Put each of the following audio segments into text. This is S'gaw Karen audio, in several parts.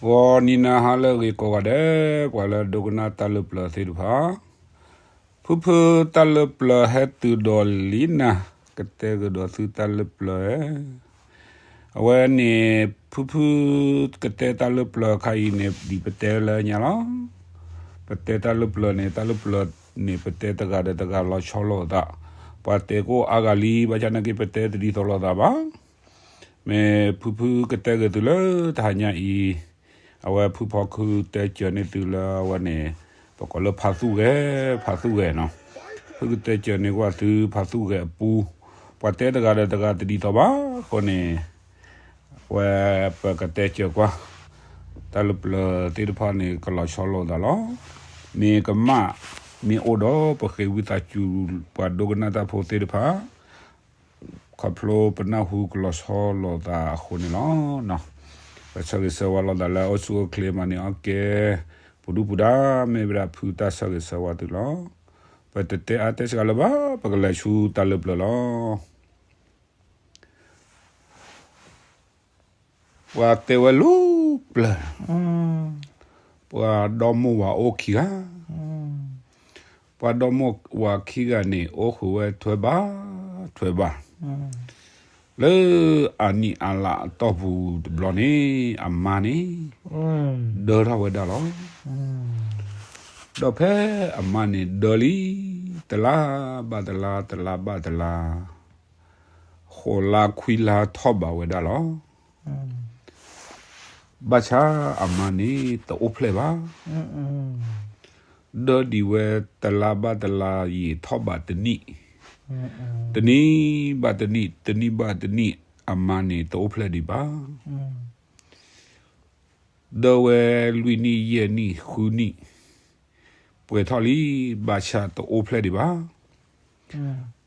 ဂီၤနံၤနၤဟါလၢအဂ့ၤကိးဂၤဒဲး, ပှၤလၢဒိကနၣ်တၢ်လၢပျၢၤသ့ၣ်တဖၣ်, ဖုဖုတၢ်လၢပျၢၤဟဲတုၤဒီးလံနၤ, ကတဲကဒီးသုတၢ်လၢပျၢၤ, အဝဲန့ၣ် ဖုဖုကတဲတၢ်လၢပျၢၤခါအံၤန့ၣ် ဒ်ပတဲလၢညါလီၤ. ပတဲတၢ်လၢပျၢၤန့ၣ် တၢ်လၢပျၢၤန့ၣ် ပတဲတဂၤဒီးတဂၤလီၤဆီလိာ်သး, ပှၤတဲကအိၣ်အါဂၤလံ ဘၣ်ဆၣ်နာ်က့ ပတဲတဒ်သိးလိာ်သးဘၣ်. မ့ၢ်ဖုဖုကတဲဂ့ၤသုလၢတဟါညါအံၤ, အဝဲဖုဖီခုတဲစၢၤန့ၢ်သုလၢအဝဲန့ၣ် ပကိးလၢဖးသူၣ်ဂဲၤ, ဖးသူၣ်ဂဲၤနီၤ, ဖုကတဲစၢၤန့ၢ်ကွၢ်သုဖးသူၣ်ဂဲၤအပူၤ, ပှၤတဲတဂၤဒီးတဂၤတဒ်သိးဘၣ်အဃိန့ၣ်, ဝဲပကတဲစၢၤကွၢ်, တၢ်လၢပျၢၤသ့ၣ်တဖၣ်န့ၣ် ကလီၤဆီလိာ်သးလီၤ. မ့ၢ်ကမၣ်, မ့ၢ်အိၣ်ဒီးပဃ့ဝံသးစူၤ ပှၤဒိကနၣ်တၢ်ဖိသ့ၣ်တဖၣ် ခီဖျိပနၢ်ဟူကလီၤဆီလိာ်သးအဃိန့ၣ်လီၤ. ပဆၢဂ့ၤဆၢဝါလိာ်သးလၢအိၣ်ဆူၣ်အိၣ်ချ့မၤန့ၢ်အီၣ်ကဲ, ပူၤဒူပူၤဒါ မ့ၢ်ဝဲဒၣ်ဖုတၢ်ဆၢဂ့ၤဆၢဝါသုလီၤ. ပတတဲအါတဲစှၤလၢၤဘၣ်, ပကလဲၤဆူတၢ်လၢပျၢၤလီၤ. ပှၤတဲဝဲလၢပျၢၤ, ပှၤဒီမိၢ်ဝၤအိၣ်ခံဂၤ, ပှၤဒီမိၢ်ဝၤခံဂၤန့ၣ် အိၣ်ဃုာ်ဝဲထွဲဘၣ်ထွဲဘၣ်, လၢအနံၣ်အါလါအတီၢ်ပူၤတဘျီန့ၣ် အမါန့ၣ် ဒၢထီၣ်ဝဲဒၣ်လီၤ. ဒီးဖဲအမါန့ၣ်ဒၢလံ, တလါဘၣ်တလါ, တလါဘၣ်တလါ, ဃိးလါခွံလါထီၣ်ဘးဝဲဒၣ်လီၤ. ဘၣ်ဆၣ်အမါန့ၣ်တအိၣ်ဖျဲၣ်ဘၣ်. ဒၢဒံးဝဲတလါဘၣ်တလါ ယံာ်ထီၣ်ဘးတနံၣ်, တနံၣ်ဘၣ်တနံၣ်, တနံၣ်ဘၣ်တနံၣ်, အမါန့ၣ်တအိၣ်ဖျဲၣ်ဒံးဘၣ်. ဒၢဝဲလွံၢ်နံၣ်ယဲၢ်နံၣ်ဃုနံၣ်, ပှဲၤထီၣ်လံ, ဘၣ်ဆၣ်တအိၣ်ဖျဲၣ်ဒံးဘၣ်.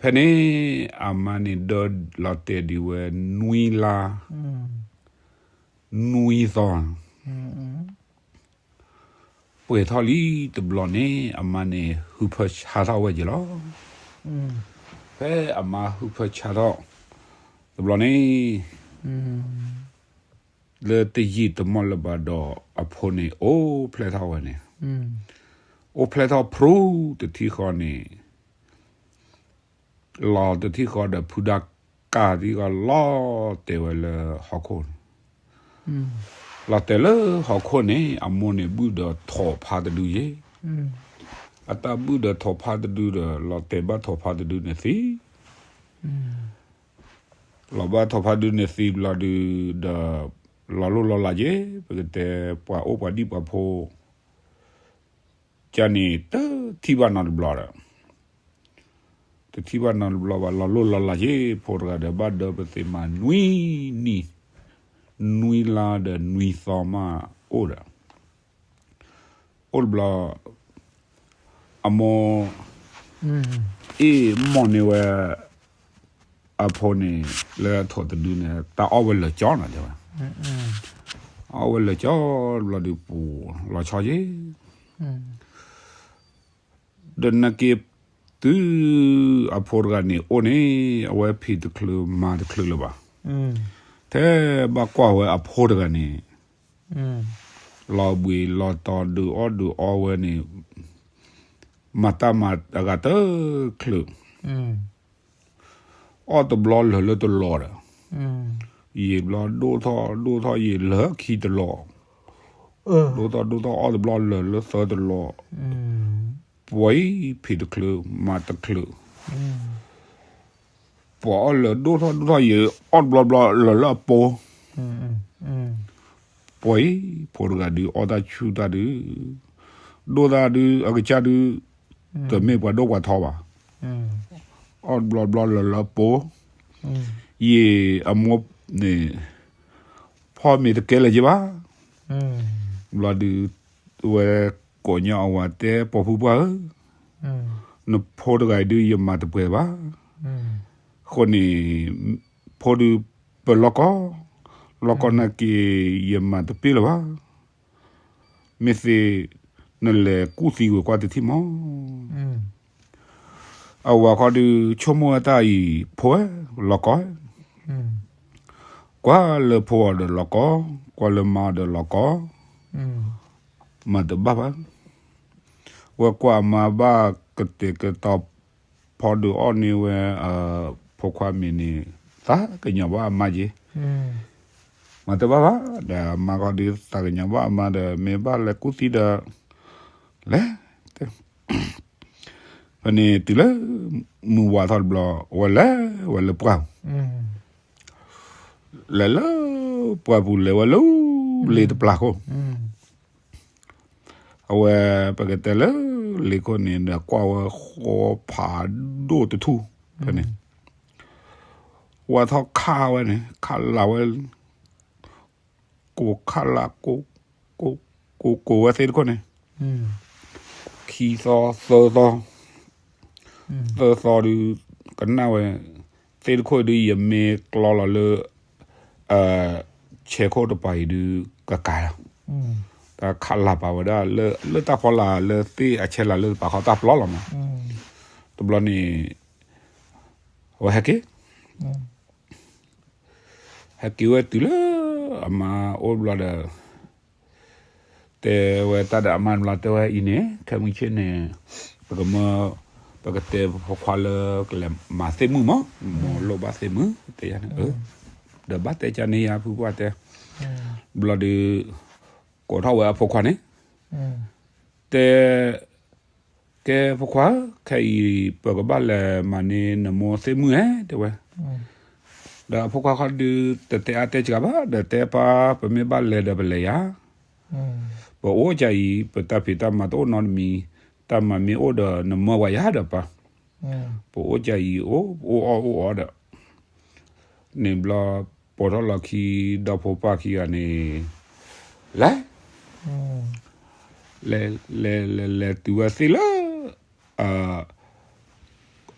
ဖဲန့ၣ် အမါန့ၣ်ဒၢလီၤတဲာ်ဒံးဝဲနွံလါ, နွံသီ, ပှဲၤထီၣ်လံတဘျီန့ၣ် အမါန့ၣ် ဟုဖၢဆါထီၣ်ဝဲက့ၤလီၤ. ဖဲအမါဟုဖၢဆါထီၣ်တဘျီန့ၣ် လၢတယံာ်တမီၢ်လၢၤဘၣ်ဒီး အဖိန့ၣ် အိၣ်ဖျဲၣ်ထီၣ်ဝဲန့ၣ်, အိၣ်ဖျဲၣ်ထီၣ်ဖုတထံၣ်ဃီန့ၣ်, လီၤတထံၣ်ဃီဒီးဖုဒါကၢ်ထံၣ်ဃီ လီၤတဲာ်ဝဲလၢဟီၣ်ခိၣ်န့ၣ်, လီၤတဲာ်လၢဟီၣ်ခိၣ်န့ၣ် အမိၢ်န့ၣ်ဘုၣ်ဒီးထိးဖါတဒုယ့ၣ်, အတၢ်ဘုၣ်ဒီးထိးဖါတဒုဒီး လီၤတဲာ်ဘၣ်ထိးဖါတဒုန့ၣ်သံ လီၤဘၣ်ထိးဖါဒုန့ၣ်သံဘျီဒုဒီး လီၤလိၢ်လီၤလးက့ၤ, ပကတဲပှၤအိၣ်ပှၤဒံၣ်ပှၤဖိ ကန့ၣ်တထံၣ်ဘၣ်နီတဘျီဒီး, တထံၣ်ဘၣ်နီတဘျီဘၣ် လီၤလိၢ်လီၤလးက့ၤ, ဖိတဂၤဒီးဘၣ်ဒၢပသ့ၣ်မးနွံနံၣ်, နွံလါဒီးနွံသီမးအိၣ်ဒီး အိၣ်တဘျီ အမိၢ် အ့ၣ်မီၢ်န့ၢ်ဝဲ အဖိန့ၣ် လၢထိးတဒုန့ၣ် တၢ်အီၣ်ဝဲလၢာ်ကၠီနီၤတဲဝဲ, အီၣ်ဝဲလၢာ်ကၠီတဘျီဒုပူၤလီၤဆီက့ၤ, ဒီးနာ်က့ တုၤအဖိတဂၤန့ၣ်အိၣ်န့ၣ် အဝဲဖံးတချုးမၤတချုးလၢၤဘၣ်, ထဲဘၣ်ကွၢ်ဝဲအဖိတဂၤန့ၣ် လီၤဘှံးလီၤတီၤဒုးအီၣ်ဒုးအီဝဲန့ၣ်, မၤတၢ်မၤအဂၤတချုး, အီၣ်တဘျီလၢာ်လၢတလီၤဒီး, ယံာ်ဘျီဒိၣ်ထီၣ်ဒိၣ်ထီၣ်ယံာ်လၢခံတလီၤ, ဒိၣ်ထီၣ်ဒိၣ်ထီၣ်အီၣ်တဘျီလၢာ်လၢသၢတလီၤ, ပှၤအံၤဖံးတချုးမၤတချုး ပှၤအီၣ်လၢာ်ဒိၣ်ထီၣ်ဒိၣ်ထီၣ်ယံာ်အီၣ်တဘျီဘျီလၢာ်လၢအပိ, ပှၤအံၤ ဖိတဂၤဒုးအီၣ်တၢ်ဆူၣ်တၢ်ဒုး, ဒိၣ်တၢ်ဒုးအကစၢ်ဒုး, တမ့ၢ်ပှၤဒိၣ်ပှၤထီဘၣ်, အီၣ်တဘျီဘျီလၢာ်လၢအပိ, ယံာ်အမိၢ်န့ၣ် ဖီၣ်မ့ၤတကဲလၢၤက့ၤဘၣ်, ဘျီဒုး ဝဲကိးညီအဝၤတဲ ပိာ်ဖုပှၢ်ဧၢ, နဖိတဂၤအံၤဒုးယမၤတပှဲၤဘၣ်, အဃိန့ၣ် ဖိဒုးပလီၢ်ကီၢ်, လီၢ်ကီၢ်နာ်က့ ယမၤတပ့ၢ်လၢၤဘၣ်, မ့ၢ်သ့ နလဲၤကူၣ်သံဝဲၤကွၢ်တထံၣ်မီၢ်, အဝၤခီဒုးဆိကမိၣ်ဝဲတၢ်အံၤ ဖိဧၢ, လီၢ်ကီၢ်, ကွၢ်လၢဖိအီၤဒီးလီၢ်ကီၢ်, ကွၢ်လၢမါအီၤဒီးလီၢ်ကီၢ် မၤတဘၣ်ဘၣ်. ဝဲကွၢ်အမါဘၣ်ကတဲာ်ကတီၤဖီဒုးအီၣ်န့ၢ်ဝဲ ဖိခွါမံၤန့ၣ် သးကညီၤဘၣ်အမါက့ၤ, မၤတဘၣ်ဘၣ်. ဒီးအမါခီဒုးသးကညီၤဘၣ်အမါဒီး မ့ၢ်ဘၣ်လဲၤကူၣ်သံဒီး လဲၤ ဖဲန့ၣ်တုၤလၢ မုၢ်ဝါထီၣ်တဘျီ ဝဲလဲၤဝဲလၢပှၢ်ပူၤ, လဲၤလၢပှၢ်ပူၤ လဲၤဝဲလၢ လ့တပျၢ်ခိၣ်, အဝဲ ပကတဲလၢ လ့ခိၣ်န့ၣ်ဒီး ကွၢ်ဝဲဃီဖးဒိၣ်တထူၣ်ဖဲန့ၣ်, ဝါထီၣ်ခးဝဲန့ၣ် ခးလၢ်ဝဲ ကိးခးလၢ် ကိး ကိး ကိးဝဲသ့ၣ်တခိၣ်န့ၣ်, ခံသီသၢသီ, သၢသီဒုး ကနၣ်ဝဲ သ့ၣ်တခိၣ်ဒုး ယမ့ၢ်ကျီလီၤလၢ ဆဲးခိၣ်တပၤအံၤဒုး ကကၤလီၤ. တၢ်ခးလၢ်ပာ်ဝဲဒၣ် လၢတၢ်ဖီလာ်လၢသ့ၣ်အဆဲးလၢ်လၢတပၤဃီတၢ်ပျီလီၤမး. တဘျီန့ၣ် အဝဲဟဲက့ၤ ဟဲက့ၤဝဲတုၤလၢ အမါအိၣ်ဘျီဒီး တဲဝဲတၢ်ဒီးအမါတဘျီ တဲဝဲအံၤန့ၣ် ခဲမုၢ်ဆ့ၣ်န့ၣ် ပကမၢ ပကတဲဖိခွါလၢကလဲၤမၤသ့ၣ်မုၣ်မး, မိၢ်လိၣ်ဘၣ်သ့ၣ်မုၣ် တဲယၤန့ၣ်, ဒီးဘၣ်တဲကန့ၢ်ယၤဖုပှၢ်တဲ, ဘျီဒီး ကိးထီၣ်ဝဲအဖိခွါန့ၣ်, တဲ ကဲဖိခွါဧၢ, ခဲအံၤ ပကဘၣ်လဲၤမၤန့ၢ်နမိၢ်သ့ၣ်မုၣ်ဧါ တဲဝဲ, ဒီးအဖိခွါခီဒုး တတဲအါတဲစှၤဘၣ်, ဒီးတဲပၢ် ပမ့ၢ်ဘၣ်လဲၤဒီးပလဲၤယၤ, ပအိၣ်ကၢ်အံၤ ပတၢ်ဖံးတၢ်မၤတအိၣ်နီတမံၤ, တၢ်မၤမ့ၢ်အိၣ်ဒီးနမၢဝဲယၤဒီးပၢ်, ပအိၣ်ကၢ်အံၤ အိၣ်အိၣ်အီၣ်အီၣ်ဒီး န့ၣ်ဘျီ ပိာ်ထီၣ်လီၤခံ ဒီဖိပၢ်ခံဂၤန့ၣ် လဲၤ လဲၤ လဲၤ လဲၤ လဲၤတုၤဝဲသ့ၣ်လၢ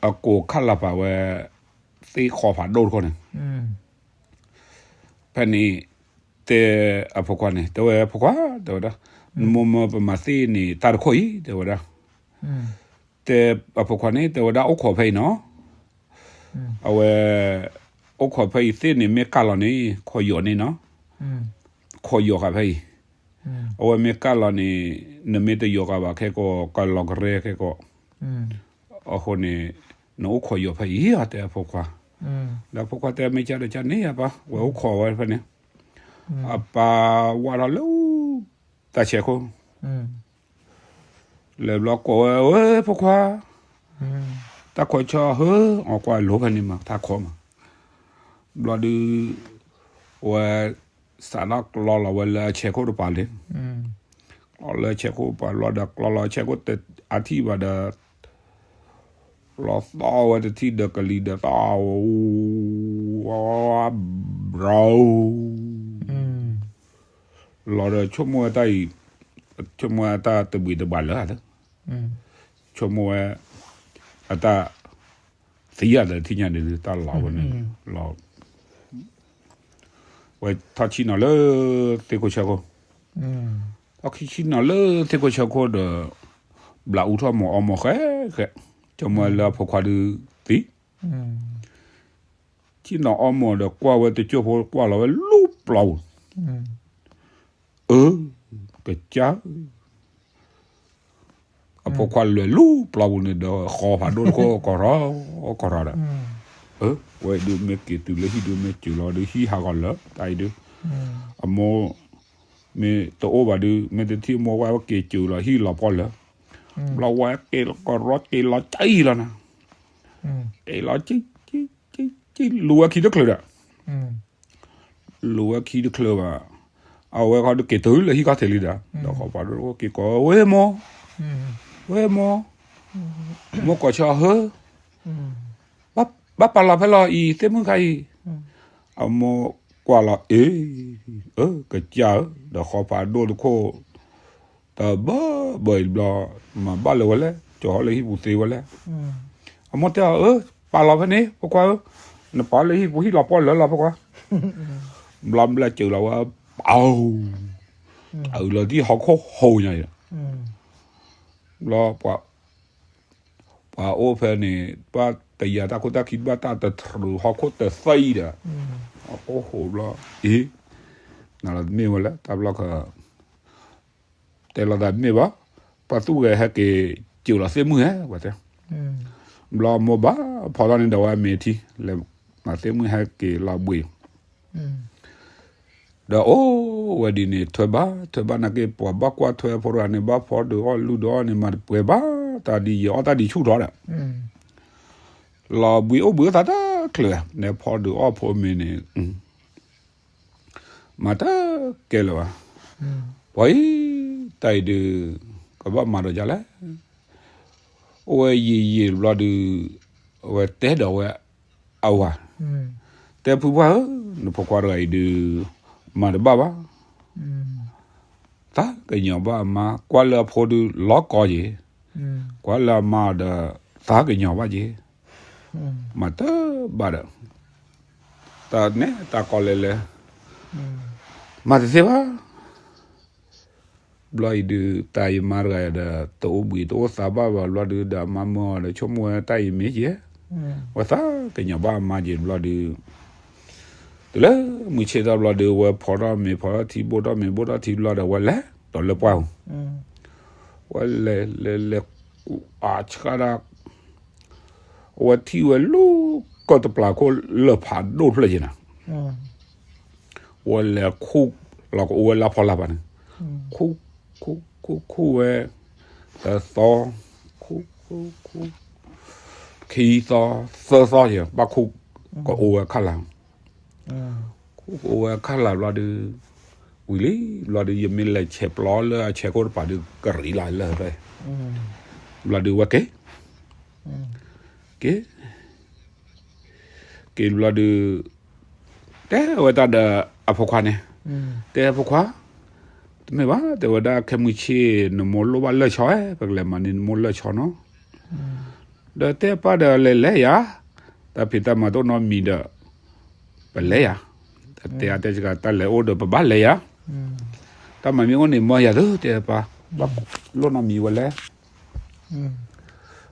အကိးခးလၢ်ပာ်ဝဲ သ့ၣ်ဃီဖးဒိၣ်တခိၣ်န့ၣ်, ဖဲန့ၣ် တဲအဖိခွါန့ၣ် တဲဝဲ ဖိခွါ တဲဝဲဒၣ်, နမိၢ်မၢပမၤသ့ၣ်န့ၣ် တၢ်တခိၣ်အံၤ တဲဝဲဒၣ်, တဲအဖိခွါန့ၣ် တဲဝဲဒၣ် အိၣ်ခိးဖဲအံၤနီၤ, အဝဲ အိၣ်ခိးဖဲအံၤသ့ၣ်န့ၣ် မ့ၢ်ကၢ်လီၤန့ၣ် ခိးယိာ်န့ၣ်နီၤ, ခိးယိာ်ဃာ်ဖဲအံၤ, အဝဲမ့ၢ်ကၢ်လီၤန့ၣ် နမ့ၢ်တယိာ်ဃာ်ဘၣ်ခဲကိး ကလီၤကရဲခဲကိး, အဃိန့ၣ် နအိၣ်ခိးယိာ်ဖဲအံၤ တဲအဖိခွါ, ဒီးဖိခွါတဲ မ့ၢ်ကၢ်ဒီးကၢ်န့ၣ်ယပၢ် ဝဲအိၣ်ခိးဝဲဖဲန့ၣ်, အပၢ်ဝၢ်ထီၣ်လၢ တၢ်ဆဲးခိၣ် လဲၤဘျီကိးဝဲ ဝဲဖိခွါ, တၢ်ခိးဆၢဟၢ အကွၢ်လိဖဲန့ၣ်မး တၢ်ခိးမး, ဘျီဒုး ဝဲ စးထီၣ်ကျီလီၤဝဲလၢအဆဲးခိၣ်တပၤလံ, ကျီလၢဆဲးခိၣ်ပၤလီၤဒီး ကျီလီၤဆဲးခိၣ်တအါထံၣ်ဘၣ်ဒီး လီၤသီဝဲတထံၣ်ဒီးကလံၤဒီးသီ ဘြီ လီၤဒီးဆိကမိၣ်ဝဲတၢ်အံၤ, ဆိကမိၣ်ဝဲတၢ်တဘှံးတဘှၣ်လၢာ်လၢ, ဆိကမိၣ်ဝဲ အတၢ် သံယၤဒီးထံၣ်ညါဒ်တၢ်လီၤဝဲန့ၣ်, လီၤ ဝဲထီၣ်ဆံၣ်နီၤလၢ သ့ၣ်ခိၣ်ဆၢခိၣ်, ထီၣ်ခံဆံၣ်နီၤလၢသ့ၣ်ခိၣ်ဆၢခိၣ်ဒီး ဘျးအူထီၣ်မိၢ်အီမိၢ်ဃဲဃဲ, ဆိကမိၣ်ဝဲလၢအဖိခွါဒုးသံ ဆံၣ်နီၤအီမိၢ်ဒီးကွၢ်ဝဲတကၠိၢ်ဖိကွၢ်လီၤဝဲလူပျီပူၤ, အၢ, ကစၢ်, အဖိခွါလဲၤလူပျီပူၤန့ၣ်ဒီး ဃီဖးဒိၣ်တခိၣ်ကီၢ်ထီၣ်, ကီၢ်ထီၣ်ဒီး, အၢ, ဝဲဒုးမ့ၢ်က့ၤတုၤလၢဟံၣ်ဒုးမ့ၢ်စၢၤလီၤဒီးဟံၣ်ဟးဂီၤလၢတၢ်အံၤဒုး, အမိၢ် မ့ၢ်တအိၣ်ဘၣ်ဒုး မ့ၢ်တထံၣ်မိၢ်ဝဲက့ၤစၢၤလီၤဟံၣ်လီၤပှီၢ်လၢ, ဘျီဝဲက့ၤလီၤကရီက့ၤလီၤကံလီၤနီၤ, က့ၤလီၤကံ, က့ၤလူၤဝဲခံတချုးဒီး, လူၤဝဲခံတချုးဘၣ်, အဝဲခီဒုးက့ၤတုၤလၢဟံၣ်ခီၣ်ထံးလံဒီး, ဒီးဃီဖးဒိၣ်တခိၣ်က့ၤကိးဝဲမိၢ်, ဝဲမိၢ်, မိၢ်ကိးဆၢဟၢ ဘၣ်ပာ်လီၤဖဲလီၤအံၤ သ့ၣ်မုၣ်ခါအံၤ, အမိၢ်ကွၢ်လီၤအ့, အၢ ကစၢ်ဧၢ, ဒီးဃီဖးဒိၣ်တခိၣ်, တဘၢဘၢအံၤတဘျီ, မၤဘၣ်လၢၤဝဲလဲၣ်, ကၠီၤဟီၣ်လၢဟံၣ်ပူၤသ့ဝဲလဲၣ်, အမိၢ်တဲအီၤအၢ, ပာ်လီၤဖဲန့ၣ် ဖိခွါဧၢ, နပာ်လၢဟံၣ်ပူၤဟံၣ်လီၤပှီၢ်လၢလီၤဖိခွါ, ဘျီဘျီစၢၤလီၤဝဲ, ပာ်, အုးလီၤတံၢ်ဟီၣ်ခိၣ်ဟိညါအံၤ, ဘျီ ပှၤအိၣ်ဖဲန့ၣ် ဘၣ်တယၤတၢ်ခိၣ်တၢ်ခံဘၣ်တၢ်တတြူးဟီၣ်ခိၣ်တသံဒီး, ဟီၣ်ခိၣ်ဟိးဘျီ, အ့, နမ့ၢ်ဝဲလဲၣ် တၢ်ဘျီခါ, တဲလီၤသးမ့ၢ်ဘၣ်, ပှၤသူၣ်ဂဲၤဟဲက့ၤစၢၤလီၤသ့ၣ်မုၢ်ဟဲဝဲတဲ, ဘျီမိၢ်ဘၣ်ဖီထီၣ်န့ၣ်ဒီးဝဲအမဲာ်ထံ လဲၤမၤသ့ၣ်မုၢ်ဟဲက့ၤလီၤဘှံး, ဒီးအိၣ်ဝဲဒ်န့ၣ် ထွဲဘၣ်ထွဲဘၣ်နာ်က့ ပှၤဘၣ်ကွၢ်ထွဲဖိတဂၤန့ၣ် ဘၣ်ဖီဒုးအီၣ်လုၢ်ဒုးအီၣ်န့ၣ် မၤတပှဲၤဘၣ်, တၢ်ဒ်ယဲၢ်အီၣ်တၢ်ဒ်ဆူၣ်ထီၣ်ဒီး လီၤဘှံးအိၣ်ဘှံးအိၣ်သးတချုး, နဲဖီဒုးအီၣ်ဖိမ့ၤန့ၣ် မၤတကဲလၢၤဘၣ်. ပှၤအံၤ တၢ်အံၤဒုး ကဘၣ်မၤဒီးဒ်လဲၣ်. အိၣ်ဝဲယံာ်ယံာ်တဘျီဒုး အဝဲတဲဒီးဝဲအဝၤ, တဲဖုပှၢ်ဧၢ, နဖိခွါတဂၤအံၤဒုး မၤတဘၣ်ဘၣ်. သးကညီၤဘၣ်အမါ, ကွၢ်လၢအဖိဒုးလီၤကီယ့ၤ, ကွၢ်လၢအမါဒီး သးကညီၤဘၣ်ယ့ၤ, မၤတဘၣ်ဒီး တၢ်နဲတၢ်ကီလဲၤလဲၤ, မၤတသ့ဘၣ်. ဘျီအံၤဒုး တၢ်အံၤမါတဂၤဒီး တအိၣ်ဘှံးတအိၣ်သးဘၣ်ဘၣ်ဘျီဒုး ဒီးအမါမၢအီၤဒီး ဆိကမိၣ်ဝဲတၢ်အံၤမ့ၢ်ယဲၢ်, ဝဲသးကညီၤဘၣ်အမါယ့ၤတဘျီဒုး, တုၤလၢမုၢ်ဆ့ၣ်ထီၣ်ဘျီဒုး ဝဲဖီထီၣ်မ့ၤဖီထီၣ်ထံ ဘိၣ်ထီၣ်မ့ၤဘိၣ်ထီၣ်ထံဘျီဒီး ဝဲလဲၤဒီးလၢပှၢ်ပူၤ, ဝဲလဲၤလဲၤလဲၤ အဆှၣ်ဒၣ် အဝဲထံၣ်ဝဲလၢကီၢ်တပျၢၤခိၣ်လၢၢ်ဖးဒိၣ်တဖျၢၣ်ယဲၢ်နၤ, ဝဲလဲၤခူၣ်လီၤကအိၣ်ဝဲလၢဖီလာ်ပၤန့ၣ်, ခူၣ် ခူၣ် ခူၣ် ခူၣ်ဝဲ, တသီ, ခူၣ် ခူၣ် ခူၣ်, ခံသီ, သၢသီယဲၢ် ဘၣ်ခူၣ်ကအိၣ်ဝဲခါလာ်, ခူၣ်ကအိၣ်ဝဲခါလာ်ဘျီဒုး, ဝံၤလံဘျီဒုး ယမ့ၢ်လဲၤဆဲးပျီလၢအဆဲးခိၣ်တပၤဒုး ကရံးလီၤလၢာ်ဖဲ, ဘျီဒုးဝဲက့ၤ က့ၤ က့ၤဘျီဒုး, တဲဝဲတၢ်ဒီးအဖိခွါန့ၣ်, တဲဖိခွါ, တမ့ၢ်ဘၣ် တဲဝဲဒၣ်ခဲမုၢ်ဆ့ၣ် နမိၢ်လိၣ်ဘၣ်လၢၢ်ဆီဧါ, ပကလဲၤမၤန့ၢ်နမိၢ်လၢၢ်ဆီနီၤ, ဒီးတဲပၢ်ဒီးလဲၤလဲၤယၤ, တၢ်ဖံးတၢ်မၤတအိၣ်နီတမံၤဒီး ပလဲၤယၤ, တဲအတဲစှၤ တၢ်လဲၤအိၣ်ဒီးပဘၣ်လဲၤယၤ, တၢ်မၤမ့ၢ်အိၣ်န့ၣ် မၢယၤသု တဲပၢ်, ဘၣ်လိၣ်နီတမံၤဝဲလဲၣ်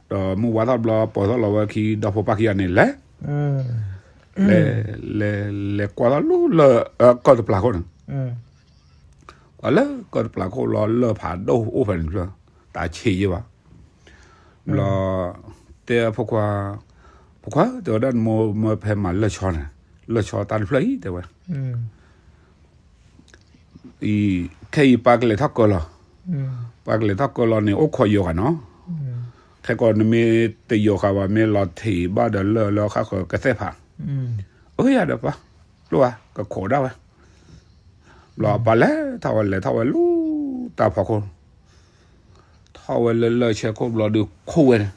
ဒီးမုၢ်ဝါထီၣ်ဘျီ ပိာ်ထီၣ်လီၤဝဲခံ ဒီဖိပၢ်ခံဂၤန့ၣ်လဲၤ, လဲၤ လဲၤ လဲၤကွၢ်ထီၣ်လၢ လၢ ကီၢ်တပျၢၤခိၣ်န့ၣ်, ကွၢ်လၢကီၢ်တပျၢၤခိၣ်လီၤ လၢၢ်ဖးဒိၣ်အိၣ်ဖဲန့ၣ်တဖျၢၣ်, တၢ်ဆံးယဲၢ်ဘၣ်, ဘျီ တဲဖိခွါ, ဖိခွါ တဲဝဲဒၣ်နမိၢ်မၢဖဲမၤလၢၢ်ဆီန့ၣ်, လၢၢ်ဆီတၢ်တဖျၢၣ်အံၤ တဲဝဲ အံၤ ခဲအံၤပၢ်ကလဲၤထီၣ်ကၢလီၤ, ပၢ်ကလဲၤထီၣ်ကၢလီၤန့ၣ် အိၣ်ခိးယိၤဃာ်နီၤ, ခဲကီးနမ့ၢ်တယိၤဃာ်ဘၣ် မ့ၢ်လီၤထံးဘၣ်ဒီးလၢၢ်လၢဃၣ်ဃၢၤကသဲၣ်ဖး, အၢယၤဒီးပၢ်, လိၣ်ဧါ ကခိးဒၣ်ဝဲ, ဘျီပၢ်လဲၤထီၣ်ဝဲလဲၤထီၣ်ဝဲလၢတၢ်ဖီခိၣ်, ထီၣ်ဝဲလၢလၢၢ်ဆဲခိၣ်ဘျီဒုးခူၣ်ဝဲန့ၣ်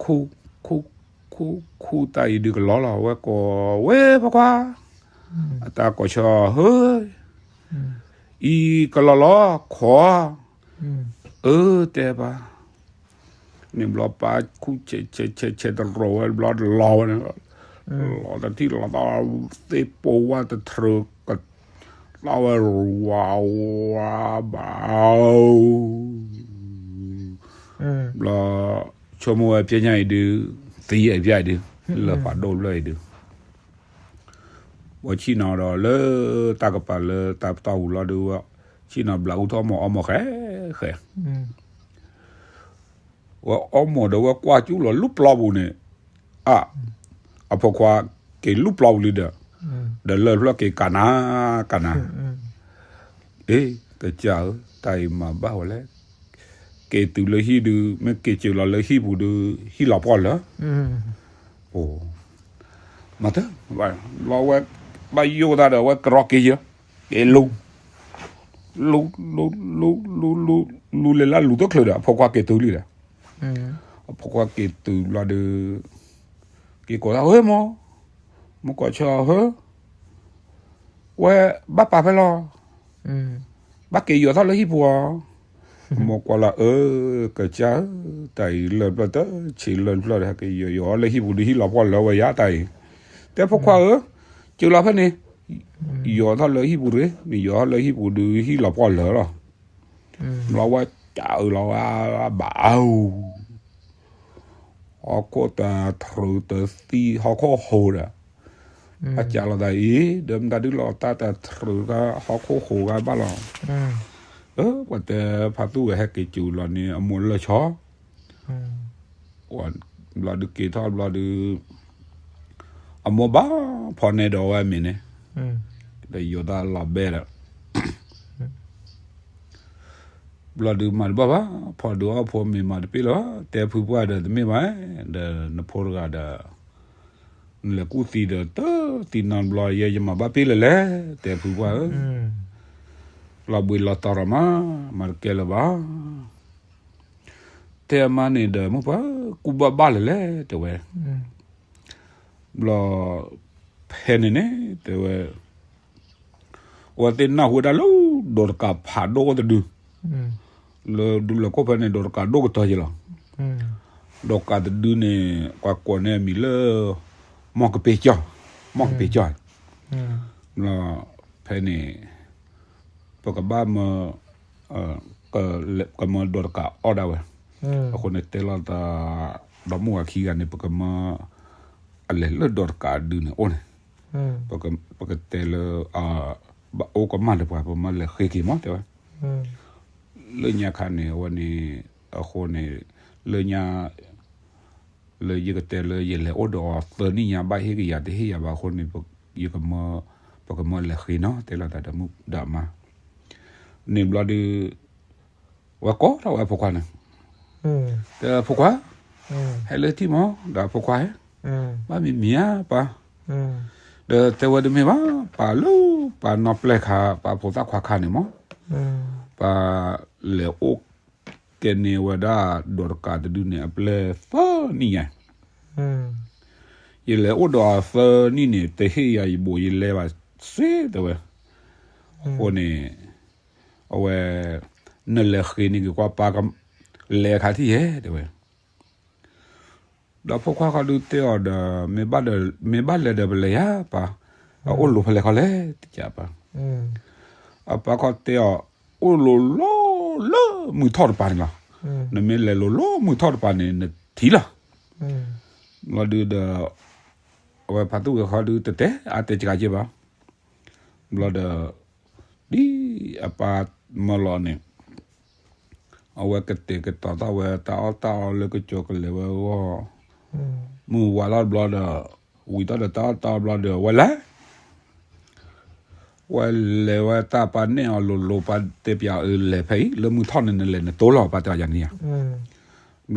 ခူၣ် ခူၣ် ခူၣ် ခူၣ်တၢ်အံၤဒုးကလီလီၤ ဝဲကိးဝဲဖိခွါ, အတၢ်ကိးဆၢဟၢ, အံၤကလီလီၤ ခိး, အၢ တဲပၢ်, န့ၣ်ဘျီပၢ်ခူၣ်ဆဲးဆဲးဆဲးဆဲးတရီၤဝဲဘျီတလီၤဝဲန့ၣ်, လီၤတထံၣ်လီၤသီ သ့ၣ်ပိဝါတထြၢက သီဝဲဝါဝါဘၣ် ဘျီ ဆိကမိၣ်ဝဲပျဲညါအံၤဒုး, သံအပျဲအံၤဒုး, လၢၢ်ဖးဒိၣ်ဖျၢၣ်အံၤဒုး, ဝဲဆ့ၣ်နီၤဒီးလၢတၢ်ကပၤလၢတၢ်ပတီၢ်ပူၤလီၤဒုးဝဲ, ဆ့ၣ်နီၤဘျးအူထီၣ်မီၤအီမီၤဃဲဃဲ, ဝဲအီမီၤဒီးဝဲကွၢ်ကၠူလီၤလူပျီပူၤန့ၣ်, အ, အဖိခွါက့ၤလူပျီပူၤလံဒီး, ဒီးလၢၢ်ဖျၢၣ်က့ၤကနၤ, ကနၤ, အ့ ကစၢ်ဧၢ, တၢ်အံၤမၤဘၣ်ဝဲလဲၣ်, က့ၤတုၤလၢဟံၣ်ဒုး မ့ၢ်က့ၤစၢၤလီၤလၢဟံၣ်ပူၤဒုး ဟံၣ်လီၤပှီၢ်လၢာ်, အိ မၤတၢ်, ဘျီဝဲ ဘၣ်ယိၣ်တၢ်ဒီး ဝဲကရီက့ၤယ�ၤ�ၤ, က့ၤလူၤ, လူၤ လူၤ လူၤ လူၤ လူၤ လူၤလဲၤလၢလူၤတချုးဒီး အဖိခွါက့ၤတုၤလံဒီး, အဖိခွါက့ၤတုၤဘျီဒီး, က့ၤကိးတၢ် ဟၢမိၢ်, မိၢ်ကိးဆၢအီၤ ဟၢ, ဝဲဘၣ်ပာ်ဖဲလဲၣ်, ဘၣ်က့ၤယီၤထီၣ်လၢဟံၣ်ပူၤအီၤ, မိၢ်ကွၢ်လီၤ အၢ, ကစၢ်ဧၢ, တၢ်အံၤလၢၢ်ဖျၢၣ်တဆံးလၢၢ်ဖျၢၣ်ဒီး ဟဲက့ၤယီၤယီၤလၢဟံၣ်ပူၤဒီး ဟံၣ်လီၤပှီၢ်လၢာ်ဝဲယါတၢ်အံၤ, တဲဖိခွါဧၢ, စၢၤလီၤဖဲန့ၣ်, ယီၤထီၣ်လၢဟံၣ်ပူၤတဂ့ၤ, နယီၤထီၣ်လၢဟံၣ်ပူၤဒီး ဟံၣ်လီၤပှီၢ်လၢာ်လီၤ ဘျီဝဲကးအုးလီၤဝဲဘၣ်အူ, ဟီၣ်ခိၣ်တထြၢတသံ ဟီၣ်ခိၣ်ဟိဒီး, အကးလီၤသးအံၤ ဒီးမတၤဒုလီၤတၢ်တထြၢးကဟီၣ်ခိၣ်ဃိးဂၤဘၣ်လီၤ. ပှၤတဲဖါသူၣ်ဂဲၤဟဲက့ၤစူၤလီၤန့ၣ် အမိၢ်လၢဆီ ဘျီဒုးက့ၤထီၣ်ဘျီဒုး အမိၢ်ဘၣ်ဖီၣ်န့ၢ်ဒီးဝဲအမံၤန့ၣ် ဒီးယိၤတၢ်လီၤဘဲဒီး ဘျီဒုးမၤတဘၣ်ဘၣ် ဖီၣ်ဒုးအီၣ်ဖိမ့ၤမၤတပ့ၢ်လၢၤဘၣ် တဲဖုပှၢ်ဒီးတမ့ၢ်ဘၣ် ဒီးနဖိတဂၤဒီး နလဲၤကူၣ်သံဒီးတသံနီတဘျီ ယဲယမၤဘၣ်ပ့ၢ်လၢၤလဲၣ် တဲဖုပှၢ်ဧၢ, လီၤဘှံးလီၤတီၤဒီးမး မၤတကဲလၢၤဘၣ် တဲအမါန့ၣ်ဒီး မုၢ်ပှၢ် ကူၣ်ဘၣ်ဘၣ်လၢၤလဲၣ် တဲဝဲ, ဘျီ ဖဲန့ၣ်န့ၣ် တဲဝဲ အဝဲသ့ၣ်နၢ်ဟူဝဲဒၣ်လၢ ဒိးတကးဖးဒိၣ်အိၣ်တဒု, လၢဒူလၢၢ်ခိၣ်ဖဲန့ၣ် ဒိးတကးဒိၣ်ကတၢၢ်ယဲလီၤ. ဒိးတကးတဒုန့ၣ် ကွၢ်ကိးန့ၢ်အမံၤလၢ မီၢ်ကပ့ၤကၠီၢ်, မီၢ်ကပ့ၤကၠီၢ်, လီၤ ဖဲန့ၣ် ပကဘၣ်မၢ ကမၢဒိးတကးအီၣ်ဒၣ်ဝဲ, အဃိန့ၣ် တဲလိာ်သး ဒီမုၣ်ဝၤခံဂၤန့ၣ် ပကမၢ အလဲၤလၢဒိးတကးဒုန့ၣ်အိၣ်န့ၣ်, ပကတဲလၢ ဘၣ်အိၣ်ကမၣ်လၢပှၤ ပမၢလဲၤဃ့က့ၤမး တဲဝဲ, လၢညါခါန့ၣ် အဝဲန့ၣ် အဃိန့ၣ် လၢညါ လၢယကတဲလၢယလဲၤအိၣ်ဒီးအီၤသၢနံၣ်ညါ ဘၣ်ဟ့ၣ်က့ၤယၤတဟ့ၣ်ယၤဘၣ်အဃိန့ၣ် ယကမၢ ပကမၢလဲၤဃ့နီၤ တဲလိာ်သးဒီမုၣ်ဒီမါ, န့ၣ်ဘျီဒုး ဝဲကိးထီၣ်ဝဲဖိခွါန့ၣ်, တဲဖိခွါ, ဟဲလၢထံၣ်မး ဒီးဖိခွါဧၢ, ဘၣ်မံၤမံၤဧါပၢ်, ဒီးတဲဝဲတမ့ၢ်ဘၣ် ပၢ်လၢ ပၢ်နီၢ်ပျဲၢ်ခါ ပၢ်ဖိသၣ်ခွါခါန့ၣ်မး, ပၢ်လဲၤအိၣ်ကဲန့ၢ်ဝဲဒၣ်ဒိးတကးတဒုန့ၣ် အပျဲၢ်သၢနံၣ်ညါ, ယလဲၤအိၣ်ဒီးအီၤသၢနံၣ်န့ၣ် တဟ့ၣ်ယၤယဘိးယလဲဘၣ်စ့ၢ် တဲဝဲ, အဃိန့ၣ် အဝဲ နလဲၤဃ့န့ၢ်က့ၤကွၢ်ပၢ် လဲၤခါထံၣ်ယဲ တဲဝဲ, ဒီးဖိခွါခီဒုတဲအီၤဒီး မ့ၢ်ဘၣ်လဲၤဒီးပလဲၤယၤပၢ်, အအိၣ်လိၤဖဲလဲၣ်ခီလဲၣ် တကးပၢ်, အပၢ်ခီတဲအီၤ အိၣ်လိၤလီၤလၢမုၢ်ထီၣ်တပၤန့ၣ်လီၤ, နမ့ၢ်လဲၤလိၤလၢမုၢ်ထီၣ်တပၤန့ၣ် နထံၣ်လီၤ, ဘျီဒုးဒီး အဝဲဖါသူၣ်ဂဲၤခီဒုတတဲအါတဲစှၤက့ဘၣ်, ဘျီဒီး ဒ်အပၢ်မၢလီၤန့ၣ် အဝဲကတဲာ်ကတီၤထီၣ်ဝဲတၢ်အီၣ်တၢ်အီလၢကစၢၤကလဲၤဝဲအဂီၢ်, မုၢ်ဝါလီၤဘျီဒီး ဝံၤထီၣ်ဒီးတၢ်အီၣ်တၢ်အီဘျီဒီး ဝဲလဲၤ ဝဲလဲၤဝဲတၢ်ပၢ်နဲၣ်အီၤလိၤလိၤ ပၢ်တဲပၠးအၢလဲၤဖဲအံၤ လၢမုၢ်ထီၣ်န့ၣ် နလဲၤနတိလီၤ ပၢ်တဲအီၤယၤန့ၣ်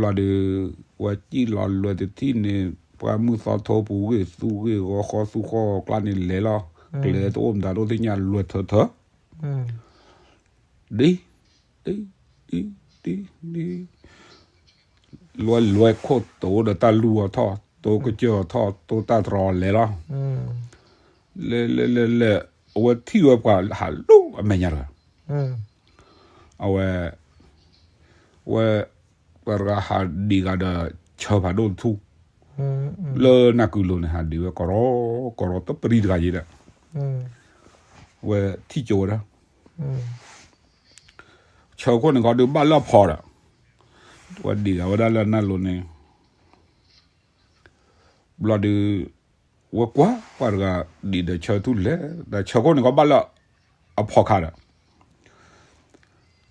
ဧါ, ဘျီဒီး ဝဲစံၣ်လီၤလွဲတထံၣ်န့ၣ် ပှၢ်မုၢ်သီထိပူၤဂ့ၢ်သူဂ့ၢ်ဂီၤ ဃီသူဃီကျါန့ၣ်လဲၤလီၤ, ကျဲတအိၣ်မတၤတအိၣ်သ့ၣ်ညါလွဲထၢထၢ ဒ် ဒ် ဒ် ဒ် ဒ် လွဲလွဲခိၣ်တိဒီးတၢ်လူၤအီၤထီၣ် တိကစၢၢ်အီၤထီၣ် တိတၢ်တြီၤလဲၤလီၤ, လဲၤလဲၤလဲၤလဲၤ အဝဲထံၣ်ဝဲပှၤဟးလိၣ်အမဲာ်ညါတဂၤ, အဝဲ ဝဲ ပှၤတဂၤဟးဒံးဂၤဒီးဆၢဖးဒိၣ်တထူၣ်, လၢနၢ်ကုလိၤန့ၣ် ဟးဒံးဝဲကရီ ကရီတပရံတဂၤယဲဒီး, ဝဲထံၣ်ကၠိဝဲဒၣ် ဆၢခိၣ်န့ၣ်ကီဒုးဘၣ်လၢအဖီဒီး, ဝဲဒံးဂၤဝဲဒၣ်လၢနၢ်လိၤန့ၣ်, ဘျီဒုး ဝဲကွၢ်ပှၤတဂၤဒံးဒီးဆၢထူၣ်လဲၤ, ဒီးဆၢခိၣ်န့ၣ်ကီဘၣ်လၢအဖီခါဒီး,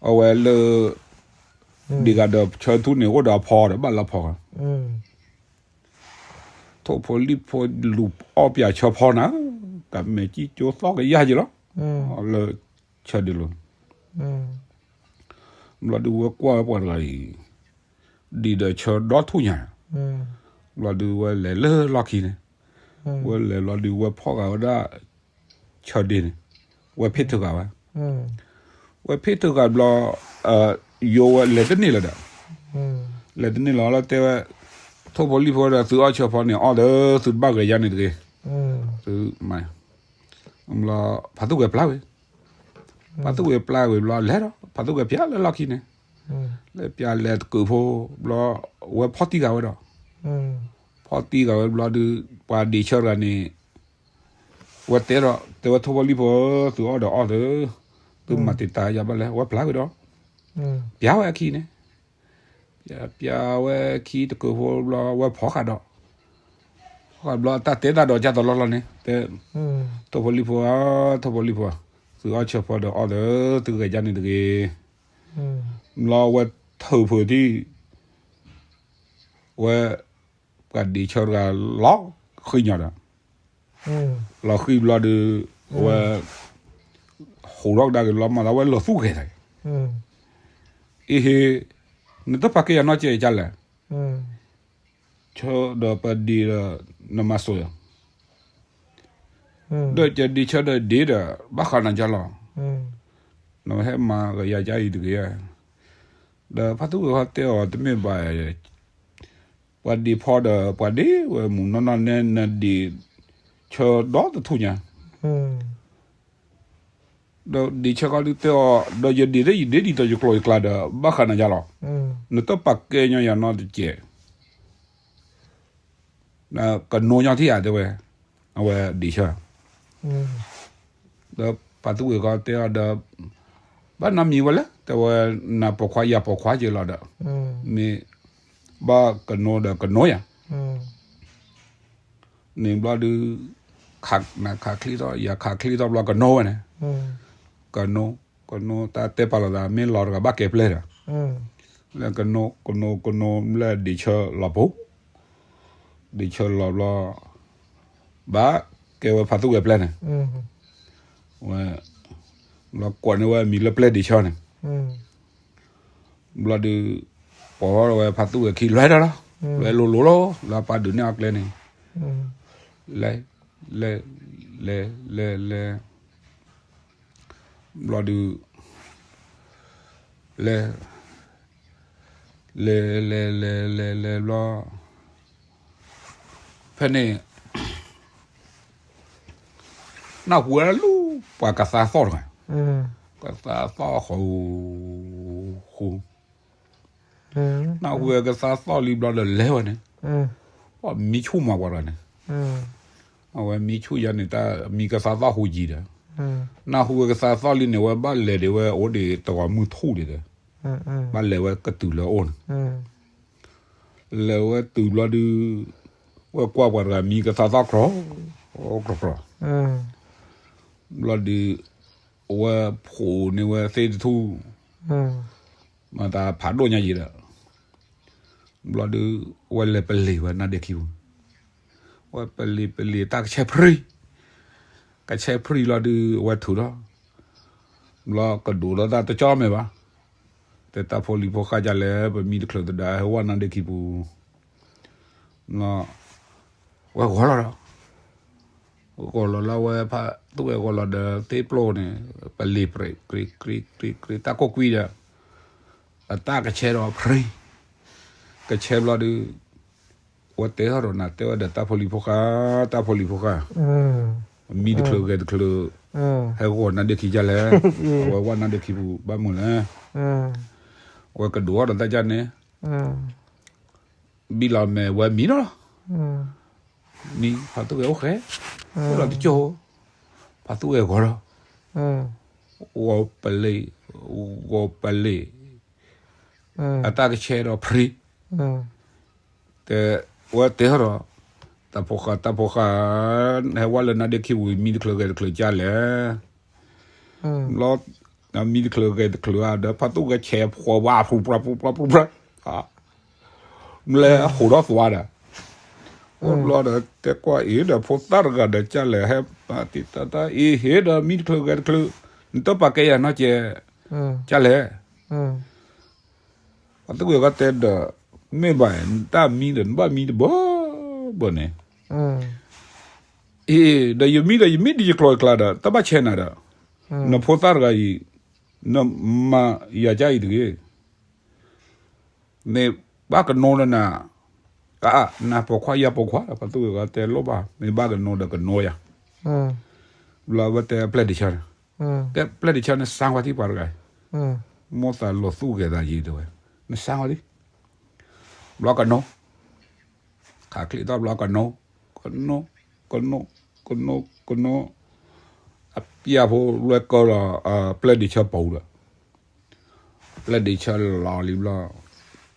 အဝဲလၢ ဒံးဂၤဒီးဆၢထူၣ်န့ၣ် အိၣ်ဒီးအဖီဒီး ဘၣ်လၢအဖီခါ ထိၣ်ဖိလံၣ်ဖိလူၤအီၣ်ပၠးဆၢဖီနၤ, တၢ်မဲာ်ကံၣ်ကၠိသီၣ်ကယၢ်က့ၤလီၤ, လၢဆၢဒံးလိၤန့ၣ်, ဘျီဒုးဝဲကွၢ်ဝဲပှၤတဂၤအံၤ, ဒံးဒီးဆၢဒီထူၣ်ညါ, ဘျီဒုးဝဲလဲၤလၢလီၢ်ခံန့ၣ်, ဝဲလဲၤဘျီဒုးဝဲဖီၣ်ဂၤဝဲဒၣ် ဆၢဒံးန့ၣ်, ဝဲဖ့ၣ်ထုးဂၤဝဲ, ဝဲဖ့ၣ်ထုးဂၤဘျီ ယိၤဝဲလဲၤတန့ၢ်လၢၤဒီး, လဲၤတန့ၢ်လၢၤလီၤတဲဝဲ, ထိၣ်ဖိလံၣ်ဖိဒီးသုအီၣ်ဆၢဖီန့ၣ် အီၣ်ဒီးသုတဘၣ်ဂဲၤယါန့ၣ်တဂ့ၤ, သုမၤ, ဘျီ ဖါသူၣ်ဂဲၤပျၢ်ဝဲ, ဖါသူၣ်ဂဲၤပျၢ်ဝဲဘျီလဲၤဒီး ဖါသူၣ်ဂဲၤပျၢ်လၢလီၢ်ခံန့ၣ်, လဲၤပျၢ်လဲၤတကုးဖိ, ဘျီ ဝဲဖီၣ်တံၢ်ဂၤဝဲဒီး, ဖီၣ်တံၢ်ဂၤဝဲဘျီဒုး ပှၤဒံးဆၢတဂၤန့ၣ် ဝဲတဲဒီး တဲဝဲထိၣ်ဖိလံၣ်ဖိ သုအီၣ်ဒီးအီၣ်သု, သုမၤတံာ်တာ်ယၤဘၣ်လဲၣ် ဝဲပျၢ်ဝဲဒီး, ပျၢ်ဝဲအခံန့ၣ်, ပျၢ်ဝဲခံတကုးဖိဘျီ ဝဲဖီၣ်ဃာ်ဒီး, ဘျီအတၢ်တဲတၢ်ဒီးကၢ်သီလီၢ်လီၢ်န့ၣ် တဲ, ထိၣ်ဖိလံၣ်ဖိဧၢ, ထိၣ်ဖိလံၣ်ဖိဧၢ, သုအီၣ်ဆၢဖီဒီးအီၣ်ဒီး သုဂဲၤဒ်န့ၣ်တဂ့ၤ. ဘျီဝဲထုးဖုးထံၣ် ဝဲ ပှၤဒ့ဆၢတဂၤလီၤဃံညီဒီး လီၤဃံဘျီဒီး အဝဲ ဟူးထီၣ်ကဒါက့ၤလီၤမး ဒီးဝဲလီၤသူၣ်ဂဲၤတၢ်, အ့ဟ့, နတပာ်ကဲယၤနီတစဲးကလဲၣ်, ဆၢဒီးပဒ့ဒီး နမၤစိၤယၤ, ဒီးကဒ့ဆၢဒီးဒ့ဒီး ဘၣ်ဃးနၤကလီၤ, နဟဲမၤကယၤကအံၤတဂ့ၤ, ဒီးဖါသူဝဲၤခီတဲအီၤတမ့ၢ်ဘၣ် ပှၤဒ့ဖီဒီးပှၤဒ့ဝဲမုၢ်နီၢ်နီၢ်နဲ နဒ့ဆၢဒီတထူၣ်ညါ, ဒီးဒ့ဆၢခီဒုတဲအီၤ ဒီးယဒ့တယဒ့ဒ်သိးယကျိၤယကျါဒီး ဘၣ်ဃးနၤယါလီၤ, နတပာ်ကဲညီယၤနီတစဲး, ကနိညီထံၣ်ဧါတဲဝဲ, အဝဲဒ့ဆၢ ဒီးဖါသူဝဲၤခီတဲအီၤဒီး ဘၣ်နီတမံၤဝဲလဲၣ် တဲဝဲ, နပိာ်ခွါယၤပိာ်ခွါက့ၤလီၤဒီး မ့ၢ်ဘၣ်ကနိဒီးကနိယၤ, န့ၣ်ဘျီဒုး နခးချ့ထီၣ် ယခးချ့ထီၣ်ဘျီကနိဝဲန့ၣ်, ကနိ ကနိတၢ်တဲပာ်လီၤသး မ့ၢ်လီၤတဂၤဘၣ်ကဲပျဲၢ်ဒီး, လၢကနိ ကနိ ကနိ လၢဒ့ဆၢလီၤပူၤ, ဒ့ဆၢလီၤဘျီ ဘၣ်ကဲဝဲဖါသူဝဲၤပျဲၢ်န့ၣ်, ဝဲ ဘျီကွၢ်န့ၢ်ဝဲအမံၤလၢပျဲၢ်ဒ့ဆၢန့ၣ်, ဘျီဒုး ပိာ်ထီၣ်ဝဲဖါသူဝဲၤခံလွဲၢ်ထီၣ်လီၤ, လွဲၢ်လိၤလိၤလီၤ လၢအပၢ်ဒုးန့ၢ်အီၤကျဲန့ၣ်, လဲၤ လဲၤ လဲၤ လဲၤ လဲၤ ဘျီဒုး လဲၤ လဲၤ လဲၤ လဲၤ လဲၤ ဘျီ ဖဲန့ၣ် နၢ်ဟူဝဲလၢပှၤကသါသီၣ်တဂၤ, ကသါသီၣ်ဃီ ဃူ နၢ်ဟူဝဲကသါသီၣ်လံဘျီဒီးလဲၤဝဲန့ၣ်, မံဆူၣ်မးပှၤတဂၤန့ၣ်, အဝဲမံဆူၣ်ယါန့ၣ် တၢ်မံကသါသီၣ်ဟူးယံၤဒီး, နၢ်ဟူဝဲကသါသီၣ်လံန့ၣ် ဝဲဘၣ်လဲၤဒံးဝဲအိၣ်ဒံးတဂီၤမုၢ်ထူၣ်ဒံးဒီး, ဘၣ်လဲၤဝဲကတုၤလၢအအိၣ်န့ၣ်, လဲၤဝဲတုၤဘျီဒုး, ဝဲကွၢ်ပှၤတဂၤမံကသါသီၣ်ကြီ, ကြီကြီ, ဘျီဒုး, အဝဲဖိးန့ၢ်ဝဲသ့ၣ်တထူၣ်, မၤသးဖးဒိၣ်ညါယံၤဒီး, ဘျီဒုး, အဝဲလဲၤပလ့ၤဝဲနါဒ့ခံပူၤ, အဝဲပလ့ၤပလ့ၤတၢ်ကဆဲးဖရံ, ကဆဲးဖရံလီၤဒုး အဝဲထုးထီၣ်, ဘျီကဒိးထီၣ်တၢ်တကၠီမဲာ်ဘၣ်, တဲတၢ်ဖိလံၤဖိဃာ်ဒ်လဲၣ် ပမံတချုးသဒါဟဲဝဲနါဒ့ခံပူၤ, ဝဲဂီၤလီၤဒီး, ဂီၤလီၤလၢဝဲဖါသူဝဲဂီၤလီၤဒီးသ့ၣ်ပျိၢ်န့ၣ်, ပလ့ၤပြ့း ကြ့း ကြ့း ကြ့း ကြ့း တၢ်ကိၢ်ကွံဒီး, အတၢ်ကဆဲးဒီးဖရံ, ကဆဲးဘျီဒုး, ဝဲတဲထီၣ်ဒီးနၤတဲဝဲဒီးတၢ်ဖိလံၤဖိဃာ်, တၢ်ဖိလံၤဖိဃာ်, မံတချုးဂဲၤတချုး, ဟဲဂီၤနါဒ့ခံဒ်လဲၣ်, အဝဲဝဲနါဒ့ခံပူၤဘၣ်မုာ်လဲၣ်, ဝဲကဒိးထီၣ်ဒီးတၢ်ဒ်န့ၣ် ဘံၣ်လီၤမဲာ်ဝဲမံလီၤ, မံဖါသူဝဲအိၣ်ဃဲ, အိၣ်ဒီးတကၠိ, ဖါသူဝဲဂီၤလီၤ, ဂီၤပလ့ၤ, ဂီၤပလ့ၤ, အတၢ်ကဆဲးဒီးဖရံ, တဲ, ဝဲတဲထီၣ်ဒီး, တၢ်ဖိဃာ် တၢ်ဖိဃာ်, ဟဲဝဲလၢနါဒ့ခံပူၤ မံတချုးဂဲၤတချုးဒ်လဲၣ် ဘျီ, မံတချုးဂဲၤတချုးဧါဒီး ဖါသူဝဲဆဲးဖှီၣ်ဝါ ဖူပြၣ် ဖူပြၣ် ဖူပြၣ်, မလဲၤဟူးထီၣ်သွါဒီး, အိၣ်ဘျီဒီး တဲကွၢ်အံၤဒီး ဖိသၣ်တဂၤဒီး ကၢ်လဲၣ် ဟဲပာ်တံာ်တာ်တၢ်အံၤ ဟ့ၣ်ဒီးမံတချုးဂဲၤတချုး, နတပာ်ကဲယၤနီတစဲး, ကၢ်လဲၣ် ပှၤသ့ၣ်ဝဲၢ်ကီၢ်တဲဒီး, မ့ၢ်ဘၣ်နတၢ်မံဒီး နဘၣ်မံတဘၢဘၢန့ၣ်, အ့ ဒီးယမံဒီး ယမံဒီးယကျိၤယကျါဒီး တဘၣ်ဆဲးနၤဒီး, နဖိသၣ်တဂၤအံၤ, နမၤယၤကၢ်အံၤတဂ့ၤ, မ့ၢ်ဘၣ်ကနိဒီးနၤ, ကနၤပိာ်ခွါယၤပိာ်ခွါ ပှၤသ့ၣ်ဝဲၢ်ကီၢ်တဲလိၣ်ဘၣ် မ့ၢ်ဘၣ်ကနိဒီးကနိယၤ, ဘျီဝဲတဲပျဲၢ်ဒံးဆၢန့ၣ်, တဲပျဲၢ်ဒံးဆၢန့ၣ် စၢ်ဝဲထံၣ်ပှၤတဂၤအံၤ, မိၣ်သးလီၤသူၣ်ဂဲၤသးယံၤတဲဝဲ, နစၢ်ဝဲလံ, ဘျီကနိ, ခးချံးထီၣ်ဘျီကနိ, ကနိ, ကနိ, ကနိ, ကနိ, အပျဲၢ်ဖိလွဲၢ်ကီၢ်လီၤ, ပျဲၢ်ဒံးဆၢပူၤဒီး, ပျဲၢ်ဒံးဆၢလီၤလံ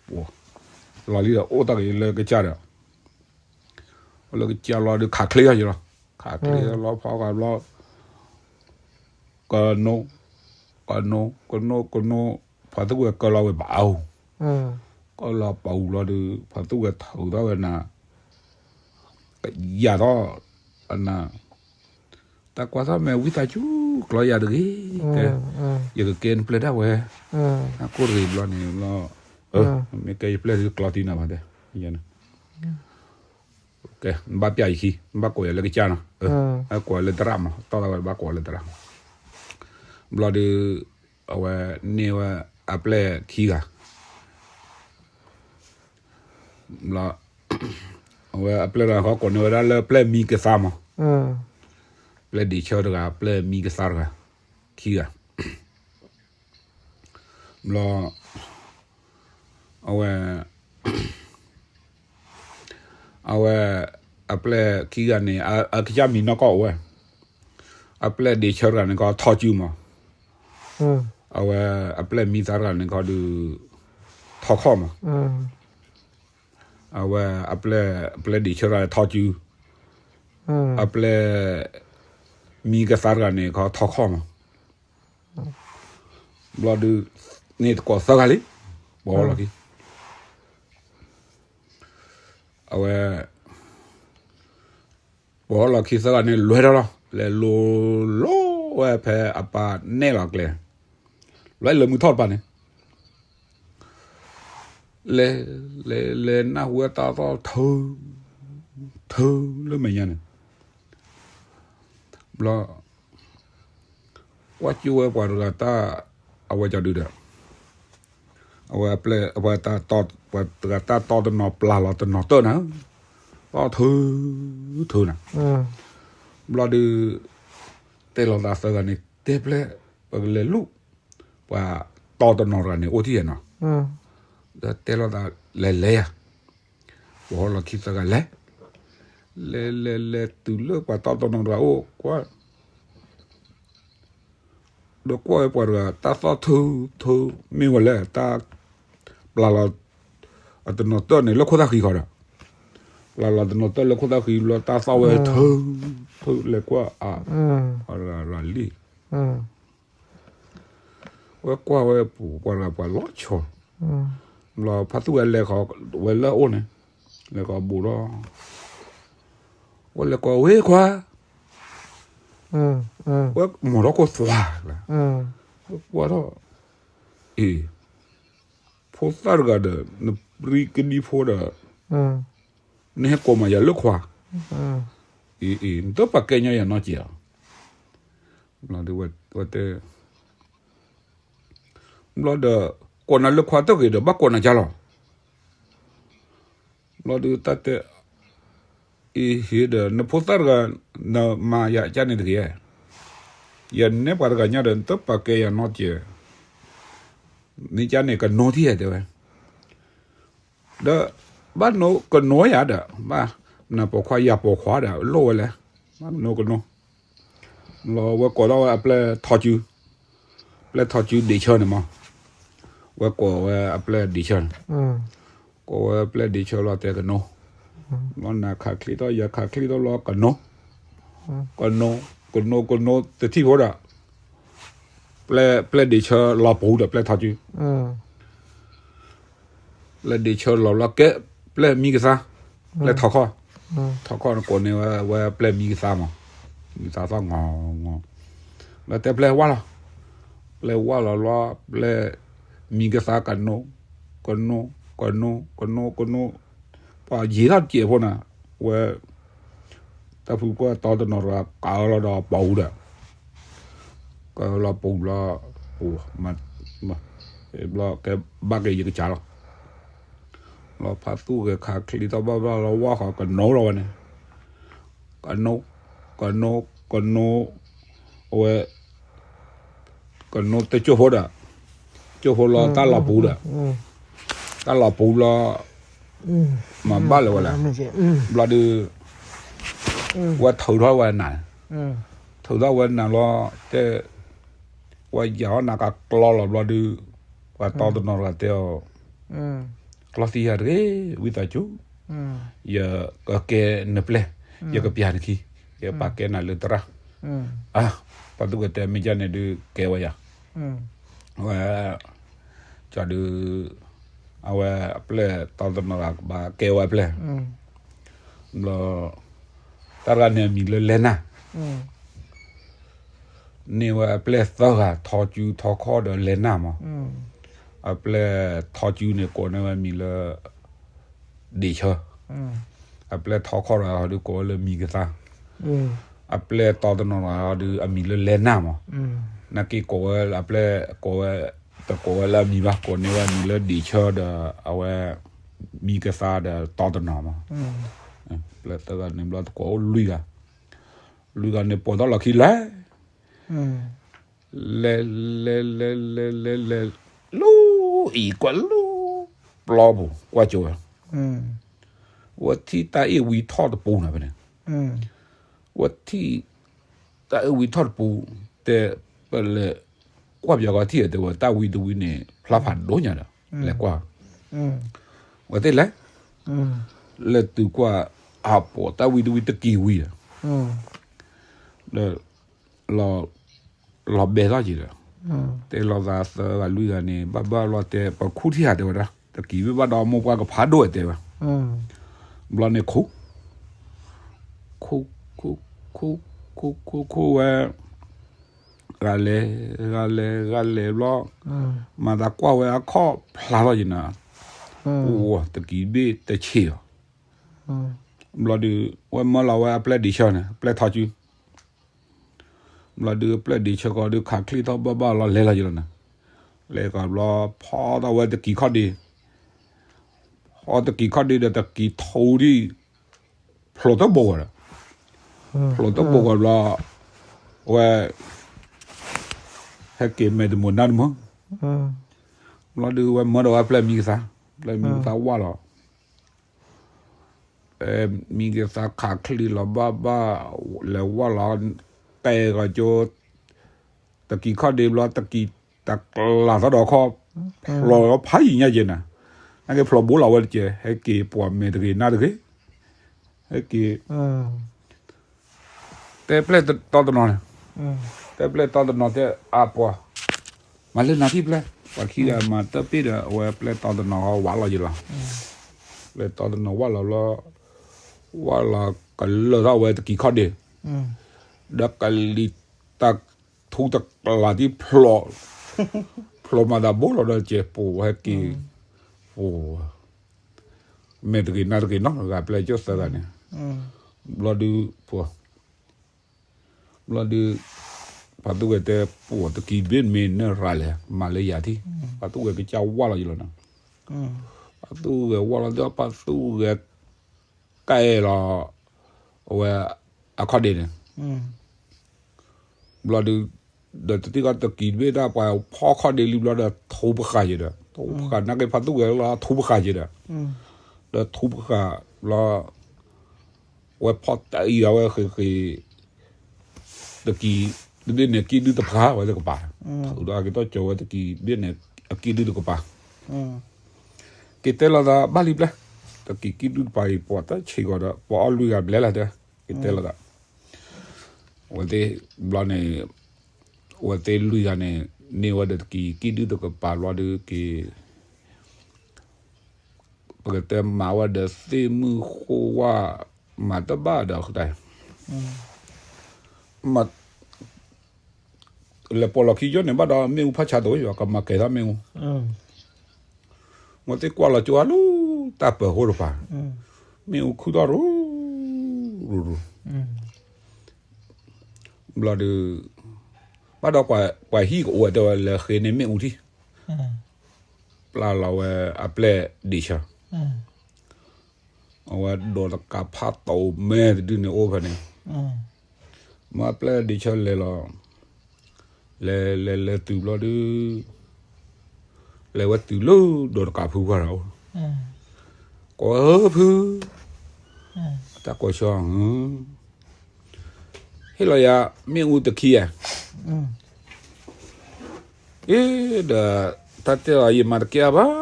ဘျီ, လီၤလံဒီးအိၣ်တၢ်က့ၤလၢကစၢ်ဒီး, လၢကစၢ်လီၤဒီးခးချ့အီၤယလီၤ, ခးချ့လီၤဖီဃာ်ဘျီ, ကနိ, ကနိ, ကနိ, ကနိ, ဖါသူၣ်ဝဲကၢလီၤဝဲဘၣ်အူ, ကၢလီၤပာ်အူလီၤဒီး ဖါသူၣ်ဝဲထုးထီၣ်ဝဲနၤ, ကယၤထီၣ်, နၤ, တၢ်ကွၢ်ထီၣ်မ့ၢ်ဝံသးစူၤ ကျီယၤတဂ့ၤ, ကဲ, ယကကဲနပျဲၢ်ဒၣ်ဝဲ, အကိၣ်တဂ့ၤဘျီန့ၣ်ဘျီ, မ့ၢ်ကဲယပျဲၢ်ဒုးကျီသံနၤဘၣ်တဲ, ကဲ, နဘၣ်ပျဲယခံ, နဘၣ်ကိးယၤလၢကစၢ်နီၤ, အကိးလၢသရၣ်မး, တီၢ်သးဝဲဘၣ်ကိးလၢသရၣ်မး, ဘျီဒီး, အဝဲန့ၢ်ဝဲအပျဲၢ်ခံဂၤ, ဘျီ, အဝဲအပျဲၢ်တဂၤဃီကိးန့ၢ်ဝဲဒၣ်လၢပျဲၢ်မံကသါမး, ပျဲၢ်ဒ့ဆၢတဂၤ ပျဲၢ်မံကသါတဂၤ, ခံဂၤ, ဘျီ, အဝဲ အဝဲ, အပျဲၢ်ခံဂၤန့ၣ် အကစၢ်မံၤနီၢ်ကီၢ်အိၣ်ဝဲ, အပျဲၢ်ဒ့ဆၢတဂၤန့ၣ်ခီထီၣ်စုမး, အဝဲ, အပျဲၢ်မံသါတဂၤန့ၣ်ခီဒီး, ထီၣ်ခီၣ်မး, အဝဲ, အပျဲၢ်ဒ့ဆၢတဂၤန့ၣ်ထီၣ်စု, အပျဲၢ်, မံကသါတဂၤန့ၣ်ခီထီၣ်ခီၣ်မး, ဘျီဒုး, န့ၢ်သကိးသၢဂၤလံ, ပှၤဟီၣ်လီၢ်ခံ အဝဲ, ပှၤဟီၣ်လီၢ်ခံသၢဂၤန့ၣ်လဲၤထီၣ်လီၤ, လဲၤလိၤလိၤဝဲဖဲအပၢ်နဲၣ်လီၤကျဲ, လဲၤလၢမုၢ်ထီၣ်တပၤန့ၣ်, လဲၤ, လဲၤလဲၤနၢ်ဟူဝဲတၢ်သီၣ်ထု, ထုလၢမဲာ်ညါန့ၣ်, ဘျီ ကွၢ်ကၠိဝဲပှၤတဂၤတၢ်, အဝဲကဒုဒီး, အဝဲပျဲၢ်, ပှၤတဂၤတၢ်တီတနီၤပျၢ်လီၤတနီၤတၢၢ်နၤ, သီၣ်ထု, ထုနၤ, ဘျီဒုး, တဲလီၤသးသၢဂၤန့ၣ် တဲပျဲၢ်, ပကလဲၤလူၤ, ပှၤတီတနီၤတဂၤန့ၣ်အိၣ်ထံၣ်နီၤ, ဒီးတဲလီၤသးလဲၤလဲၤယၤ, ပှၤဟီၣ်လီၢ်ခံသၢဂၤလဲၤ, လဲၤလဲၤလဲၤတုၤလၢပှၤတီတနီၤတဂၤအိၣ်ကွၢ် ဒီးကွၢ်ဝဲပှၤတဂၤ တၢ်သီၣ်ထုထု မ့ၢ်ဝဲလဲၣ် တၢ်ပျၢ်လီၤအတနီၤတၢၢ်န့ၣ် လၢခိၣ်သၣ်ဃံဃီဒီး, ပျၢ်လီၤတနီၤတၢၢ်လၢခိၣ်သၣ်ဃံဘျီ တၢ်သီၣ်ဝဲထုထု လဲၤကွၢ်အါ, ပှၤတဂၤရၤလံ, ဝဲကွၢ်ဝဲပှၤတဂၤပှၤလီၤဆီ, ဘျီဖါသူၣ်ဝဲလဲၤဃီၤဝဲလၢအအိၣ်န့ၣ်, လဲၤဃီၤဘူးထီၣ်, ဝဲလဲၤကိးဝဲခွါ ဝဲမိၢ်ထီၣ်ခိၣ်သွါ, ဝဲကွၢ်ထီၣ်, အ့, ဖိသၣ်တဂၤဒီး နပြံကဒံဖိဒီး, နဟဲကိးမးယၤလၢခွါ, အ့, နတပာ်ကဲညီယၤနီတစဲးဧါ, ဝဲတဲ, ဘျီဒီး, ကိးနၤလၢခွါတဂ့ၤဒီး ဘၣ်ကိးနၤကၢ်လီၤ, ဘျီဒီးတၢ်တဲ, အ့ဟ့ဒီး နဖိသၣ်တဂၤ, နမၤယၤကၢ်န့ၣ်တဂ့ၤ, ယနဲပှၤတဂၤညါဒီး နတပာ်ကဲယၤနီတစဲး, မ့ၢ်ကၢ်န့ၣ်ကနိထံၣ်ဧါတဲဝဲ, ဒီး, ဘၣ်နကနိယၤဒီး ဘၣ်နပိာ်ခွါယၤပိာ်ခွါဒီး လိၣ်ဝဲလဲၣ်, ဘၣ်နကနိ, လီၤဝဲကိးထီၣ်ဝဲအပျဲၢ်ထီၣ်စု, ပျဲၢ်ထီၣ်စုဒ့ဆၢန့ၣ်မး, ဝဲကိးဝဲအပျဲၢ်ဒ့ဆၢန့ၣ်, ကိးဝဲပျဲၢ်ဒ့ဆၢလီၤတဲကနိ, လီၤနၤခးချံထီၣ်ယၤခးချံထီၣ်လီၤကနိ, ကနိ, ကနိ, ကနိတထံၣ်ဖိဒီး, ပျဲၢ်ဒ့ဆၢလီၤပူၤဒီးပျဲၢ်ထီၣ်စု ပျဲၢ်ဒ့ဆၢလီၤဘျီကဲ, ပျဲၢ်မံကသါ, ပျဲၢ်ထီၣ်ခီၣ်, ထီၣ်ခီၣ်န့ၣ်ကိးန့ၢ်ဝဲပျဲၢ်မံကသါမး, မံကသါသီၣ်ငီၤငီၤ, လီၤတဲပျဲၢ်ဝၢ်လီၤ, ပျဲၢ်ဝၢ်လီၤဘျီ, ပျဲၢ်မံကသါကနိ, ကနိ, ကနိ, ကနိ, ကနိ, ပှၤယံာ်ထီၣ်တစဲးဖိန့ၣ်, ဝဲ တၢ်ဖုပှၢ်တီတနီၤတဂၤ ကးအီၤလီၤဒီးပာ်အူဒီး, ကးအီၤလီၤပူၤဘျီ, ပူၤ, ဘျီကဲဘၣ်က့ၤယကစၢ်လီၤ, လီၤဖါသူၣ်ဂဲၤခးချံထီၣ်ဘၣ်ဘျီလီၤဝၢ်ဃီၤ ကနိလီၤဝဲန့ၣ်, ကနိ, ကနိ, ကနိ, အဝဲ ကနိတကၠိၢ်ဖိဒီး, ကၠိၢ်ဖိလီၤတၢ်လီၤပူၤဒီး, တၢ်လီၤပူၤဘျီ, မၤဘၣ်လၢၤဝဲလဲၣ်, ဘျီဒီး, ဝဲထုးထီၣ်ဝဲနၤ, ထုးထီၣ်ဝဲနၤလီၤ, တဲ, ဝဲယၤအီၣ်နၤကကျီလီၤဘျီဒီး, ပှၤတီတနီၤတဂၤတဲအီၤ, ကျီသံယၤတဂ့ၤ ဝံသးစူၤ ယကကဲနပျဲၢ်, ယကပျၢ်နခံ, ယပာ်ကဲနၤလၢသရၣ်. အၢ, ပှၤသူၣ်က့ၤတဲမ့ၢ်ကန့ၣ်ဒုးကဲဝဲယၤ, ဝဲ, ကၠီဒုး, အဝဲအပျဲၢ်တီတနီၤဂၤဘၣ်ကဲဝဲအပျဲၢ်, ဘျီ, တၢ်တဂၤန့ၣ်အမံၤလၢလဲနၢ် န့ၢ်ဝဲအပျဲၢ်သၢဂၤ ထီကၠူ ထီခီၣ်ဒီးလဲနၢ်မး. အပျဲၢ်ထီကၠူန့ၣ်ကိးန့ၢ်ဝဲမံၤလၢ ဒ့ၣ်ဆၢ, အပျဲၢ်ထီခီၣ်ဒီးဒုးကိးဝဲလၢမံၤကသါ, အပျဲၢ်တီတနီၤဒီးဒုးအမံၤလၢလဲနၢ်မး. နာ်က့ကိးဝဲအပျဲၢ်ကိးဝဲ, တကိးဝဲလၢအမံၤဘၣ်, ကိးန့ၢ်ဝဲမံၤလၢဒ့ၣ်ဆၢဒီးအဝဲ မံၤကသါဒီးတီတနီၤမး. ပျဲၢ်သၢဂၤန့ၣ်ဘျီတကိးအိၣ်လွံၢ်ဂၤ, လွံၢ်ဂၤန့ၣ်ပိာ်ထီၣ်လီၢ်ခံလဲၤ လဲၤလဲၤလဲၤလဲၤလဲၤလဲၤလဲၤ, လၢအံၤကွၢ်လၢပျီပူၤကွၢ်ကၠိဝဲ, ဝဲထံၣ်တၢ်အ့ၣ်ဝံထီၣ်တပူၤနၤဖဲန့ၣ်, ဝဲထံၣ်တၢ်အ့ၣ်ဝံထီၣ်တပူၤ, တဲပလဲၤကွၢ်ပယီၤကီထံၣ်ဧါ တဲဝဲ တၢ်ဝံတဝံန့ၣ် ဖျါဖးဒိၣ်ညါဒီး လဲၤကွၢ်, ဝဲသ့ၣ်လဲၤ လဲၤတုၤကွၢ်အပိာ်တၢ်ဝံတဝံတကံၤဝံၤဧါ, ဒီး လီၤဘဲထီၣ်က့ၤဒီး, တဲလီၤသးသၢဂၤလွံၢ်ဂၤန့ၣ် ဘၣ်ဘၣ်လီၤတဲ ပခူၣ်ထံၣ်ဧါ တဲဝဲဒၣ်, တကံၤဘၣ်ဘၣ်ဒီးမိၢ်ပှၢ်ကဖးဒိၣ်ဧါ တဲဝဲ, ဘျီန့ၣ်ခူၣ်, ခူၣ်, ခူၣ်, ခူၣ်, ခူၣ်, ခူၣ်ဝဲ, ဂၤလဲၤ, ဂၤလဲၤ, ဂၤလဲၤဘျီ, မၤသးကွၢ်ဝဲအခီၣ်ဖျါထီၣ်က့ၤနၤ, အိၣ်ဝဲတကံၤဘ့ၣ်တဆံးလီၤ. ဘျီဒုး ဝဲမၢလီၤဝဲအပျဲၢ်ဒ့ၣ်ဆၢန့ၣ် အပျဲၢ်ထီကၠူ ဘျီဒုးအပျဲၢ်ဒ့ၣ်ဆၢကီးဒုး ခးချံထီၣ်ဘၣ်ဘၣ်လီၤ လဲၤလီၤယံၤလီၤန့ၣ်, လဲၤကီးဘျီ ဖီထီၣ်ဝဲတကံၤခီၣ်ဒ့, ဖီတကံၤခီၣ်ဒ့ဒီးတကံၤထိဒံး, ဖျိးတဘိကီးဒီး, ဖျိးတဘိကီးဘျီ, ဝဲ, ဟဲက့ၤမဲာ်တမုာ်နါတမုာ်, ဘျီဒုးဝဲမၢဒီးဝဲပျဲၢ်မံကသါ, ပျဲၢ်မံကသါဝၢ်လီၤ မံကသါခးချံလီၤဘၣ်ဘၣ်, လဲၤဝၢ်လီၤ, တဲကီကၠိ, တကံၤခီၣ်ဒ့ဘျီ တကံၤတကလးသီဒီးခီၣ်, ဖျိးဖးယံၤညါက့ၤနၤ, နာ်က့ဖျိးဘိလီၤဝဲတက့ၢ်, ဟဲက့ၤပှၤမဲာ်တဂ့ၤနါတဂ့ၤ, ဟဲက့ၤ တဲပျဲၢ်တီတနီၤန့ၣ်, တဲပျဲၢ်တီတနီၤတဲအပှၤ, မၤလၢနၤထံၣ်ပျဲၢ်, ပှၤခံဂၤမၤတၢ်ပ့ၢ်ဒီး အဝဲပျဲၢ်တီတနီၤဝၢ်လီၤယံၤလီၤ, ပျဲၢ်တီတနီၤဝၢ်လီၤဘျီ, ဝၢ်လီၤကလၢာ်ထီၣ်ဝဲတကံၤခီၣ်ဒ့, ဒီးကလံၤတၢ်ထူတကလးဒ်ဖျိး, ဖျိးမၤသးဘိလီၤဒီးကဲးပိာ်ဝဲဟဲက့ၤ, ပိာ် မဲာ်တဂ့ၤနါတဂ့ၤနီတဂၤ ပျဲၢ်ကၠိသၢဂၤန့ၣ်, ဘျီဒုး, ဘျီဒုး, ပှၤသူၣ်ဝဲတဲ ပိာ်တကံၤဘ့ၣ်မ့ၢ်နရၤလဲၣ် မၤလၢယၤထံၣ်, ပှၤသူၣ်ဝဲကစၢ်ဝၢ်လီၤယံၤလီၤန့ၣ်, ပှၤသူၣ်ဝဲဝၢ်လီၤဒီး ပှၤသူၣ်ဝဲ ကဲလီၤ, အဝဲ, အခီၣ်ဒ့န့ၣ် ဘျီဒုး, ဒီးတထံၣ်ဃီတကံၤတဘ့ၣ်တၢ်ပှၤဖီခီၣ်ဒ့လံဘျီဒီးထူပဃာ်ယဲဒီး ထူပဃာ်နာ်က့ဖါသူၣ်ဂဲၤလီၤထူပဃာ်ယဲဒီး, ဒီးထူပဃာ်ဘျီ, ဝဲဖီၣ်တၢ်အံၤအဝဲဃ့ဃ့, တကံၤ, တဘ့ၣ်န့ၣ်ကံၣ်ဒုၣ်တဖျါဝဲတကပၤ, ဒီးက့ၤထီၣ်ကၠီၤဝဲတကံၤတဘ့ၣ်န့ၣ်, အကံၣ်ဒုၣ်တကပၤ က့ၤတဲလိာ်သးဘၣ်လံပျဲၢ်, တကံၤကံၣ်ဒုၣ်တပၤအံၤ ပှၤတဆံးကီးဒီး ပှၤအီၣ်လွံၢ်ဂၤဘျဲၣ်လၢ်တဲ, က့ၤတဲလိာ်သး, ဝဲသ့ၣ်ဘျီန့ၣ်, ဝဲသ့ၣ်လွံၢ်ဂၤန့ၣ်, န့ၢ်ဝဲဒီးတကံၤကံၣ်ဒုၣ်တကပၤဘျီဒုးက့ၤ, ပကတဲမၤဝဲဒီးသ့ၣ်မုၣ်ဃိဝၣ်, မၤတဘၣ်ဒီးဃတၢၢ် လဲၤပိာ်လီၢ်ခံယိန့ၣ် ဘၣ်ဒီးမ့ၣ်အူဖးဆါတအိၣ် ကမၤကဲၤထီၣ်မ့ၣ်အူ, ဝဲသ့ၣ်ကွၢ်လီၤကၠိအလၢတၢ်ပၢၤဃိတဖၣ်, မ့ၣ်အူခုၣ်ထီၣ်ရူၤရူၤရူၤ, ဘျီဒုး, ဘၣ်ဒီးပှၤဟံၣ်ကအိၣ်ဝဲတဲဝဲလဲၤဃ့န့ၢ်မ့ၣ်အူထံၣ်, ပျၢ်လီၤဝဲအပျဲၢ်ဒ့ၣ်ဆၢ အဝဲဒိးတကးဖးတိၢ်မဲာ်တဒုန့ၣ်အိၣ်ဖဲန့ၣ်, မ့ၢ်အပျဲၢ်ဒ့ၣ်ဆၢလဲၤလီၤ, လဲၤလဲၤလဲၤတုၤဘျီဒုး, လဲၤဝဲတုၤလၢဒိးတကးဖုပှၢ်ဒီး, ကိးဝဲဖု, တၢ်ကိးဆၢ, ဟ့ၣ်လီၤယၤမ့ၣ်အူတခံဧါ, အ့ ဒီး, တၢ်တဲလီၤယမၤတကဲဘၣ်,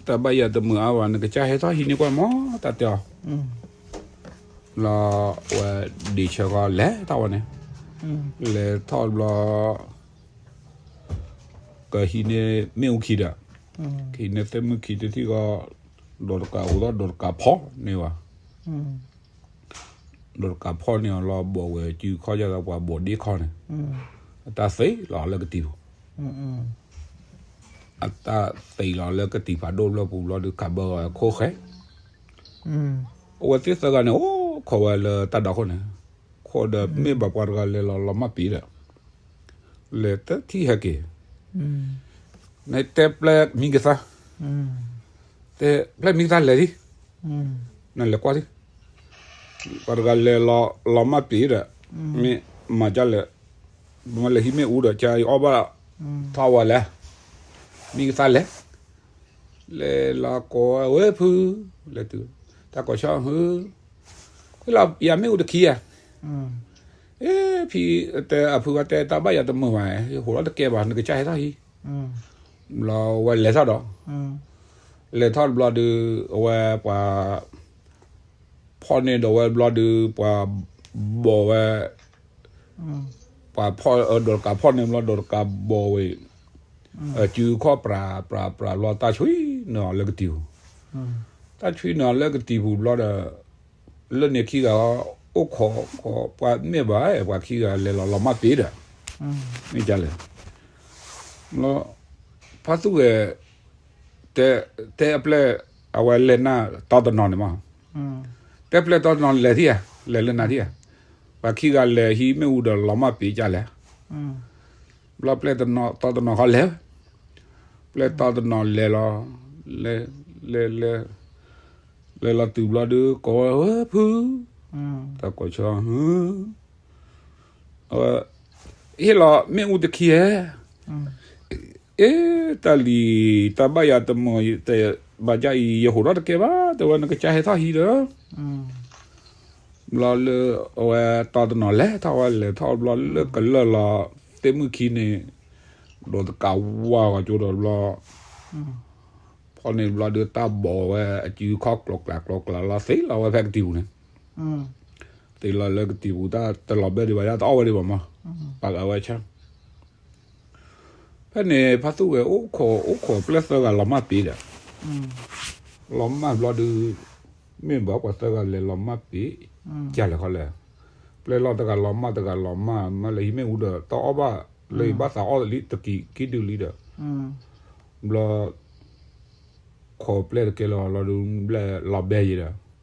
တၢ်ဘၣ်ယၤတမုာ်အါဘၣ် နကစၢ်ဟဲထီၣ်ဟံးန့ၢ်ကွၢ်မး တၢ်တဲအီၤ, လီၤဝဲဒံးဆၢဃီလဲၤထီၣ်ဝဲန့ၣ်, လဲၤထီၣ်တဘျီ ကဟံးန့ၢ်မ့ၣ်အူခံဒီး, ကဟံးန့ၢ်သ့ၣ်မုၣ်ခံတထံၣ်ဃီ, ဒီးတကးဟူးထီၣ်ဒီးတကးဖီၣ်န့ၢ်ဘၣ်, ဒီးတကးဖီၣ်န့ၢ်အီၤလီၤ ဘီၣ်ဝဲစုခီၣ်ယၢ်သးပှၤဘီၣ်ဒ့ခီန့ၣ်, အတၢ်သ့လီၤလၢကတံၤပူၤ, အတၢ်သ့လီၤလၢကတံၤဖးဒိၣ်ဘျီပူၤဘျီဒီး ကးဘၢဂီၤခိၣ်ဃဲ, အဝဲသ့ၣ်သၢဂၤန့ၣ် အိၣ်ခိးဝဲလၢတၢ်ဒီခိၣ်န့ၣ်, ခိၣ်ဒီးမ့ၢ်ဘၣ်ပှၤတဂၤလဲၤလီၤလီၤမၢ်ပ့ၤဒီး, လဲၤတထံၣ်ဟဲက့ၤ, နတဲပျဲမံကသါ, တဲပျဲမံကသါလဲၤဒံး, နလဲၤကွၢ်ဒံး, ပှၤတဂၤလဲၤလီၤလီၤမၢ်ပ့ၤဒီး, မ့ၢ်မၤဒ်လဲၣ်, မ့ၢ်လဲၤဟံးမ့ၣ်အူဒီး ကအီၣ်ဘၣ်, ထီၣ်ဝဲလဲၣ်, မံကသါလဲၤ, လဲၤလီၤကိးဝဲဖု, လဲၤတုၤ, တၢ်ကိးဆီဟု, လီၤယၤမ့ၣ်အူတခံဧါ, အ့ ဖံတဲအဖုဝဲတဲ တၢ်ဘၣ်ယၤတမုာ်ဘၣ်, ဟိးလီၤတကဲဘၣ် နကစၢ်ဟဲထီၣ်ဟံး, ဘျီဝဲလဲၤထီၣ်ဒီး, လဲၤထီၣ်တဘျီဒီး အဝဲပှၤ ဖီၣ်န့ၢ်ဒီးဝဲဘျီဒီး ပှၤဘီၣ်ဝဲ, ပှၤဖီၣ်, ဒီးတကးဖီၣ်န့ၢ်ဘျီ ဒီးတကးဘီၣ်ဝဲ, စုခီၣ်ပြးပြးပြးဘျီ တၢ်ဆွံနုာ်အီၤလၢကတံၤပူၤ, တၢ်ဆွံနုာ်အီၤလၢကတံၤပူၤဘျီဒီး, လၢန့ၣ်ခံဂၤ အိၣ်ခိးခိးပှၤမ့ၢ်ဘၣ် ပှၤခံဂၤလဲၤလီၤလီၤမၢ်ပ့ၤဒီး, မ့ၢ်ဒ်လဲၣ်, ဖါသူၣ်ဂဲၤ တဲအပျဲၢ် အဝဲလဲၤနၢ်တီတနီၤန့ၣ်မး, တဲပျဲၢ်တီတနီၤလဲၤထံၣ်ဧါ, လဲၤလၢနၤထံၣ်ဧါ, ပှၤခံဂၤလဲၤဟံးမ့ၣ်အူဒီးလီၤမၢ်ပ့ၤကလဲၣ်, ဘျီပျဲၢ်တီတနီၤဃီလဲၤ, ပျဲၢ်တီတနီၤလဲၤလီၤ, လဲၤလဲၤလဲၤ, လဲၤလီၤတုၤဘျီဒီး ကိးဝဲဖု, တၢ်ကိးဆီ ဟ့ၣ်လီၤမ့ၣ်အူတခံဧါ, အ့ တၢ်လံၤ တၢ်ဘၣ်ယၤတမုာ် ဘၣ်ကၢ်အံၤ ယဟိးထီၣ်တကဲဘၣ် တဲဝဲ နကစၢ်ဟဲထီၣ်ဟံးဒီး, ဘျီလၢအဝဲတီတနီၤလဲၤထီၣ်ဝဲ လဲၤထီၣ်ဘျီလၢကလၢာ်လီၤ သ့ၣ်မုၣ်ခံန့ၣ်, ဒီးတကးဝါဂီၤကၠိဒီးဘျီ, ဖီၣ်န့ၢ်ဘျီဒီးတၢ်ဘီၣ်ဝဲ အစုခီၣ်ကျိၤကျါကျိၤကျါလီၤ သ့လီၤဝဲဖဲကတံၤပူၤန့ၣ်, သ့လီၤလၢကတံၤပူၤ တၢ်တလီၤဘဲဒံးဘၣ် တၢ်တအီၣ်ဝဲဒံးဘၣ်မး, ပာ်ဂၤဝဲဆၢ ဖဲန့ၣ် ဖါသူၣ်ဂဲၤအိၣ်ခိးအိၣ်ခိးပျဲၢ်သၢဂၤလီၤမၢ်ပ့ၤဒီး, လီၤမၢ်ဘျီဒီး, မ့ၢ်ဘၣ်ပှၤသၢဂၤလဲၤလီၤမၢ်ပ့ၤ, ကလဲၣ်ခီလဲၣ်, ပျဲၢ်လီၤတဂၤလီၤမၢ်တဂၤလီၤမၢ် မၢလၢဟံးမ့ၣ်အူဒီး တၢ်အီၣ်ဘၣ်လၢယဘၣ်သးအီၣ်လံတကံၤကံၣ်ဒုလံဒီး, ဘျီ ခိးပျဲၢ်တကဲလီၤလီၤဒီး ဘျဲၣ်လီၤဘဲယဲဒီး,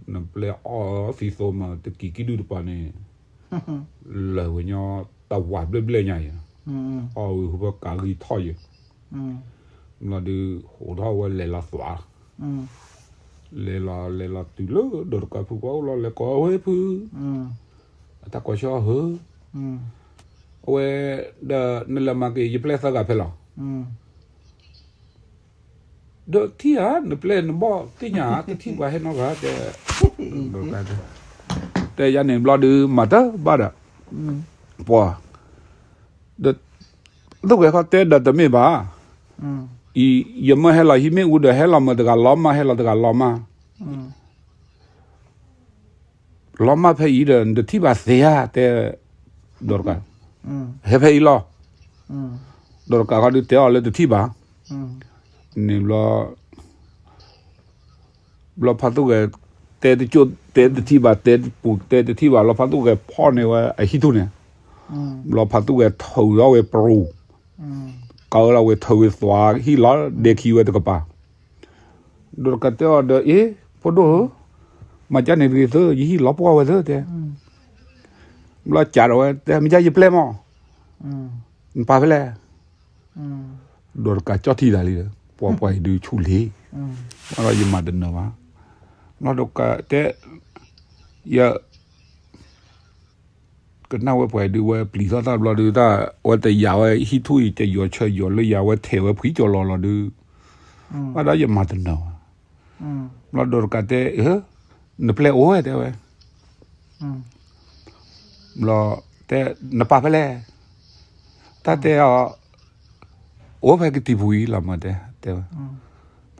နပျဲၢ်အီၣ်သံသိမး တကံၤကံၣ်ဒုတပၤန့ၣ်, လၢာ်ဝဲညီတဝးဘျဲၣ်ဘျဲၣ်ညါယဲ, အီၣ်ဝံၤဟူဖၢကးဂံၢ်ထီၣ်ယဲ, ဘျီဒီးဟိးထီၣ်ဝဲလဲၤလီၤသွး, လဲၤလီၤလဲၤလီၤတုၤလၢဒီးတကးဖုပှၤအိၣ်လီၤ လဲၤကိးဝဲဖု, အတၢ်ကိးဆီဟၢ, အဝဲ, ဒီးနလဲၤမၤက့ၤယပျဲၢ်သၢဂၤဖဲလီၤ ဒီးထံၣ်ဧါ နပျဲၢ်နဘီၣ်သ့ၣ်ညါဧါ တထံၣ်ပှၤဟဲနီတဂၤတဲ, တဲယၤန့ၣ်ဘျီဒီးမၤတဘၣ်ဒီး, ပှၤ, ဒီး, သူၣ်ဂဲၤခီတဲဒီးတမ့ၢ်ဘၣ်, ယမၢဟဲလီၤဟံးမ့ၣ်အူဒီးဟဲလီၤမၢတဂၤလီၤမၢ် ဟဲလီၤတဂၤလီၤမၢ် လီၤမၢ်ဖဲအံၤဒီး နတထံၣ်ဘၣ်သ့ဧါ တဲ, ဒီးတကး, ဟဲဖဲအံၤလီၤ, ဒီးတကးခီဒုးတဲအီၤလၢတထံၣ်ဘၣ်, န့ၣ်ဘျီ, ဘျီဖါသူၣ်ဂဲၤ, တဲတကၠိၣ်တဲတထံၣ်ဘၣ် တဲတပူၤတဲတထံၣ်ဘၣ် ဘျီဖါသူၣ်ဂဲၤဖီၣ်န့ၢ်ဝဲအဟံၣ်ထူၣ်န့ၣ်, ဘျီဖါသူၣ်ဂဲၤထုးထီၣ်ဝဲပရူၤ, ကးလီၤဝဲထုးဝဲသွးဟံၣ်လီၤဒဲခံဝဲတကပၤ ဒီးတကးတဲအီၤဒီး အ့ ဖိဒိၣ်ဧၢ, မၤကၢ်န့ၣ်တဂ့ၤသၢ ယဟံၣ်လီၤပှီၢ်ဝဲသၢတဲ, ဘျီကးဒီးဝဲတဲ မ့ၢ်ကၢ်ယပျဲၢ်မး, နပာ်ဖဲလဲၣ်, ဒီးတကးကၠီၣ်ထံတၢ်လံဒီး ပှၤပှၤအံၤဒုးဆူၣ်လံ, ဘျီဒီးယမၤတနၢၤဘၣ်, ဘျီဒီးကးတဲ, ယ ကနၣ်ဝဲပှၤဒုးဝဲပျံၤထီၣ်တၢ်ဘျီဒုးတၢ် ဝဲတယာ်ဝဲဟံၣ်ထူၣ်အံၤ တယီၤဆၢယီၤလၢယၤဝဲထဲးဝဲဖှံကၠီၤလီၤလီၤဒုး, ဘၣ်ဒီးယမၤတနၢၤဘၣ်, ဘျီဒီးတကးတဲ, နပျဲၢ်အိၣ်ဝဲတဲဝဲ, ဘျီ, တဲ, နပာ်ဖဲလဲၣ်, တၢ်တဲအီၤ, အိၣ်ဖဲကတံၤပူၤအံၤလီၤမၢ်တဲ, တဲဝဲ, ဖ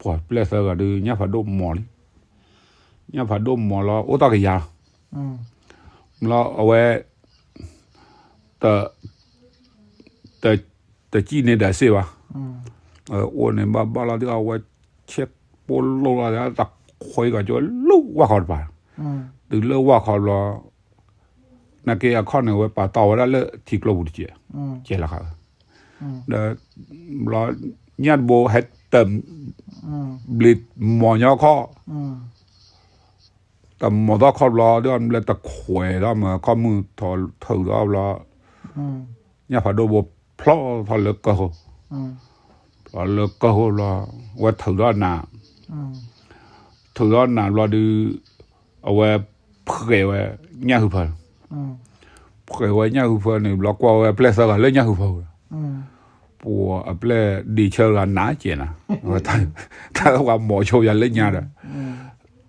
ပှၤပျဲၢ်သၢဂၤဒုး ညၣ်ဖးဒိၣ်မီၤလံ. ညၣ်ဖးဒိၣ်မီၤလီၤ အိၣ်တ့ၢ်ကယၤလီၤ. ဘျီအဝဲ တစံၣ်န့ၢ်ဒီးစ့ၢ်ဘၣ်. အိၣ်န့ၣ်ဘၣ်ဘၣ်လီၤဒုး အဝဲဆဲးပိၢ်လိၣ်လီၤ တခွဲကီၤကၠိလၢဝၣ်ခီတပၤ, တုၤလၢဝၣ်ခီဘျီ နာ်က့အခီၣ်န့ၣ် အဝဲပာ်တီၢ်ဝဲဒၣ်လၢထံကျိပူၤတကဲး, ကဲလီၤဃာ်ဝဲ, ဒီး ဘျီ ညၣ်တဘိဟဲတ ဘျံးမီၤညီခီၣ်, တမီၤထီၣ်ခီၣ်ဘျီ ဒ်အဘျဲတခွဲးထီၣ်မး ခီၣ်မုၢ်ထီၣ်ထုးထီၣ်ဘျီ, ညၣ်ဖးဒိၣ်ဘိဖျီထီၣ်လၢကၢၢ်ဃိ, ဖျီလၢကၢၢ်ဃိဘျီ အဝဲထုးထီၣ်နး, ထုးထီၣ်နးဘျီဒုး အဝဲဖှဲးဝဲညၣ်ဟုဖၢ, ဖှဲးဝဲညၣ်ဟုဖၢန့ၣ် ဘျီကွၢ်ဝဲအပျဲၢ်သၢဂၤလၢညၣ်ဟုဖၢပူၤဒီး ပှၤအပျဲၢ်ဒ့ဆၢဂၤနးကဲးနၤ, တၢ်ပှၤမီၤဆိယၤလၢညါဒီး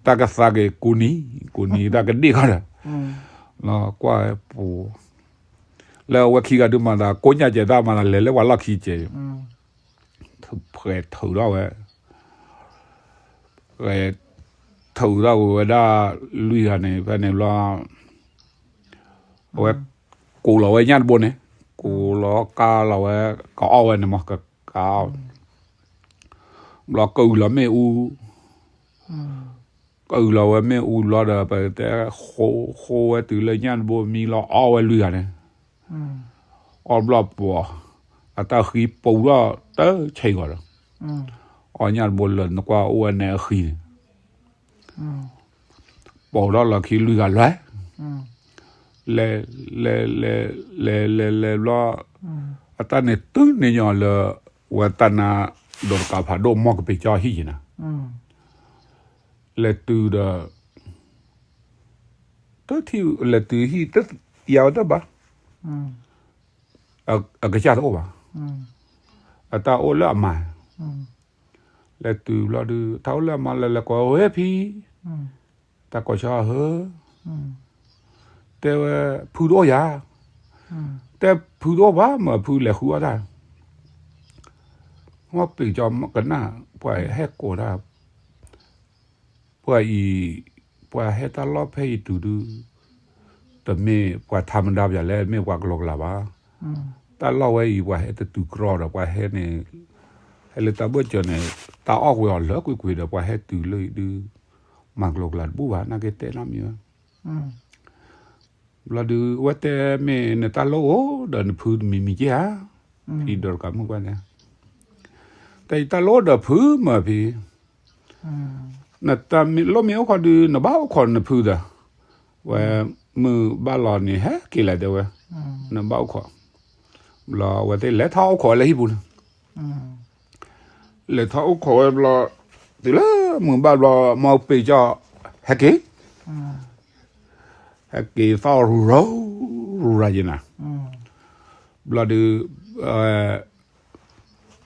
တၢ်ကသးက့ၤကူနံၤ, ကူနံၤတၢ်ကဒ့ၣ်ခီဒီး, လီၤကွၢ်ဝဲပူၤ, လၢအဝဲခံဂၤဒုးမၤသး ကိးညါကဲးတၢ်မၤသးလဲၤလၢပှၤလီၢ်ခံကဲး, ဖှဲးထုးထီၣ်ဝဲ ထုးထီၣ်ဝဲဒၣ်လွံၢ်ဂၤန့ၣ် ဖဲန့ၣ်ဘျီ အဝဲကိးလီၤဝဲညၣ်တဘိန့ၣ်, ကိးလီၤကါလီၤဝဲ ကအီၣ်ဝဲန့ၣ်မး ကကါအီၣ်, ဘျီကအုၣ်လီၤမ့ၣ်အူ, ကအုၣ်လီၤဝဲမ့ၣ်အူဘျီဒီး ပတဲဃိဃိဝဲတုၤလၢညၣ်တဘိမံလီၤ အီၣ်ဝဲလွံၢ်ဂၤန့ၣ်, အီၣ်ဘျီပှၤ အတၢ်ဃံပူၤထီၣ်တဆဲးဂီၤဒီး, အီၣ်ညၣ်တဘိလၢနကွၢ်အိၣ်ဝဲန့ၣ်အဃံန့ၣ် ပိာ်ထီၣ်လီၤခံလွံၢ်ဂၤလွဲၢ်, လဲၤ လဲၤ လဲၤ လဲၤ လဲၤ လဲၤဘျီ, အတၢ်န့ၣ်တုၤန့ၣ်ညီလၢ ဝဲတၢ်နါ ဒိးတကးဖးဒိၣ်မီၢ်ကပ့ၤကၠီဟံၣ်က့ၤနၤ, လဲၤတုၤဒီး တထံၣ် လဲၤတုၤဟံၣ်တယၤဝဲတဘၣ်, အကစၢ်တအိၣ်ဘၣ်, အတၢ်အိၣ်လၢအမါ, လဲၤတုၤဘျီဒုး တၢ်အိၣ်လၢအမါလၢလဲၤကိးဝဲဖံ တၢ်ကိးဆီဟၢ, တဲဝဲ ဖုတအိၣ်ယၤ, တဲဖုတအိၣ်ဘၣ် မ့ၢ်ဖုလဲၤဃုအီၣ်တၢ်, မီၢ်ကပ့ၤကၠီကနၣ် ပှၤဟဲကိးတၢ် ပှၤအံၤ ပှၤဟဲတၢ်လီၢ်ဖဲအံၤတုၤဒုး တမ့ၢ်ပှၤထါမဒါပယၤလဲၣ် မ့ၢ်ပှၤကလီကလးဘၣ်. တၢ်လီၢ်ဝဲအံၤ ပှၤဟဲတတုၤကြီဒီး ပှၤဟဲန့ၣ် ဟဲလၢတၢ်ဘၢၣ်စၢၤန့ၣ် တၢ်အီၣ်ကွံာ်အီၤလၢကွ့ၢ်ကွ့ၢ်ဒီး ပှၤဟဲတုၤလၢအံၤဒုး မၤကလီကလးတဘူၣ်ဘၣ် နာ်က့တဲနီတမံၤဘၣ်. ဘျီဒုး အဝဲတဲမ့ၢ်နတၢ်လိၣ်အိၣ်ဒီးနဖုတမံၤမံၤက့ဧါ, ဖံဒီးတကးမုၣ်ကွၢ်န့ၣ် တၢ်ယတၢ်လိၣ်ဒီးဖုမၢဖံ, နတၢ်လိၣ်မ့ၢ်အိၣ်ခိးဒုး နဘၣ်အိၣ်ခိးနဖုဒီး, ဝဲမုၢ်ဘၣ်လီၤန့ၣ် ဟဲက့ၤလဲၤတဲဝဲ, နဘၣ်အိၣ်ခိး, ဘျီဝဲသ့ၣ်လဲၤထီၣ်အိၣ်ခိးဝဲလၢဟံၣ်ပူၤန့ၣ် လဲၤထီၣ်အိၣ်ခိးဝဲဘျီ, တုၤလၢမုၢ်ဘၣ်ဘျီ မီၢ်ကပ့ၤကၠီ ဟဲက့ၤ, ဟဲက့ၤသီၣ်ရူၤရူၤရူၤရၤယဲနၤ, ဘျီဒုး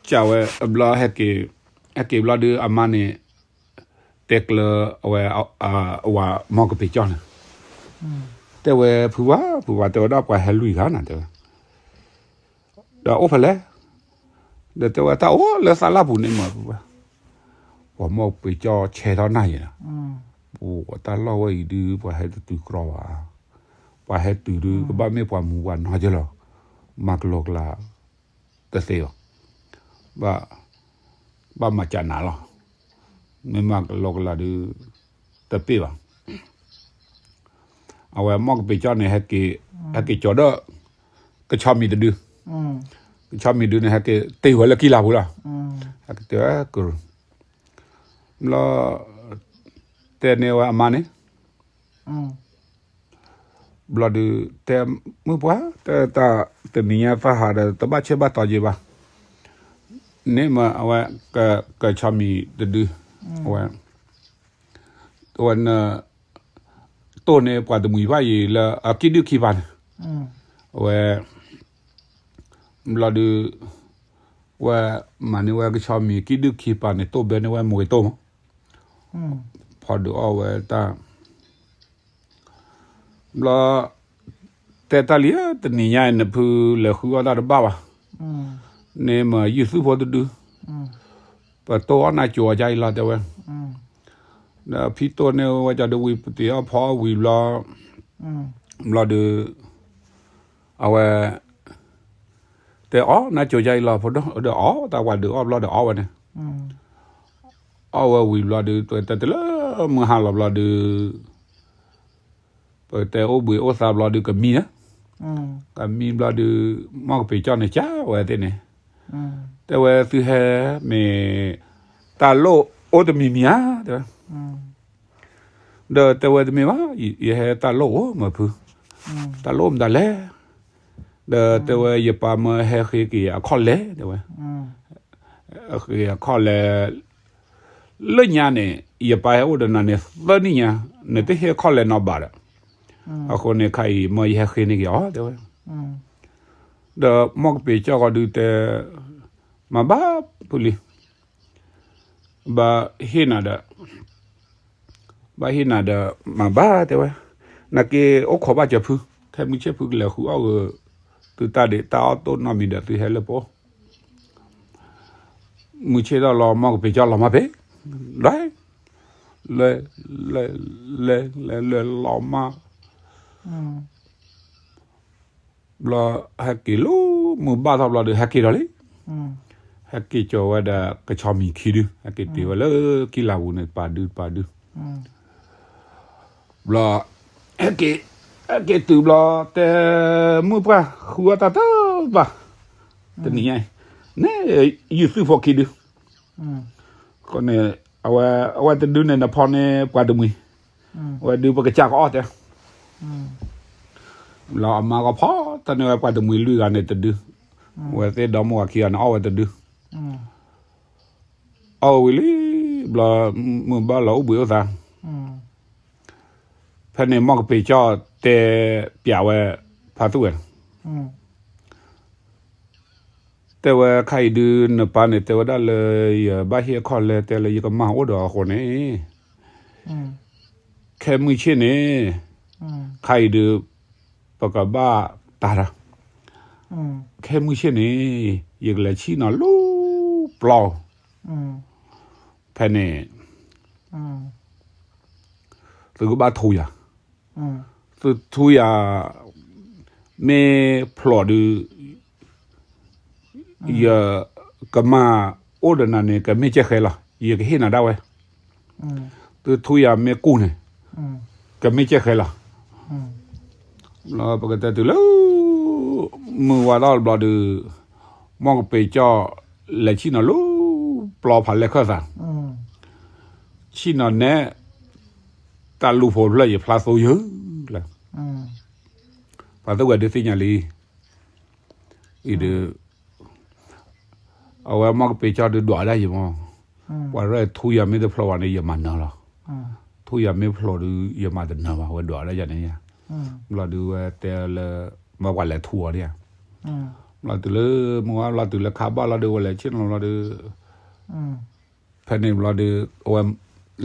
ကးဝဲဘျီ ဟဲက့ၤဘျီဒုး အမါန့ၣ် တဲကျၢၤအဝဲ အဝၤမီၢ်ကပ့ၤကၠီန့ၣ်, တဲဝဲဖုဝါ ဖုဝါ တဲဝဲဒၣ်ပှၤဟဲလွံၢ်ဂၤနၤ တဲဝဲ ဒီးအိၣ်ဖဲလဲၣ်, ဒီးတဲဝဲတၢ်အိၣ်လၢသးလၢ်ပူၤန့ၣ်မး ဖုဝါ, ပှၤမီၢ်ကပ့ၤကၠီဆဲးထီၣ်နၢ်ယဲနၤ, ပှၤတၢ်လီၢ်ဝဲအံၤဒုး ပှၤဟဲတတုၤကြီဘၣ်, ပှၤဟဲတုၤဒုး ကဘၣ်မ့ၢ်ပှၤမူပှၤနီၢ်က့လီၤ, မၤကလီကလး တသ့ဘၣ်, ဘၣ်မၤကနးလီၤ, မ့ၢ်မၤကလီကလးဒုး တပ့ၢ်ဘၣ်. အဝဲမီၢ်ကပ့ၤကၠီန့ၣ် ဟဲက့ၤကၠီၤဒီး ကဆီမံၤတဒု, ကဆီမံၤဒုန့ၣ် ဟဲက့ၤတ့ၢ်ဝဲလၢကံလၤပူၤလီၤ, ဟဲက့ၤတ့ၢ်ဝဲကရူၢ်, ဘျီ တဲန့ၢ်ဝဲအမါန့ၣ် ဘျီဒုး တဲမုၢ်ပှၢ် တဲတၢ်တနံၤညါသးဟးဒီး တဘၣ်ဆၢဘၣ်တီၤက့ၤဘၣ်, န့ၣ်မ့ၢ်အဝဲ ကဆီမံၤတဒု, အဝဲ အဝဲန တိၢ်န့ၢ်ပှၤတမှံၤဘၣ်အံၤလၢအကံၣ်ဒုၣ်ခံပၤန့ၣ်, အဝဲ ဘျီဒုး ဝဲမၤန့ၢ်ဝဲကဆီမံၤကံၣ်ဒုၣ်ခံပၤန့ၣ် တိၢ်ဘဲန့ၢ်ဝဲမ့ၢ်ဂ့ၤတိၢ်မး, ဖီဒုးအီၣ်ဝဲတၢ် ဘျီ တဲတၢ်လံ တနံၤညါအံၤ နဖုလဲၤဃုအီၣ်တၢ်တဘၣ်ဘၣ်, န့ၣ်မ့ၢ်ယုၢ်သုဖိတဒု, ပတိၢ်အီၣ်နါကၠိၤအီၤကါအံၤလီၤ တဲဝဲ, ဒီးဖံတိၢ်န့ၢ်ဝဲကၠီၤဒုးဝံၤ ပတ့ၢ်အီၣ်ဖီအီၣ်ဝံၤဘျီ, ဘျီဒီး, အဝဲ, တဲအီၣ်နါကၠိၤကါအံၤလီၤ ဖိဒိၣ်ဒီးအီၣ်တၢ်ဝဲဒုးအီၣ်ဘျီဒီးအီၣ်ဝဲန့ၣ်, အီၣ်ဝဲဝံၤဘျီဒီး ပတဲတုၤလၢမုၢ်ဟါလီၤဘျီဒီး ပတဲအိၣ်ဘှံးအိၣ်သါဘျီဒီးကမံလၢ, ကမံဘျီဒီး, မီၢ်ကပ့ၤကၠီၣ်န့ၣ်ကးဝဲသ့ၣ်န့ၣ်, တဲဝဲသုဟဲမ့ၢ်တၢ်လိၣ်အိၣ်တမံၤမံၤဧါ တဲဝဲ, ဒီးတဲဝဲတမ့ၢ်ဘၣ်, ယဟဲတၢ်လိၣ်အိၣ်မးဖု, တၢ်လိၣ်မတၤလဲၣ်, ဒီးတဲဝဲယပၢ်မၢဟဲဃ့က့ၤအခီၣ်လဲၢ် တဲဝဲ, ဃ့အခီၣ်လဲၢ် လၢညါန့ၣ် ယပၢ်ဟဲအိၣ်ဒီးနၤန့ၣ် သၢနံၣ်ညါ, နတဟ့ၣ်ခီၣ်လဲၢ်နီတဘျီဒီး, အဃိန့ၣ်ခါအံၤမၢယဟဲဃ့န့ၢ်က့ၤအီၤ တဲဝဲ, ဒီးမီၢ်ကပ့ၤကၠီၣ်ဃီဒုးတဲ, မၤဘၣ်ဖုလံ, ဘၣ်ဟ့ၣ်နၤဒီး, ဘၣ်ဟ့ၣ်နၤဒီး, မၤဘၣ်တဲဝဲ, နက့ၤအိၣ်ခိးဘၣ်စၢၤဖု, ခဲမုၢ်ဆ့ၣ်ဖုကလဲၤဃုအီၣ်ဂၢၢ်, သုတၢ်ဒံးတၢ်အီၣ်တိၢ်နီတမံၤဒီးသုဟဲလၢပအိၣ် မုၢ်ဆ့ၣ်ထီၣ်လီၤ မီၢ်ကပ့ၤကၠီၣ်လီၤမၢ်ဖဲ, လဲၤ, လဲၤ, လဲၤ, လဲၤ, လဲၤလီၤမၢ်, ဘျီ, ဟဲက့ၤလၢမုၢ်ဘၣ်ထီၣ်ဘျီဒီး ဟဲက့ၤဒီးလံ, ဟဲက့ၤကၠီၤဝဲဒီးကဆီမံၤခံဒု, ဟဲက့ၤတ့ၢ်ဝဲလၢခံလၢ်ပူၤန့ၣ် ပာ်ဒုပာ်ဒု ဘျီ, ဟဲက့ၤတုၤဘျီ, တဲ, မုၢ်ပှၢ်ဃုအီၣ်တၢ်တဘၣ်, တနံၤညါအံၤ, န့ၣ်, ယုၢ်သုဖိခံဒု, ဃိန့ၣ်, အဝဲတဒုန့ၣ်နဖီန့ၢ်ပှၤတမှံၤ, အဝဲဒုပကစၢ်ကအီၣ်တဲ, ဘျီအမါကဖီတၢ်န့ၢ်ဝဲပှၤတမှံၤလွံၢ်ဂၤန့ၣ်တဒု, အဝဲသ့ၣ်ဒီမါဝၤခံဂၤန့ၣ်အီၣ်ဝဲတဒု အီၣ်ဝဲဝံၤလံ, ဘျီ, မုၢ်ဘၣ်လီၤအိၣ်ဘှံးအိၣ်သါ, ဖဲန့ၣ်မီၢ်ကပ့ၤကၠီၣ်တဲပၠးဝဲ, ဖါသူၣ်ဝဲ, တဲဝဲခါအံၤဒုးနပၢ်န့ၣ် တဲဝဲဒၣ်လၢယဘၣ်ဟ့ၣ်အခီၣ်လဲၢ် တဲလၢယကမၢ်အိၣ်ဒီးအဃိန့ၣ်, ခဲမုၢ်ဆ့ၣ်န့ၣ်, ခါအံၤဒုး, ပကဘၣ်တၢ်ဒီး, ခဲမုၢ်ဆ့ၣ်န့ၣ်, ယကလဲၤဆံၣ်နီၤလၢပျီ, ဖဲန့ၣ် သုကဘၣ်ထူယၤ, သုထူယၤ, မ့ၢ်ဖျိးဒုး, ယကမၢ်အိၣ်ဒီးနၤန့ၣ် ကမ့ၢ်ကဲဃဲလီၤ ယကဟ့ၣ်နၤဒၣ်ဝဲ, သုထူယၤမ့ၢ်ကူၣ်န့ၣ်, ကမ့ၢ်ကဲဃဲလီၤ ဘျီပကတဲတုၤလၢ, မုၢ်ဝါထီၣ်ဘျီဒီး, မီၢ်ကပ့ၤကၠီၣ်, လဲၤဆံၣ်နီၤလၢပျီဖးလဲၢ်ခၢၣ်သး, ဆံၣ်နီၤနဲ, တၢ်လူၤဖိဖျၢၣ်ယဖျါသိယၢ်လၢ, ပှၤသ့ၣ်ဝဲဒုးသ့ၣ်ညါလံ, အံၤဒုး အဝဲမီၢ်ကပ့ၤကၠီၣ်ဒုးဒွးဒၣ်ယၤမး, ပှၤရဲၣ်ထူယၤမ့ၢ်တဖျိးဘၣ်န့ၣ် ယမၤနၢၤလီၤ, ထူယၤမ့ၢ်ဖျိးဒုး ယမၤတနၢၤဘၣ် ဝဲဒွးဒၣ်ယၤန့ၣ်ယါ, ဘျီဒုးဝဲတဲလၢ, မၢပှၤလဲၤထူအီၤဒၣ်ယါ, ဘျီတုၤလၢမုၢ်ဝါဘျီတုၤလၢခါဘၣ်လီၤဒုး ဝဲလဲၤဆ့ၣ်နီၤဘျီဒုး, ဖဲန့ၣ်ဘျီဒုး, အဝဲ,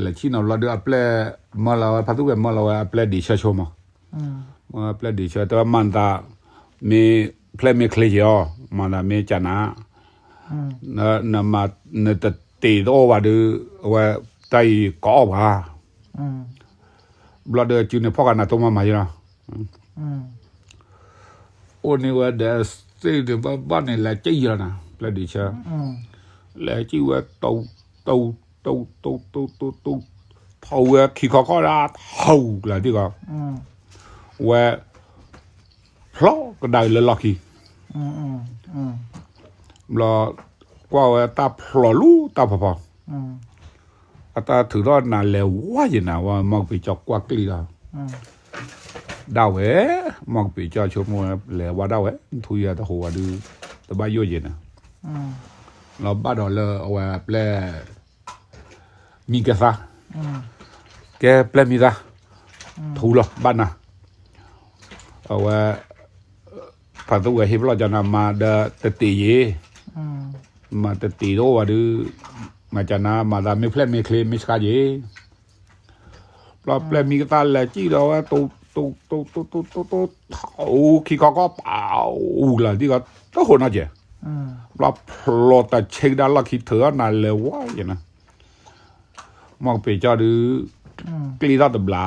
လဲၤဆ့ၣ်နီၤဘျီဒုးအပျဲၢ်, မၢလီၤဝဲဖါသူၣ်ဝဲမၢလီၤဝဲအပျဲၢ်ဒံးဆၢဆိမး, မၢအပျဲၢ်ဒံးဆၢတဲဝဲမၤနသး, မ့ၢ်ဖျဲၣ်မ့ၢ်ချ့က့ၤအီၤ, မၤသးမ့ၢ်ကနၤ, နမၤ, နတတ့ၢ်တအိၣ်ဘၣ်ဒုး, အဝဲ, တၢ်အံၤကအီၣ်ပှၤ, ဘျီဒီးစုန့ၣ်ဖီၣ်ဃာ်နၤတိၢ်မၤမၤယါလီၤ အိၣ်န့ၢ်ဝဲဒီးသ့ၣ်ဒုးဘၣ်ဘၣ်န့ၣ် လဲၤကံၣ်ယီၤနၤ ပျဲၢ်ဒံးဆၢ, လဲၤကံၣ်ဝဲ, တိၢ်, တိၢ်, တိၢ်, တိၢ်, တိၢ်, တိၢ်, ထီၣ်ဝဲခံခီကီၢ်ဒၣ်, ထီၣ်လၢတံၢ်ကီ, ဝဲ, ဖျီကဒါလၢလီၢ်ခံ ဘျီ, ကွၢ်ဝဲတၢ်ဖျိးလူၤတၢ်ဖီဖီ, အတၢ်ထုးထီၣ်နၤလဲၤဝါယဲၢ်နၤ ဝဲမီၢ်ကပ့ၤကၠီကွၢ်ကျံၣ်ဒီး, ဒၣ်ဝဲ, မီၢ်ကပ့ၤကၠီဆိကမိၣ်ဝဲလဲၤဝါဒၣ်ဝဲ, ထူယၤတဟူးဝဲဒုး, တဘၣ်ယိၣ်ယဲၢ်နၤ, လီၤဘၣ်ဒီးလၢအဝဲပျဲၢ် မံကသါ, ကဲပျဲၢ်မံသါ, ထူလီၤဘၣ်နၤ, အဝဲ, ဖါသူၣ်ဝဲဟ့ၣ်ပလီၢ်ကနၤမၤဒီးတတ့ၢ်ယဲၢ်, မၤတတ့ၢ်တအိၣ်ဝဲဒုး, မၤကနၤမၤသးမ့ၢ်ဖျဲၣ်မ့ၢ်ချ့မ့ၢ်ဆှါယဲၢ်, ဘျီပျဲၢ်မံကသါလဲၤကံၣ်ဒီးဝဲ, တိၢ်, တိၢ်, တိၢ်, တိၢ်, တိၢ်, တိၢ်, ထီၣ်, ခံခီကီၢ်ပာ်, အူလၢ်ဒ်ကီး, တဟူးနီတစဲး ဘျီဖျိတၢ်ဆ့ကဒါလီၢ်ခံထုးထီၣ်နၤလဲၤဝါယဲၢ်နၤ, မီၢ်ကပ့ၤကၠီဒုး ကျ့ထီၣ်တဘျီ,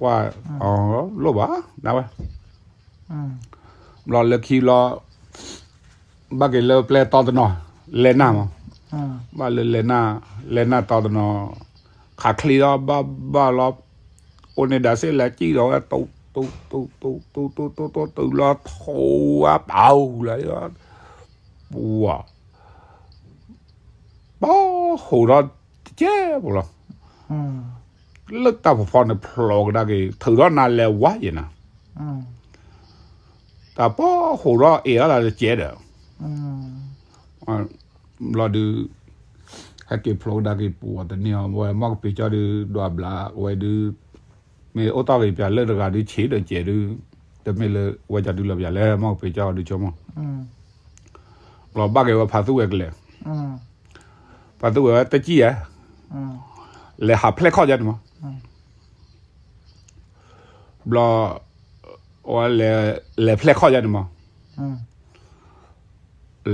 ကွၢ်, လိၣ်ဘၣ်, ဒၣ်ဝဲ, ဘျီလၢခံဘျီ ဘၣ်က့ၤလၢပျဲၢ်တီတနီၤ, လဲၤနၢ်မး, ဘၣ်လၢလဲၤနၢ်, လဲၤနၢ်တီတနီၤ, ခးချ့လီၤဘၣ်ဘၣ်လီၤ, အိၣ်န့ၣ်ဒၣ်စ့လဲၤကံၣ်ဒီးဝဲ တူတူတူတူတူတူတူတူတူလီၤထိးဝဲပာ်လၢ, ပှၤ ပှၤဟိးထီၣ်တကဲပူၤလီၤ, လၢတၢ်ဖီဖီန့ၣ်ဖျိကဒါက့ၤ ထုးထီၣ်နၤလဲၤဝါယဲၢ်နၤ, တၢ်ပှၤဟိးထီၣ်အဲၣ်အီၤလၢတကဲဒီး, ဘျီဒုး ဟဲက့ၤဖျိကဒါက့ၤပှၤတန့ၢ်အီၤ ဝဲမီၢ်ကပ့ၤကၠီဒုး ဒွးဘျးဝဲဒုး, မ့ၢ်အိၣ်တ့ၢ်က့ၤပၠးလၢတဂၤဒုးဆံးဒီးကဲဒုး, တမ့ၢ်လၢဝဲကၠီဒုးလီၤပၠးလဲၣ် မီၢ်ကပ့ၤကၠီဒုးဆိကမိၣ်, ဘျီဘၣ်က့ၤဝဲဖးသူဝဲကလဲာ်, ဖးသူဝဲဝဲတကံၢ်ဧါ, လဲၤဟးဖျဲၣ်ခီၣ်ယါန့ၣ်မး, ဘျီ ဝဲလဲၤဖျဲၣ်ခီၣ်ယါန့ၣ်မး,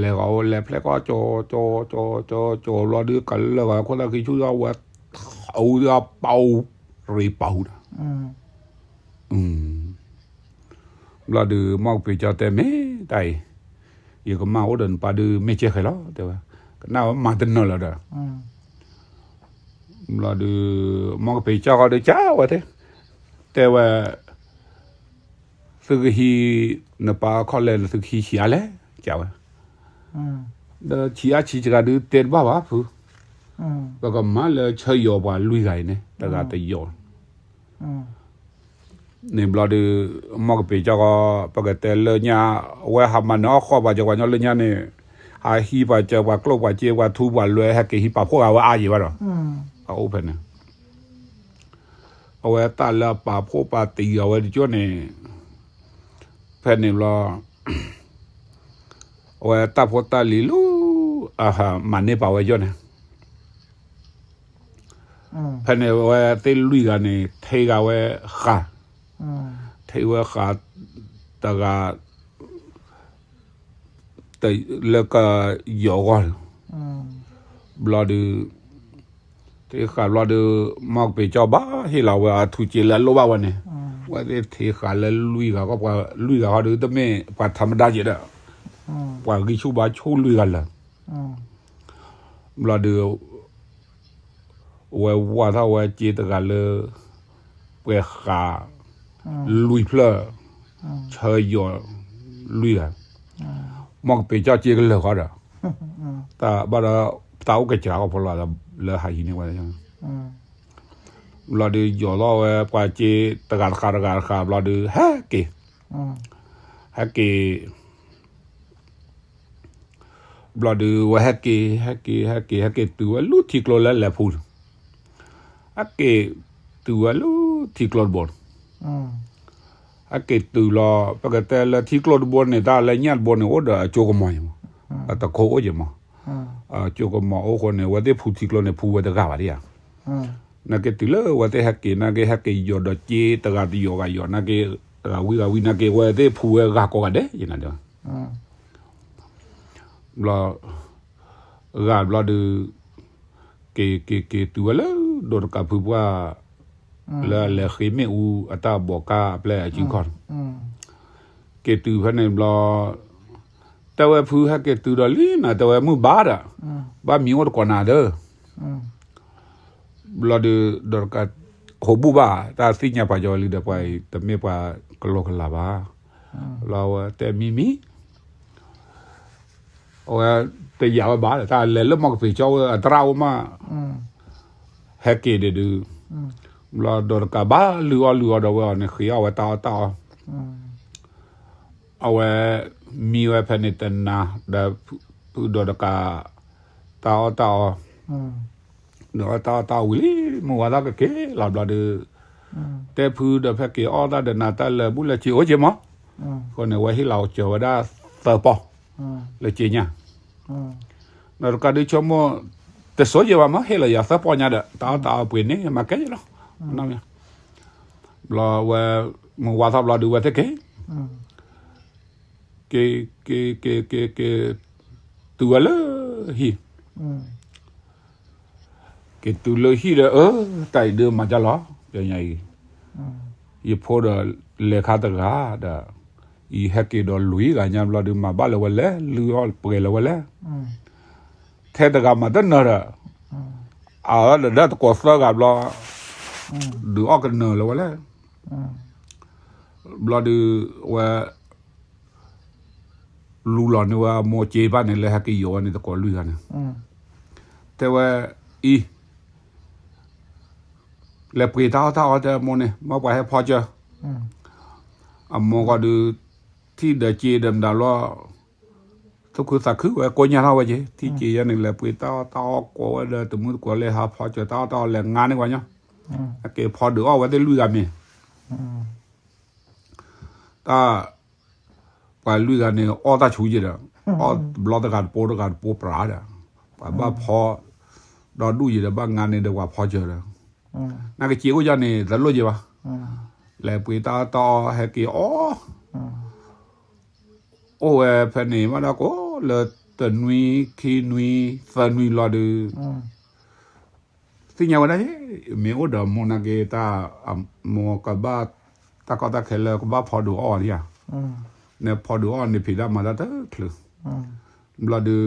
လဲၤဂီၤဝဲလဲၤဖျဲၣ်ခီၣ်ကၠီကၠီကၠီကၠီကၠီဘျီဒုး ကလၢာ်ဂီၤခိၣ်သၣ်ခံဆူၣ်ထီၣ်ဝဲ, အူဒုးအပာ်အူ, ရ့ပာ်အူဒီး, ဘျီဒုး မီၢ်ကပ့ၤကၠီတဲမ့ၢ်တၢ်အံၤ, ယကမၢ်အိၣ်ဒီးနပၢ်ဒုးမ့ၢ်ကဲဃဲၤလီၤ တဲဝဲ, ကနၣ်ဝဲမၤတနၢၤလၢၤဒီး, ဘျီဒုး မီၢ်ကပ့ၤကၠီဃီဒုးကးဝဲသ့ၣ်, တဲဝဲ သုကဟံးနပၢ်အခီၣ်လဲၣ် သုကဟံးဆံးအါလဲၣ် ကးဝဲ, ဒီးဆံးအါဆံးစှၤဒုးတဲတဘၣ်ဘၣ်ဖု, ပကမၤလၢဆၢယီၤပှၤလွံၢ်ဂၤအံၤန့ၣ် တဂၤတယီၤ န့ၣ်ဘျီဒုး မီၢ်ကပ့ၤကၠီဃီ ပကတဲလၢညါ အဝဲဟးမၤနၢၤအီၣ်ဃီပှၤကၠီပှၤညီလၢညါန့ၣ်, ဟးဟံးပှၤစၢၤပှၤကျိၣ်ပှၤစ့ပှၤထူပှၤလွဲၤ ဟဲက့ၤဟံးပာ်ဖှိၣ်ဂၤဝဲအါယံၤဘၣ်ဒီး, အအိၣ်ဖဲန့ၣ်, အဝဲတၢ်လၢအပာ်ဖှိၣ်ပာ်တံၢ်အဝဲတကၠိန့ၣ်, ဖဲန့ၣ်ဘျီ အဝဲတၢ်ဖိတၢ်လံၤလၢ မၤန့ၢ်ပာ်ဝဲယီၢ်န့ၣ်, ဖဲန့ၣ်အဝဲသ့ၣ်လွံၢ်ဂၤန့ၣ် ထဲဂၤဝဲဃာ်, ထဲဝဲဃာ်တဂၤ လၢကယီၤဂီၢ်လီၤ, ဘျီဒုး ထဲဃာ်ဘျီဒုး မီၢ်ကပ့ၤကၠီဘၣ်ဟ့ၣ်လီၤဝဲအထူးစ့လၢအလိၣ်ဘၣ်ဝဲန့ၣ်, ဝဲသ့ၣ်ထဲဃာ်လၢလွံၢ်ဂၤဃီ, ပှၤလွံၢ်ဂၤဃီဒုး တမ့ၢ်ပှၤထးမတၤက့ၤဒီး, ပှၤဂံၢ်ဆူၣ်ဘါဆူၣ်လွံၢ်ဂၤလၢာ်, ဘျီဒုး ဝဲဝါထီၣ်ဝဲစ့တဂၤလၢ ပှဲၤဃာ် လွံၢ်ဖျၢၣ် ဆၢယီၤလွံၢ်ဂၤ, မီၢ်ကပ့ၤကၠီစ့ကလၢာ်ဃီဒီး, တၢ်ဘၣ်ဒီး တၢ်အိၣ်ကစှၤကီၢ်ဖိလီၤ လၢဟးဟံးန့ၢ်ဝဲ ဘျီဒုးယီၤထီၣ်ဝဲပှၤစ့ တဂၤတဃာ်တဂၤတဃာ်ဘျီဒုး ဟဲက့ၤ, ဟဲက့ၤ ဘျီဒုးဝဲဟဲက့ၤ ဟဲက့ၤ ဟဲက့ၤ ဟဲက့ၤတုၤဝဲလၢထံကျိလၢလဲၤဖူန့ၣ်, ဟဲက့ၤတုၤဝဲလၢထံကျိတဘိန့ၣ်, ဟဲက့ၤတုၤလီၤ ပကတဲလၢထံကျိတဘိန့ၣ် တၢ်လၢညၣ်တဘိန့ၣ် အိၣ်ဒီးအကၠိကမီၤယမး, အတခိၣ်အိၣ်ယမး, အကၠိကမီၤအိၣ်ဃိန့ၣ် အဝဲသ့ၣ်ဖူထံကျိန့ၣ် ဖူဝဲတဂၤဘၣ်ဒံးဧါ, နာ်က့တုၤလၢအဝဲသ့ၣ်ဟဲက့ၤ နာ်က့ဟဲက့ၤယီၤဒီးစ့ တဂၤတယီၤဂၤယီၤ နာ်က့ တဂၤဝံၤဂၤဝံၤ နာ်က့ဝဲသ့ၣ်ဖူဝဲဂၤကိးဂၤဒဲး ယနာ်ဒၣ် ဘျီ ဂၤဘျီဒုး က့ၤက့ၤက့ၤတုၤဝဲလၢ ဒိးတကးဖုပှၢ် လၢအလဲၤဃ့မ့ၣ်အူအတၢ်ဘီးကၢ်အပျဲၢ်အစုခီၣ်, က့ၤတုၤဖဲန့ၣ်ဘျီ တဲဝဲဖုဟဲက့ၤတုၤဒီးလံနၤ တဲဝဲမုၢ်ဘါဒီး ဘၣ်မံၤအိၣ်တကိးနၤဒီး ဘျီဒုး ဒိးတကး ဟိးဘူၣ်ဘၣ် တၢ်သ့ၣ်ညါပှၤကညီလံဒီး ပှၤအံၤ တမ့ၢ်ပှၤကလီကလီဘၣ်, လီၤဝဲတဲမံမံ အဝဲတယာ်ဝဲဘၣ်ဒီး တၢ်လဲၤလၢမီၢ်ကဖ့းကၠီဝဲအတရၣ်အိၣ်မး, ဟဲက့ၤဒုးဒုး, ဘျီဒိးတကးဘၣ်လုၢ်အီၣ်လုၢ်အီဒီးဝဲအီၤန့ၣ် ဃ့အီၣ်ဝဲတၢ်အီၣ်တၢ်အီ, အဝဲ မံဝဲဖဲန့ၣ်တနၤဒီး ဖုဒိးတကး တၢ်အီၣ်တၢ်အီ ဒီးအီၣ်တၢ်အီၣ်တၢ်အီဝံၤလံ မုၢ်ဝါထီၣ်ကက့ၤလီၤဘျီဒုး, တဲဖုဒီးဖဲက့ၤအီၣ်တၢ်ဒီးနၤတၢ်လဲၤဘူၣ်လဲၤစ့အိၣ်က့ၤမး, အဃိန့ၣ် ဝဲဟ့ၣ်လီၤစၢၤဝဲဒၣ်သၢပီၢ် လၢက့ညါ, ဒီးတကးဒုးဆိကမိၣ် တစိယဲဘၣ်မး ဟ့ၣ်လီၤယၤသၢပီၢ်ညါဒီး တၢ်အီၣ်တၢ်အီပှ့ၤန့ၣ် မၤကဲယဲလီၤ, ဘျီဝဲ မုၢ်ဝါထီၣ်ဘျီဒုးဝဲသ့ၣ်က့ၤ က့ၤ က့ၤ က့ၤ က့ၤ က့ၤ က့ၤတုၤဝဲလၢဟံၣ်, က့ၤတုၤလၢဟံၣ်ဒီး အၢ တၢ်အံၤဒုးမၤဒ်လဲၣ်, ပညါအံၤ ယဖိဒီးလဲၤခါတဂၤဒီး အံၤဟဲက့ၤဒီးလွံၢ်ဂၤညါဘျီဒုး မၤဘၣ်လၢၤဝဲလဲၣ်, လုၢ်အီၣ်ပှဲၤလၢၤဝဲလဲၣ်, ထဲတဂၤမၤတနၢၤဒီး အဝဲဒီးတကိးသၢဂၤဘျီ ဒုးအီၣ်ကနၢၤလၢၤဝဲလဲၣ်, ဘျီဒုး ဝဲ လူလီၤန့ၢ်ဝဲအမိၢ်စ့ဘၣ်န့ၣ် လၢဟဲက့ၤယိးဝဲန့ၣ် သကိးလွံၢ်ဂၤန့ၣ်, တဲဝဲ အံၤ လဲၤပှ့ၤတၢ်အီၣ်တၢ်အီတဲအမိၢ်န့ၣ် မ့ၢ်ပှၤဟဲဖီကၢၤ, အမိၢ်ကီၢ်ဒုး ထံၣ်ဒီးစ့ဒီးမတၤလီၤ, သူၣ်ခုသးခုဝဲကိးညါထီၣ်ဝဲက့ၤ ထံၣ်က့ၤယဲန့ၣ် လဲၤပှ့ၤတၢ်အီၣ်တၢ်အီကိးဝဲဒီး တမုၢ်တကိးလဲၤဟးဖီကၢၤတၢ်အီၣ်တၢ်အီလဲၤငါန့ၢ်ဝဲညီ, အက့ၤဖီဒုးအီၣ်ဝဲသ့ၣ်လွံၢ်ဂၤမ့ၢ် တၢ် ပှၤလွံၢ်ဂၤန့ၣ် အီၣ်တၢ်ဆူယဲဒီး အီၣ်တဘျီတဂၤတပိတဂၤတပိပြးဒီး ပှၤဘၣ်ဖီ ဒီဒူၣ်ယဲဒီး ဘၣ်ငါန့ၢ်ဒီးပှၤဖီကၢၤဒီး နာ်က့စ့အိၣ်ယဲန့ၣ် တလိၣ်ယဲဘၣ်, လဲၤပှ့ၤတၢ်အီၣ်တၢ်အီဟဲက့ၤအီၣ် အိၣ်ဝဲဖဲန့ၣ် ဘၣ်ဒီးကိးလၢတနွံခံနွံသၢနွံလီၤဒုး သ့ၣ်ညါဝဲဒၣ် မ့ၢ်အိၣ်ဒီးမိၢ်နာ်က့ တၢ် မိၢ်ကဘၣ် တၢ်ကီတၢ်ခဲလၢကဘၣ်ဖီဒုးအီၣ်အီၤဧါ, နဖီဒုးအီၣ်န့ၣ် ဖံးတၢ်မၤတၢ်တချုး, ဘျီဒုး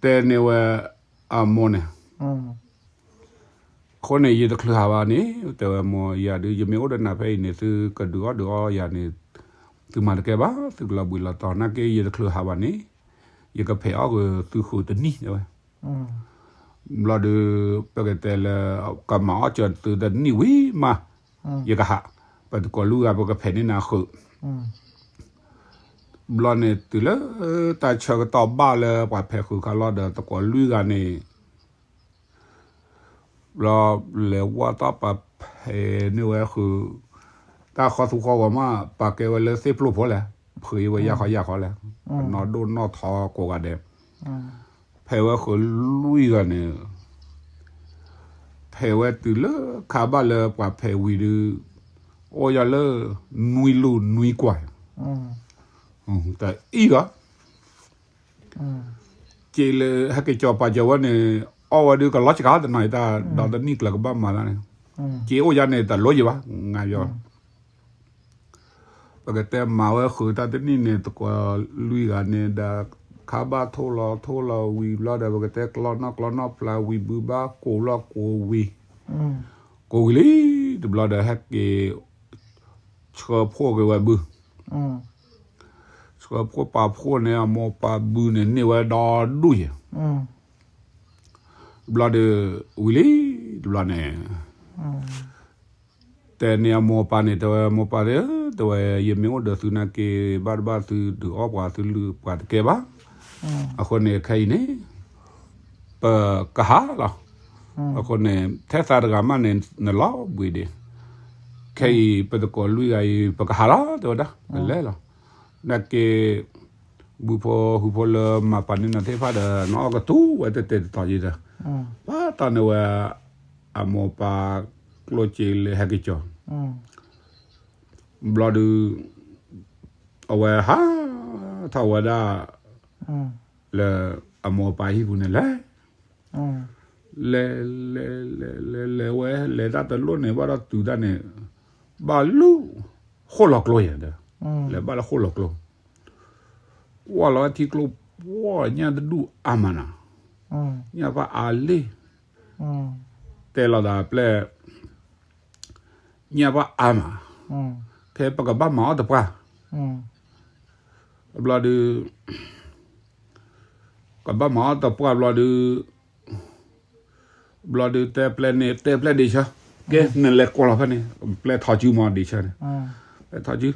တဲန့ၢ်ဝဲ အမိၢ်န့ၣ် အဃိန့ၣ် ယတချုးဟးဘၣ်န့ၣ် တဲဝဲမိၢ်ယၤဒုး ယမ့ၢ်အိၣ်ဒီးနၤဖဲအံၤန့ၣ် သုကဒုးအီၣ်ဒုးအီယၤန့ၣ် သုမၤတကဲဘၣ် သုကလီၤဘှံးလီၤတီၤ နာ်က့ယတချုးဟးဘၣ်န့ၣ် ယကဖဲးအီၣ်က့ၤသုဃုာ်တနံၣ် တဲဝဲ, ဘျီဒုး ပကတဲလၢ ကမၤအီၣ်စၢၤသုတနံၣ်ဝံၤမး ယကဟး, ပတကိးလွံၢ်ဂၤ ပကဖဲးန့ၢ်နၤဃုာ် ဘျီန့ၣ်တုၤလၢ တၢ်ဆၢကတီၢ်ဘၣ်လၢပှၤဖဲးဃုာ်ခါလီၤဒီး တကိးလွံၢ်ဂၤန့ၣ် ဘျီလဲၤဝဲတၢ်ပာ်ဖဲးန့ၢ်ဝဲဃုာ်, တၢ်ဃီသူဃီဂီၤမး ပာ်ကဲဝဲလၢသ့ၣ်ပျိၢ်ဖိလဲၣ်, ဖုးအံၤဝဲယၢ်ခီယၢ်ခီလဲၣ်, နီၢ်ဒိၣ်နီၢ်ထီကိးဂၤဒဲး, ဖဲးဝဲဃုာ်လွံၢ်ဂၤန့ၣ် ဖဲးဝဲတုၤလၢခါဘၣ်လၢပှၤဖဲးဝံၤဒုး, အိၣ်ယၤလၢ နွံလူနွံကွၢ်, တအံၤဘၣ် က့လၢဟဲက့ၤကၠီၤပာ်စၢၤဝဲန့ၣ် အီၣ်ဝဲဒုးကလီၤစှၤတနီၤအံၤတၢ် ဒီးတနံၣ်ကျၢၤကဘၣ်မၤတၢ်န့ၣ်, က့အိၣ်ယါန့ၣ် တလိၣ်ယံၤဘၣ်, ငါယီၤ ပကတဲမၤဝဲဃုာ်တၢ်တနံၣ်န့ၣ် တကိးလွံၢ်ဂၤန့ၣ်ဒီး ခါဘၣ်ထိၣ်လီၤထိၣ်လီၤဝံၤဘျီဒီး ပကတဲကျီနီၢ်ကျီနီၢ်ဖျါဝံၤဘုဘၣ်ကိးလီၤကိးဝံၤ, ကိးဝံၤလံ တဘျီဒီးဟဲက့ၤ ဆှၢဖှိၣ်က့ၤဝဲဘု ဆှၢဖှိၣ်ပာ်ဖှိၣ်န့ၣ် အမိၢ်ပၢ်ဘုန့ၣ်န့ၢ်ဝဲဒီဒူၣ်ယဲၢ်, ဘျီဒီး ဝံၤလံ တဘျီန့ၣ် တဲန့ၢ်အမိၢ်ပၢ်န့ၣ် တဲဝဲမိၢ်ပၢ်ဧၢ, တဲဝဲ ယမ့ၢ်အိၣ်ဒီးသုနာ်က့ ဘၣ်တဘၣ်သုဒုးအီၣ်ပှၤသုလုၢ်ပှၤတကဲဘၣ်, အဃိန့ၣ်ခဲအံၤန့ၣ် ပကဟးလီၤ, အဃိန့ၣ် ထဲသးတဂၤမးန့ၣ် နလီၤဘှံးဒံး, ခဲအံၤပတကိးလွံၢ်ဂၤအံၤ ပကဟးလီၤ တဲဝဲဒၣ် ပလဲၤလီၤ, နာ်က့ ဘုဖိဟုဖိလၢမၤပာ်န့ၢ်နၤသ့ၣ်တဖၣ်ဒီး နအီၣ်ကတူၢ်ဝဲတတဲာ်တတီၤယံၤဒီး, ပာ်တီၢ်န့ၢ်ဝဲ အမိၢ်ပၢ်ကျိၣ်စ့လၢဟဲက့ၤကၠီၤ, ဘျီဒုး အဝဲဟးထီၣ်ဝဲဒၣ် လၢအမိၢ်အပၢ်ဟံၣ်ပူၤန့ၣ်လဲၤ, လဲၤ လဲၤ လဲၤ လဲၤ လဲၤဝဲ လဲၤတၢ်တလိၣ်န့ၣ် ဘၣ်ဒီးတုၤတၢ်န့ၣ် ဘၣ်လၢဃိၣ်လီၤကျိယဲၢ်ဒီး, လဲၤဘၣ်လၢဃိၣ်လီၤကျိ, ကွၢ်လီၤဝဲထံကျိပှီၢ်ညၣ်တဒူၣ်အါမးနီၤ, ညၣ်ဘၣ်အါလံ, တဲလီၤသးပျဲၢ် ညၣ်ဘၣ်အါမး, ခဲပကဘၣ်မၤအီၣ်တပှၢ်, ဘျီဒုး ကဘၣ်မၤအီၣ်တပှၢ်ဘျီဒုး, ဘျီဒုးတဲပျဲၢ်န့ၣ် တဲပျဲၢ်ဒ့ဆၢ, ကဲ နလဲၤကွၢ်လီၤဖဲန့ၣ် ပျဲၢ်ထီၣ်စုမီၤဒ့ဆၢန့ၣ်, ပျဲၢ်ထီၣ်စု,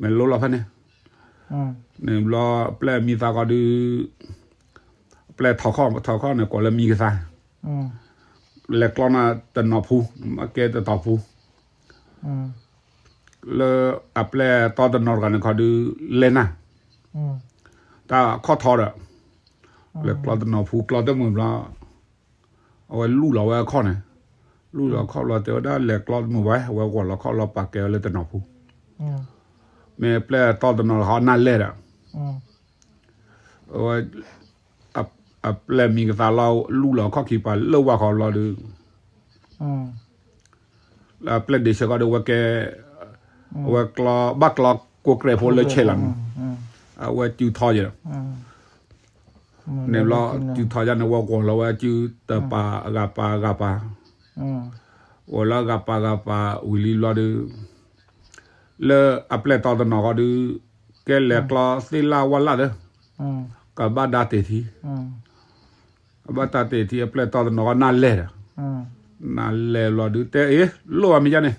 မ့ၢ်လိလီၤဖဲန့ၣ်, န့ၣ်ဘျီ ပျဲၢ်မံသးကီဒုး, ပျဲၢ်ထီၣ်ခီၣ် ထီၣ်ခီၣ်န့ၣ် ကိးလၢမံကသါ, လဲၤကျီနၤတနီၤဖူ, မ့ၢ်ကဲတတီၤဖူ လၢအပျဲၢ်တီတနီၤတဂၤန့ၣ်ခီဒုး လဲၤနၤ, တၢ်ခီၣ်ထီဒီး, လဲၤကျီတနီၤဖူ ကျီတမုာ်ဘျီ, အဝဲလူလီၤဝဲအခီၣ်န့ၣ်, လူလီၤအခီၣ်ဘျီတဲဝဲဒၣ်လဲၤကျီတမုာ်ဘၣ် အဝဲဂီၤလီၤခီၣ်လီၤပာ်ကဲဝဲလၢတနီၤဖူ, မ့ၢ်ပျဲၢ်တီတနီၤတဂၤနၢ်လဲၣ်ဒီး, ဝဲ အပျဲၢ်မံၤကသးလီၤ လူလီၤခီၣ်ခံပၤလၢဝၣ်ဃီဘျီဒီး လၢအပျဲၢ်ဒ့ဆၢကီၢ်ဒီးဝဲကဲ အဝဲကျီ ဘၣ်ကျီကိးကြဲးဖိလၢဆဲးလီၤန့ၣ် အဝဲစုထီယဲ န့ၣ်ဘျီ စုထီယဲန့ၣ် ဝဲဂီၤလီၤဝဲစုတပၤအဂၤပၤအဂၤပၤ ဂီၤလၢအဂၤပၤဂၤပၤဝံၤလံဘျီဒီး လၢအပျဲၢ်တီတနီၤဃီဒီး ကဲလဲၤကျီသ့ၣ်လၣ်ဝၣ်လၣ်ဒီး ကဘၣ်ဒါတ့ၢ်ထံ ကဘၣ်ဒါတ့ၢ်ထံ အပျဲၢ်တီတနီၤဃီနၢ်လဲၢ်ဒီး နၢ်လဲၢ်ဘျီဒုးတဲအ့ၣ် လိၣ်အမ့ၢ်ယါန့ၣ်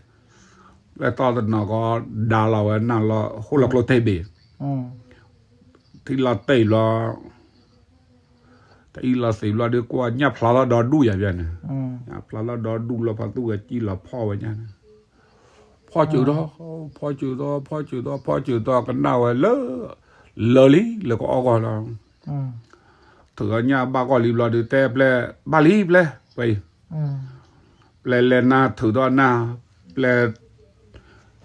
ပျဲၢ်တီတနီၤဃီ ဒါလီၤဝဲနၢ်လီၤ ဃိၣ်လီၤကျိတ့ၢ်ဘ့ၣ် ထံလီၤတ့ၢ်ဘျီ တအံၤလီၤသ့ၣ်ဘျီဒုး ကွၢ်ညၣ်ဖျါလီၤဒီဒူၣ်ယၤဘၣ်န့ၣ် ညၣ်ဖျါလီၤဒီဒူၣ်လီၤ ဖါသူၣ်ဝဲကံၣ်လီၤဖီၣ်ဝဲညါန့ၣ် ဖီၣ်စၢၤဒီး ဖီၣ်စၢၤဒီး ဖီၣ်စၢၤဒီး ဖီၣ်စၢၤဒီး ကနၣ်ဝဲလၢ လၢာ်လံလၢကအီၣ်ဂီၢ်လီၤ ထုးအီၣ်ညၣ်ဘၣ်ဂီၢ်လံဘျီဒုး တဲပျဲၢ် ဘၣ်လံပျဲၢ် ပှဲၤအံၤ ပျဲၢ်လဲၤနၢ်ထုးထီၣ်နၢ် ပျဲၢ်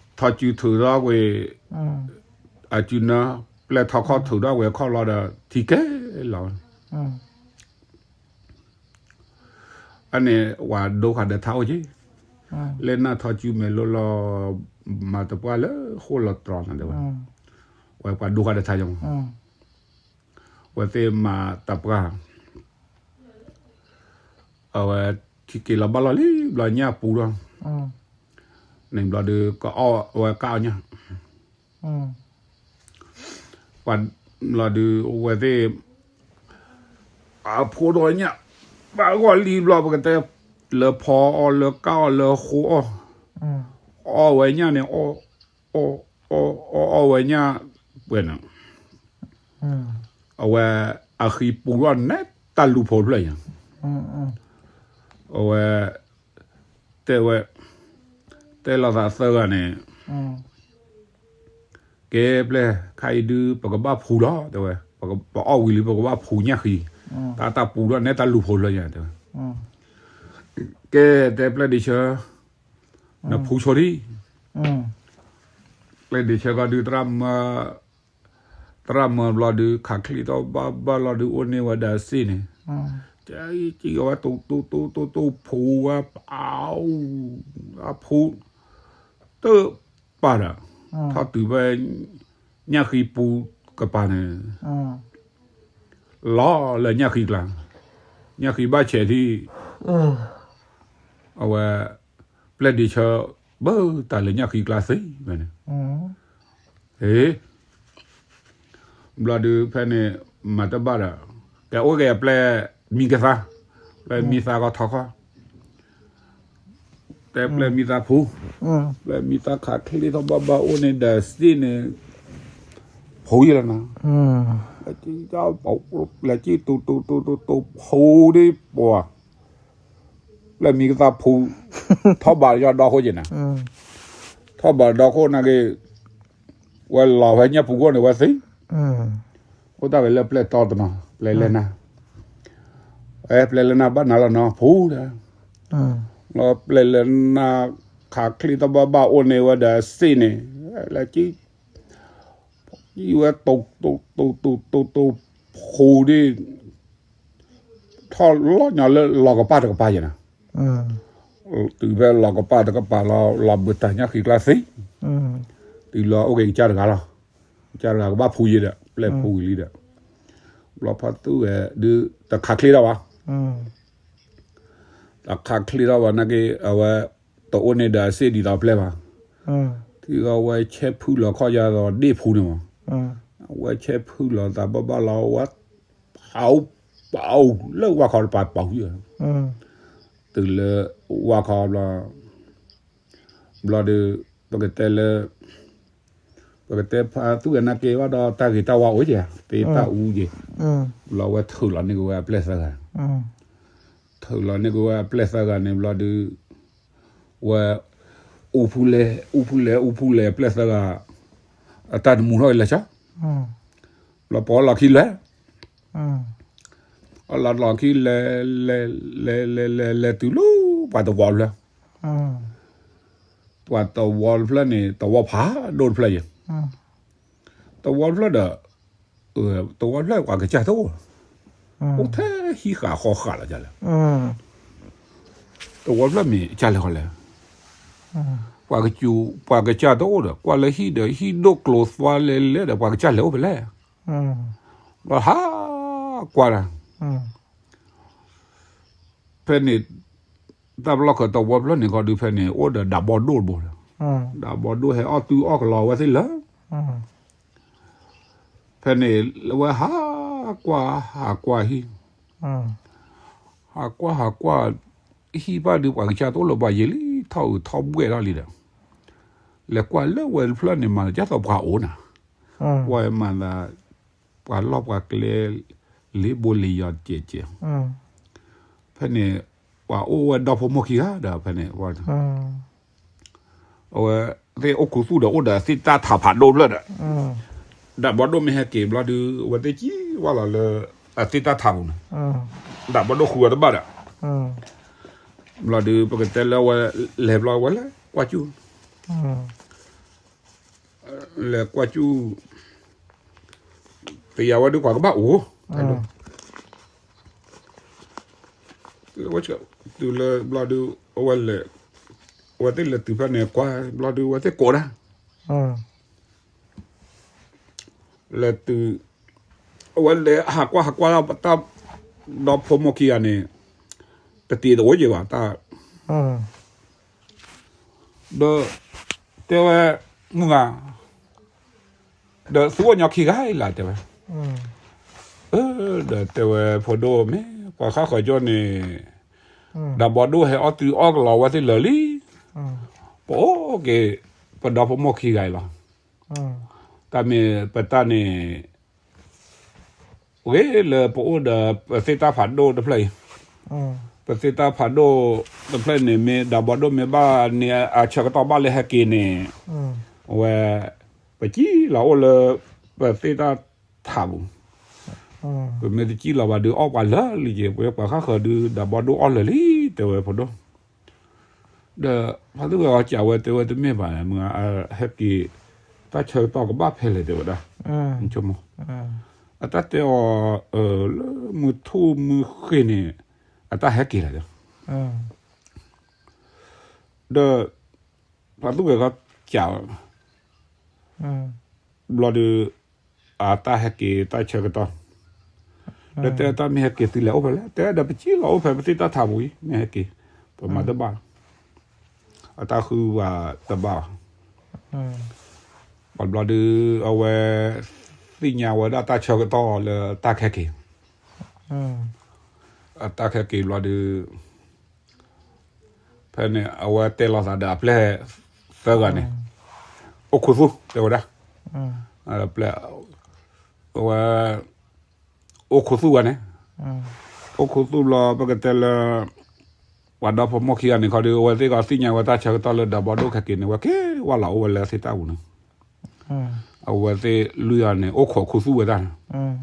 ထီၣ်စုထုးထီၣ်ကွံာ် အစုနၢ ပျဲၢ်ထီၣ်ခီၣ်ထုးထီၣ်ကွံာ်အခီၣ်လီၤဒီး ထံကဲလီၤ အန့ၣ် ဝၤဒိဃာ်ဒီးထါအိၣ်က့ၤ လဲၤနၢ်ထီၣ်စုမဲာ်လိလီၤ မၤတပှၢ်လၢဃိၣ်လီၤတြီၤနၤတဲဝဲ ဝဲပှၤဒိဃာ်ဒီးထါယီၤ ဝဲသ့ၣ်မၤတပှၢ် အဝဲ ထံက့ၤလီၤဘၣ်လီၤလံ ဘျီညၣ်ပူၤလီၤ န့ၣ်ဘျီဒုး ကအီၣ်ဝဲကအီၣ်ညၣ် ပှၤဘျီဒုး အဝဲသ့ၣ် အဖိဒီးညၣ် ဘၣ်ဂီၢ်လံဘျီ ပကတဲ လၢဖီအီၣ်လၢကအီၣ်လၢဃိအီၣ် အီၣ်ဝဲညၣ်န့ၣ် အီၣ် အီၣ် အီၣ်ဝဲညၣ် ပှဲၤန့ၣ် အဝဲ အဃံပူၤထီၣ်နဲတၢ်လူၤဖိတဖျၢၣ်ညါ အဝဲ တဲဝဲ တဲလိာ်သးသၢဂၤန့ၣ် ကဲပျဲၢ် ခါအံၤဒုး ပကဘၣ်ဖှူလီၤ တဲဝဲ ပအီၣ်ဝံၤလံ ပကဘၣ်ဖှူညၣ်ဃံ တၢ်တၢ်ပူၤထီၣ်နဲတၢ်လူၤဖိတဖျၢၣ်ညါ တဲဝဲ ကဲ တဲပျဲၢ်ဒ့ဆၢ နဖှူဆိဒံး ပျဲၢ်ဒ့ဆၢကီၢ်ဒုး သရၣ်မၢဘျီဒုး ခးချံထီၣ်ဘၣ်ဘၣ်လီၤဒုး အိၣ်န့ၢ်ဝဲဒၣ်စ့ၢ်န့ၣ် ကဲကံဝဲ တိၢ်တိၢ်တိၢ်တိၢ်ဖှူဝဲ အဖှူ တပၤဒီး ထီၣ်တုၤဖဲ ညၣ်ဃံပူၤကပၤန့ၣ် လီၤလၢညၣ်ဃံကျါ ညၣ်ဃံဘၣ်ဆဲးထံ အဝဲ ပျဲၢ်ဒ့ဆၢ ဘၢတၢ်လၢညၣ်ဃံကျါသ့ဝဲန့ၣ် ဘျီဒုးဖဲန့ၣ် မၤတဘၣ်ဒီး ကဲအိၣ်က့ၤအပျဲၢ်မံကသါ ပျဲၢ်မံသါကီၢ်ထီခီၣ် တဲပျဲၢ်မံသါဖှူ ပျဲၢ်မံသါခးချံထီၣ်ဘၣ်ဘၣ်အိၣ်န့ၣ်ဒီးစ့ၢ်န့ၣ် ဖှူယဲလီၤနီၤ လၢကံတိၢ်တိၢ်တိၢ်တိၢ်တိၢ်ဖှူဒ်ပှၤ ပျဲၢ်မံကသါဖှူ ထီၣ်ဘးယီၤဒီခိၣ်က့ၤနၤ ထီၣ်ဘးဒီခိၣ်နာ်က့ၤ ဝဲလီၤဖဲညၣ်ပူၤခိၣ်န့ၣ်ဝဲသ့ အိၣ်တၢ်ဝဲလၢပျဲၢ်တီတနီၤ ပျဲၢ်လဲၢ်နၢ် အဲ ပျဲၢ်လဲၢ်နၢ်ဘၣ်နၤလီၤနီၤ ဖှူဒီး လီၤပျဲၢ်လဲၢ်နၢ် ခးချံထီၣ်ဘၣ်ဘၣ်အိၣ်န့ၢ်ဝဲဒီးစ့ၢ်န့ၣ် လၢကံ ကံဝဲတိၢ်တိၢ်တိၢ်တိၢ်တိၢ်ဖှူဒ် ထီၣ်လီၤညါလၢလီၤကပၤတကပၤယဲနၤ တုၤဖဲလီၤကပၤတကပၤလီၤ လီၤဘၣ်တၢ်ညၣ်ဃံကျါသ့ တုၤလီၤအိၣ်က့ၤကစၢ်တဂၤလီၤ ကစၢ်တဂၤကဘၣ်ဖှူယဲဒီး ပျဲၢ်ဖှူဝံၤလံဒီး ဘျီဖါသူၣ်ဝဲဒုး တခးချံထီၣ်ဘၣ် တခးချံထီၣ်ဘၣ်နာ်က့ အဝဲ တအိၣ်န့ၢ်ဒီးအစ့ၣ်ဒ်သိးပျဲၢ်ဘၣ် ထံဂီၤဝဲဆဲဖုၣ်လီၤခီၣ်ယါဒီးဒ့ၣ်ဖှူန့ၣ်မး အဝဲဆဲဖုၣ်လီၤသးဘၣ်ဘၣ်လီၤဝဲ ပာ်အူ ပာ်အူ လၢဝါခီတပၤပာ်အူ တုၤလၢဝါခီဘျီ ဘျီဒီး ပကတဲလၢ ပကတဲဖါသူၣ်ဝဲနာ်က့ဘၣ်ဒီးတၢ်ဂ့ၤတၢ်ဝါအိၣ်က့ၤ သ့တၢ်အူက့ၤ ဘျီဝဲထုးလီၤန့ၢ်က့ၤဝဲအပျဲၢ်သၢဂၤ ထုးလီၤန့ၢ်က့ၤဝဲအပျဲၢ်သၢဂၤန့ၣ်ဘျီဒီး ဝဲ အူဖုလဲၣ် အူဖုလဲၣ် အူဖုလဲၣ် အပျဲၢ်သၢဂၤ အတၢ်တမူထီၣ်က့ၤလၢာ်ဆီ ဘျီပှၤလီၢ်ခံလဲၤ အလီၢ်လီၢ်ခံလဲၤ လဲၤ လဲၤ လဲၤ လဲၤ လဲၤတုၤလၢပှၤတဝီတဖျၢၣ် ပှၤတဝီတဖျၢၣ်န့ၣ် တဝီဖးဒိၣ်တဖျၢၣ်ယဲ တဝီတဖျၢၣ်ဒီး တဝီဖျၢၣ်ပှၤကစၢ်တအိၣ်, အိၣ်ထဲဟံးဃာ်ဃီဃာ်လီၤဒ်လဲၣ်, တဝီဖျၢၣ်မ့ၢ်ကစၢ်လဲၤဃီလဲၣ်, ပှၤကစၢ်တအိၣ်ဒီး ကွၢ်လၢဟံၣ်ဒီး ဟံၣ်ဒိၣ်ကျိၤသွါလဲၤလဲၤဒီး ပှၤကစၢ်လဲၤအိၣ်ဖဲလဲၣ်, ဘျီဟးကွၢ်ဒၣ် ဖဲန့ၣ် တၢ်ပလီၢ်ခၢၣ်တဝီဖျၢၣ်န့ၣ်ခီဒုး ဖဲန့ၣ် အိၣ်ဒီးဒးဘီဒိၣ်တဘိဒီး, ဒးဘီဒိၣ်ဟဲအီၣ်တုၤအီၣ်ကလီဝဲသ့ၣ်လၢ ဖဲန့ၣ် လၢဝဲဟးကွၢ်ဟးကွၢ်ဟံၣ်, ဟးကွၢ်ဟးကွၢ် ဟံၣ်ဘၣ်ဒုး ပှၤကစၢ်တအိၣ်လၢၤဘၣ်ယံာ်လံ ထီၣ်အုးထီၣ်ဘှဲၣ်ထီၣ်လံဒီး, လဲၤကွၢ်လၢဝဲတဖျၢၣ်န့ၣ် မၤသးဒ်သိးပှၤအိၣ်နၤ, ကွၢ်မၤသး ပှၤလီၢ်ပှၤကျဲ လ့ဘိလ့ယီၤတကဲးကဲး, ဖဲန့ၣ် ပှၤအိၣ်ဝဲဒီဖိမိၢ်ခံဂၤဒီး ဖဲန့ၣ် အဝဲသ့ၣ်အိၣ်ခူသူၣ်ဒီး အိၣ်ဒီးသ့ၣ်တၢ်ထးဖးဒိၣ်ဖျၢၣ်ဒီး, ဒးဘီဒိၣ်မ့ၢ်ဟဲက့ၤဘျီဒုး အဝဲသ့ၣ်ကံၣ်ဝဲလီၤလၢ အသ့ၣ်တၢ်ထးပူၤန့ၣ်, ဒးဘီဒိၣ်ဃုအီၤတဘၣ်ဒီး, ဘျီဒုး ပကတဲလၢအဝဲလဲၤဘျီ အဝဲလဲၤကွၢ်စူၣ်, လဲၤကွၢ်စူၣ်, တယၤဝဲဒုး ပှၤကဘၣ်အိၣ်, တုၤလၢဘျီဒုး အဝဲလဲၤ, အဝဲသ့ၣ်လဲၤတုၤဖဲန့ၣ် ကွၢ်ဘျီဒုး အဝဲသ့ၣ်ကိးဒၣ် လဲၤတုၤ, အဝဲလဲၤဟးကွၢ်ဟးကွၢ်တၢ်, ဒီဖိမိၢ်ခံဂၤန့ၣ် တတ့ၤတအိၣ်က့ၤဘၣ်တၢ်, ဒီး တဲဝဲ, မုၢ်ဂၤ, ဒီးသုအိၣ်ညီခံဂၤအံၤလၢ တဲဝဲ, ဒီးတဲဝဲ ဖိဒိၣ် မ့ၢ်ပှၤဃၣ်ဃၢၤကၠိန့ၣ်, ဒးဘီဒိၣ်ဟဲအီၣ်တုၤအီၣ်ကလီဝဲသ့ၣ်လၢာ်လံ, ပအိၣ်က့ၤ ပဒီဖိမိၢ်ခံဂၤအံၤလီၤ, တၢ်မ့ၢ်ပတၢ်န့ၣ် ဂ့ၤလၢပအိၣ်ဒီးပသ့ၣ်တၢ်ဖးဒိၣ်တဖျၢၣ်အံၤ, ပသ့ၣ်တၢ်ဖးဒိၣ်တဖျၢၣ်န့ၣ် မ့ၢ်ဒးဘီဒိၣ်မ့ၢ်ဘၣ်န့ၣ် အဆၢကတီၢ်ဘၣ်လၢဟဲက့ၤန့ၣ်, အဝဲ, ပစံၣ်လီၤအိၣ်လၢ ပသ့ၣ်တၢ်ထးပူၤ, ပမ့ၢ်တစံၣ်လီၤဘၣ်ဒုး အီၣ်ပှၤလၢာ်လံက့ၤ ပဝဲပှၤဃၣ်ဃၢၤဒုး ဒးဘီဒိၣ်အီၣ်လၢာ်လံ တဲဝဲ ဖိဒိၣ် ဒီးဖါသူၣ်ဂဲၤအီၤစံးဝဲ တဲဝဲ တမ့ၢ်ဘၣ် မုၢ်ဂၤ ဟဲက့ၤ တၢ်ဆၢကတီၢ်ကဘၣ်ဖဲလဲၣ် တဲဝဲဒၣ်, အတၢ်တဲအီၤ လၢမုၢ်ထူၣ်မုၢ်ဃ့ၢ်န့ၣ် အတၢ်ဟဲက့ၤလီၤ, ဒီး ဖါသူၣ်ဂဲၤခီစံးဝဲ ဘျီဒီး အတၢ်ဟဲက့ၤတၢ်ဆၢကတီၢ်, ဒီးတဲတၢ်မ့ၢ်ဟဲက့ၤသုလဲၤအိၣ်ဖဲလဲၣ်, တဲဒီးပစံၣ်လီၤအိၣ်ဖဲ ပသ့ၣ်တၢ်ထးပူၤအံၤ မ့ၢ်ဟဲက့ၤ ပမၤတဘၣ်, အတၢ်ဃုဝဲတဘၣ်, ဘၣ်ဘျီဒုး အဝဲ သ့ၣ်ညါဝဲဒၣ်တၢ်ဆၢကတီၢ်လၢတၢ်ခဲက့ၤ, အတၢ်ခဲက့ၤဘျီဒုး ဖဲန့ၣ် အဝဲတဲလီၤသးဒီးအပျဲၢ်သၢဂၤန့ၣ်, အိၣ်ခူသူၣ် တဲဝဲဒၣ်, အပျဲၢ် အဝဲ အိၣ်ခူသူၣ်ဝဲန့ၣ်, အိၣ်ခူသူၣ်ဘျီ ပကတဲလၢ ပှၤဒီဖိမိၢ်ခံဂၤန့ၣ်ခီဒီး အဝဲသ့ၣ်ကသ့ၣ်ညါဝဲတၢ်ဆၢကတီၢ်လၢဒးဘီဒိၣ်ခဲက့ၤန့ၣ် အဝဲက့ၤဝဲလီၤအိၣ်ဝဲလၢသ့ၣ်တၢ်ပူၤန့ၣ်, အဝဲသ့ၣ်လွံၢ်ဂၤန့ၣ် အိၣ်ခိးခူသူၣ်ဝဲဒၣ်န့ၣ်,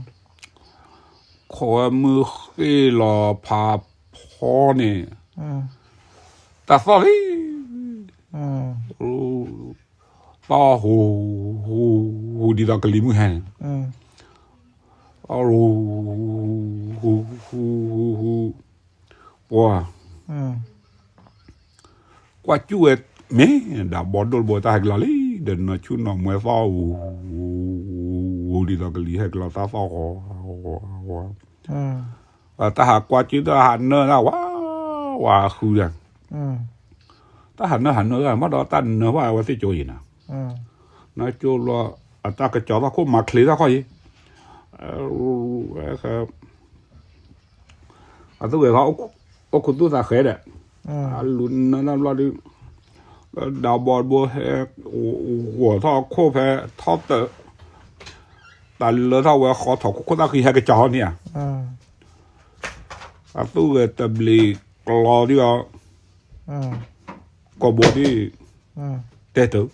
ခိးဝဲမုၢ်ဃ့ၢ်လီၤဖးဖီန့ၣ်, တၢ်သီၣ်လံ, သီၣ်ဟူး, ဟူး, ဟူးဒ်သိးကလံၤမုၢ်ဟဲန့ၣ်, ဟူး, ဟူး, ဟူး, ဟူး, ပှၤ ကွၢ်စူၣ်ဝဲ, မ့ၢ်ဒးဘီဒိၣ်တဘိတၢ်ဟဲက့ၤလီၤလံ, ဒီးနီၢ်ဆူၣ်နီၢ်မွဲသီၣ်ဟူး, ဟူးဒ်သိးကလံၤဟဲက့ၤလီၤတၢ်သီၣ်ဃီ, တၢ်ဟးကွၢ်စူၣ်တၢ်ဟးနၢတၢ်ဝး, ဝးဃုဒီး, တၢ်ဟးနၢဟးနၢတၢ် မ့ၢ်ဒီးတၢ်နၢဘၣ်ဝဲသ့ၣ်ကၠိအံၤနၤ, နၢကၠိဘျီ, အတၢ်ကစီၤသီၣ်ခိၣ်မၤချ့ထီၣ်ခီအံၤ, အသူၣ်ဂဲၤခီ, အိၣ်ခူသူၣ်သးဃဲဒီး, အလူၤနၢတၢ်ဘျီဒုး, ဒးဘီဒိၣ်ဟဲ, ဂီၤထီၣ်ခိၣ်ဖဲ, ထီၣ်တၢး, တၢ်လၢထီၣ်ဝဲဃီထီၣ်ခိၣ်ခိၣ်သၣ်ဃံဟဲကစီၤဟီန့ၣ်ဧါ, အသူၣ်ဂဲၤတဘျံးကျီဒံးအီၤ, ကိာ်ဘိဒံး, တဲတၢ်,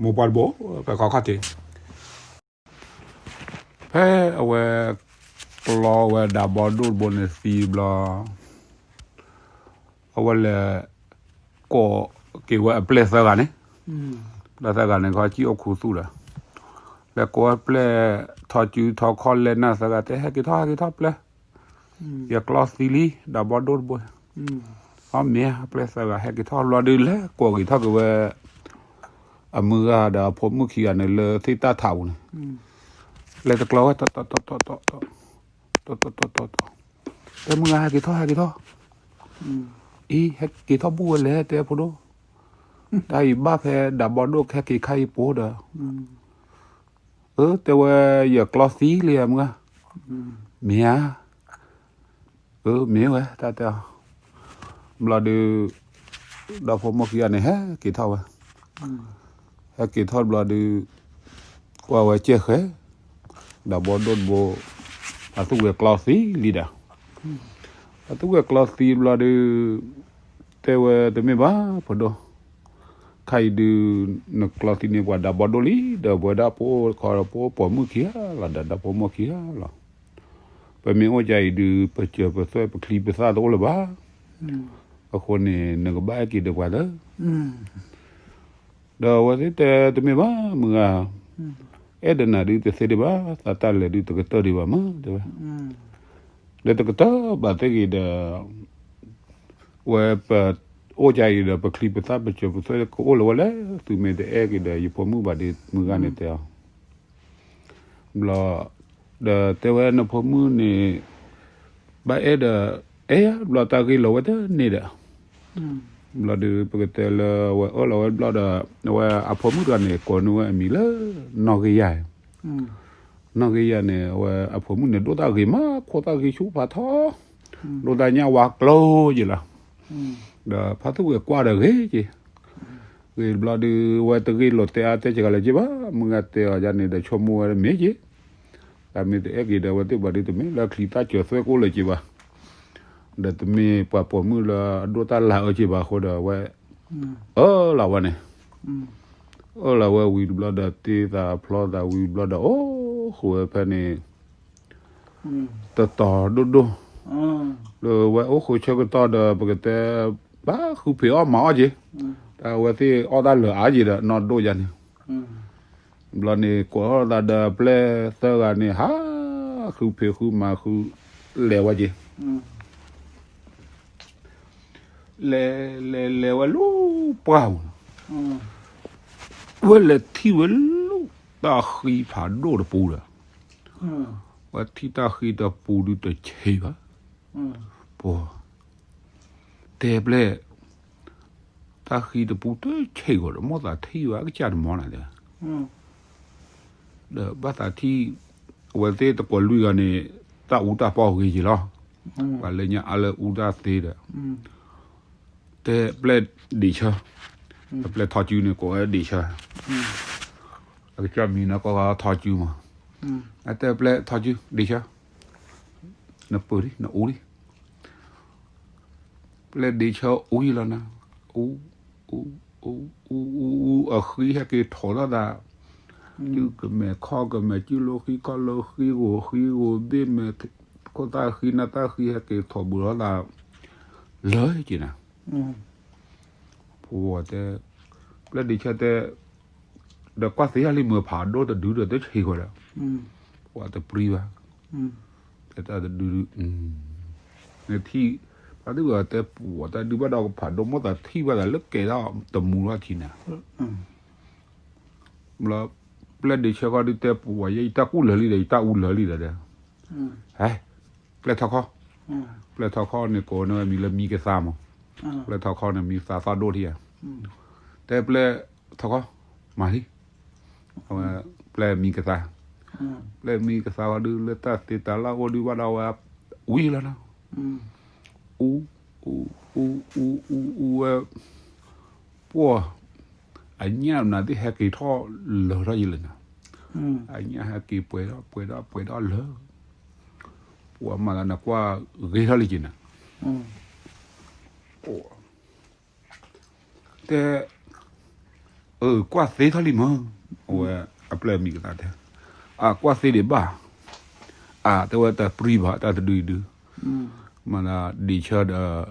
မိၢ်ပှၢ်တဘိ, ဖဲခီခီၣ်ထံး, ဖဲအဝဲ, ကျီဝဲဒးဘီဒိၣ်တဘိန့ၣ်သံဘျီ, အဝဲလဲၤ, ကိးက့ၤဝဲအပျဲၢ်သၢဂၤန့ၣ်, ပျဲၢ်သၢဂၤန့ၣ်ခီစံၣ်အိၣ်ခူသူၣ်ဒီး, လဲၤကိးဝဲပျဲၢ် ထီၣ်စုထီၣ်ခီလဲၤနၤသၢဂၤတဲ ဟဲက့ၤထီၣ် ဟဲက့ၤထီၣ်ပျဲၢ်, ယကျီသံလံ ဒၣ်ဘီဒိၣ်တဘိ, အီၣ်မ့ၢ်ပျဲၢ်သၢဂၤ ဟဲက့ၤထီၣ်ဘျီဒုး လဲၤကိးက့ၤထီၣ်က့ၤဝဲ အမုၢ်ဂၤဒီးအဖိမုၣ်ခံဂၤန့ၣ် လၢသ့ၣ်တၢ်ထးပူၤန့ၣ်, လဲၤတကျီဝဲ တီတီတီတီတီတီတီတီတီတီ, တဲမုၢ်ဂၤဟဲက့ၤထီၣ် ဟဲက့ၤထီၣ်, အံၤ ဟဲက့ၤထီၣ်ဘူၣ်ဝဲလဲၣ် တဲဖိဒိၣ်, တၢ်အံၤဘၣ်ဖဲဒၣ်ဘီဒိၣ်ခဲက့ၤခါအံၤပိၤဒီး, အၢ တဲဝဲ ယကျီသံလံ အမုၢ်ဂၤ, မ့ၢ်ဧါ, အၢ မ့ၢ်ဝဲ တၢ်တဲအီၤ, ဘျီဒုး ဒီဖိမိၢ်ခံဂၤန့ၣ် ဟဲက့ၤထီၣ်ဝဲ, ဟဲက့ၤထီၣ်ဘျီဒုး ကွၢ်ဝဲကဲဃဲ, ဒၣ်ဘီဒိၣ်တဘိ, ဖါသူၣ်ဝဲၤကျီသံလံဒီး, ဖါသူၣ်ဝဲၤကျီသံဘျီဒုး, တဲဝဲတမ့ၢ်ဘၣ်ဖိဒိၣ်, ခါအံၤဒုး နကျီသံန့ၣ် ပှၤဒၣ်ဘီဒိၣ်လံ ဒီးပဝဲဒၣ်ပအိၣ်ခီဒီးပအိၣ်ပိာ်မုၣ်ခံဂၤလီၤ ဒီးဒီဖိမိၢ်ခံဂၤလီၤ, ပမ့ၢ်အိၣ်ကါအံၤဒုး ပစၢၤပသွဲၣ်ပချံပသၣ်တအိၣ်လၢၤဘၣ်, အဃိန့ၣ် နကဘၣ်အဲၣ်က့ၤဒီးပှၤလၢ ဒီးအဝဲသ့ၣ်တဲတမ့ၢ်ဘၣ် မုၢ်ဂၤ, အဲၣ်ဒိးနၤဒုးတသ့ဒံးဘၣ် သးတၢ်လဲၤဒုးတကတၢၢ်ဒံးဘၣ်မး တဲဝဲ, ဒီးတကတၢၢ်ဘၣ်သ့ၣ်ဂ့ၤဒီး, ဝဲပအိၣ်ကါအံၤဒီး ပချံပသၣ်ပစၢၤပသွဲၣ်ကအိၣ်လၢၤဝဲလဲၣ် သုမ့ၢ်တအဲၣ်က့ၤဒီးယဖိမုၣ်ဘၣ်ဒီး မုၢ်ဂၤန့ၣ်တဲအီၤ ဘျီ, ဒီးတဲဝဲနဖိမုၣ်န့ၣ်, ဘၣ်အဲၣ်ဒီး, အဲၣ်ယါ ဘျီတၢ်ဂ့ၢ်လီၤဝဲတန့ၢ်ဒီး, ဘျီဒုး ပကတဲလၢဝဲအၢၣ်လီၤဝဲဘျီဒီး, အဝဲအဖိမုၣ်တဂၤန့ၣ် ကိးန့ၢ်ဝဲအမံၤလၢ, နီၢ်ဂ့ၤယၤ, နီၢ်ဂ့ၤယၤန့ၣ် အဝဲအဖိမုၣ်န့ၣ် ဒိၣ်တၢ်ဂ့ၤမး ခိၣ်တၢ်ဂ့ၤဆူဖးထီ, ဒိၣ်တၢ်ညၣ်ဝါကျိယလီၤ, ဒီးဖါသူၣ်ဝဲၤကွၢ်ဒီးဂ့ၤက့ၤ ဂ့ၤဘျီဒုး ဝဲတဂ့ၢ်လိာ်တဲအါတဲစှၤလၢၤက့ၤဘၣ် မုၢ်ဂၤတဲအီၤယါန့ၣ်ဒီး ဆိကမိၣ်ဝဲတမ့ၢ်က့ၤ, တၢ်မ့ၢ်တအဲၣ်က့ၤဒီး အဝဲသ့ၣ်ဘၣ်ဒုး တမ့ၢ်လၢချံသၣ်စၢၤသွဲၣ်ကအိၣ်လၢၤက့ၤဘၣ်, ဒီးတမ့ၢ်ပှၤပိာ်မုၣ်လၢအဒိၣ်တၢ်လၢအအၢက့ၤဘၣ်အဃိဒီး ဝဲ, အၢၣ်လီၤဝဲန့ၣ်, အၢၣ်လီၤဝဲဝံၤတဘျီဒီး တ့သးဖျီသးဝံၤတဘျီဒီး အိၣ်ဃုာ်ဝဲဖဲန့ၣ် တတီၤဒိၣ်ဒိၣ်, လၢဝဲအိၣ်ဃုာ်ဆၢကတီၢ်ဒီး ပကတဲ, ဘၣ်ဃုဖံးအီၣ်မၤအီၣ်က့ၤ, တၢ်ဝဲသ့ၣ်အီၣ်တၢ်လၢာ်အါက့ၤဒီး နီၢ်ဒိၣ်ယါန့ၣ်, ဘျီန့ၣ် ကိးထီၣ်သးဒီးပျဲၢ်သၢဂၤန့ၣ် ဟးဃုဖံးဃုမၤဃု, လဲၤဝဲက့ၤ လဲၤလဲၤလဲၤဝဲလၢပှၢ်ပူၤ, ဝဲလဲၤထံၣ်ဝဲလၢတၢ်ဃံဖးဒိၣ်တပူၤဒီး, ဝဲထံၣ်တၢ်ဃံတပူၤဒုးတဆံးဘၣ်, ပှၤ, တဲပျဲၢ်, တၢ်ဃံတပူၤတဆံးဂီၤဒီး မိၣ်သးထံၣ်ဝဲအကစၢ်တမီၤနၤတဲ ဒီးဘၣ်သးထံၣ်, အဝဲသ့ၣ်တကိးလွံၢ်ဂၤန့ၣ်, တၢ်အူတၢ်ပီၢ်ဂ့ၤက့ၤလီၤ, ပှၤလၢညါအါလၢအူတၢ်သ့ဒီး, တဲပျဲၢ်ဒံးဆၢ, ပျဲၢ်ထီၣ်စုန့ၣ် ကိးဝဲဒံးဆၢ, အကစၢ်မံၤန့ၣ်ကိးဝဲထီၣ်စုမး, အတဲပျဲၢ်ထီၣ်စု ဒံးဆၢ, နပၢၤလံ နအူလံ ပျဲၢ်ဒံးဆၢအူယံၤလီၤနၤ, အူ, အူ, အူ, အူ, အူ, အူ, အူ, အဃံဟဲက့ၤထိးထီၣ်သး, စုကမဲာ်ခီၣ်ကမဲာ် စုလိာ်ဃံခီၣ်လိာ်ဃံ ဂိာ်ဃံဂိာ်ဘ့ၣ်မဲာ်, ခိၣ်သၣ်ဃံနၢ်သၣ်ဃံဟဲက့ၤထိးဘူးထီၣ်သး, လၢက့ၤနၤ, ပှၤတဲ, ပျဲၢ်ဒံးဆၢတဲ ဒီးကွၢ်သ့ယၤလံမုၢ်ဖးဒိၣ်တဒုဒီးတဆံးဃီဒီး, ပှၤတပြံဘၣ်, တဲတၢ်တဒုဒု, နထံၣ်, ဖါတံၢ်ဝဲတဲပှၤတၢ်ဒုဘၣ်ဒီးကဖးဒိၣ် မိၣ်သးထံၣ်ဘၣ်သးလၢကဲထီၣ်တမူထီၣ်ထံနၤ, ဘျီ, ပျဲၢ်ဒံးဆၢဃီဒုတဲပှၤယဲ ယတၢ်ကူၣ်လၢာ်လံဒီး ယတၢ်အူလၢာ်လံဒီး, ဟဲ, ပျဲၢ်ထီၣ်ခီ, ပျဲၢ်ထီၣ်ခီန့ၣ်ကိးန့ၢ်ဝဲမံၤလၢမံကသါမး, ပျဲၢ်ထီၣ်ခီန့ၣ်မံသါသီၣ်ဒိၣ်ထံဧါ, တဲပျဲၢ်ထီၣ်ခီ, မၤလံ, အဝဲ, ပျဲၢ်မံကသါ, ပျဲၢ်မံကသါဝဲဒုးလၢတၢ်သ့တၢ်လၢအိၣ်ဒုးဘၣ်ဒီးဝဲ, ဝံၤလီၤနီၤ, အူ, အူ, အူ, အူ, အူ, အူဝဲ, ပှၤ, အညၣ်နၤသ့ၣ်ဟဲက့ၤထီၣ်လၢာ်ထီၣ်ယံၤလၢာ်နၤ, အညၣ်ဟဲက့ၤပှဲၤထီၣ်ပှဲၤထီၣ်ပှဲၤထီၣ်လၢာ်, ပှၤမၤသးနကွၢ်ဂ့ၤထီၣ်လံက့ၤနၤ, တဲ, အၢ ကွၢ်သ့ထီၣ်လံမး, အဝဲ, အပျဲၢ်မံၤကသးတဲ, အကွၢ်သ့ဒံးဘၣ်, အတဲဝဲတပြံဘၣ်တၢ်တဒုဒု, မၤသး, ဒံးဆၢဒီး,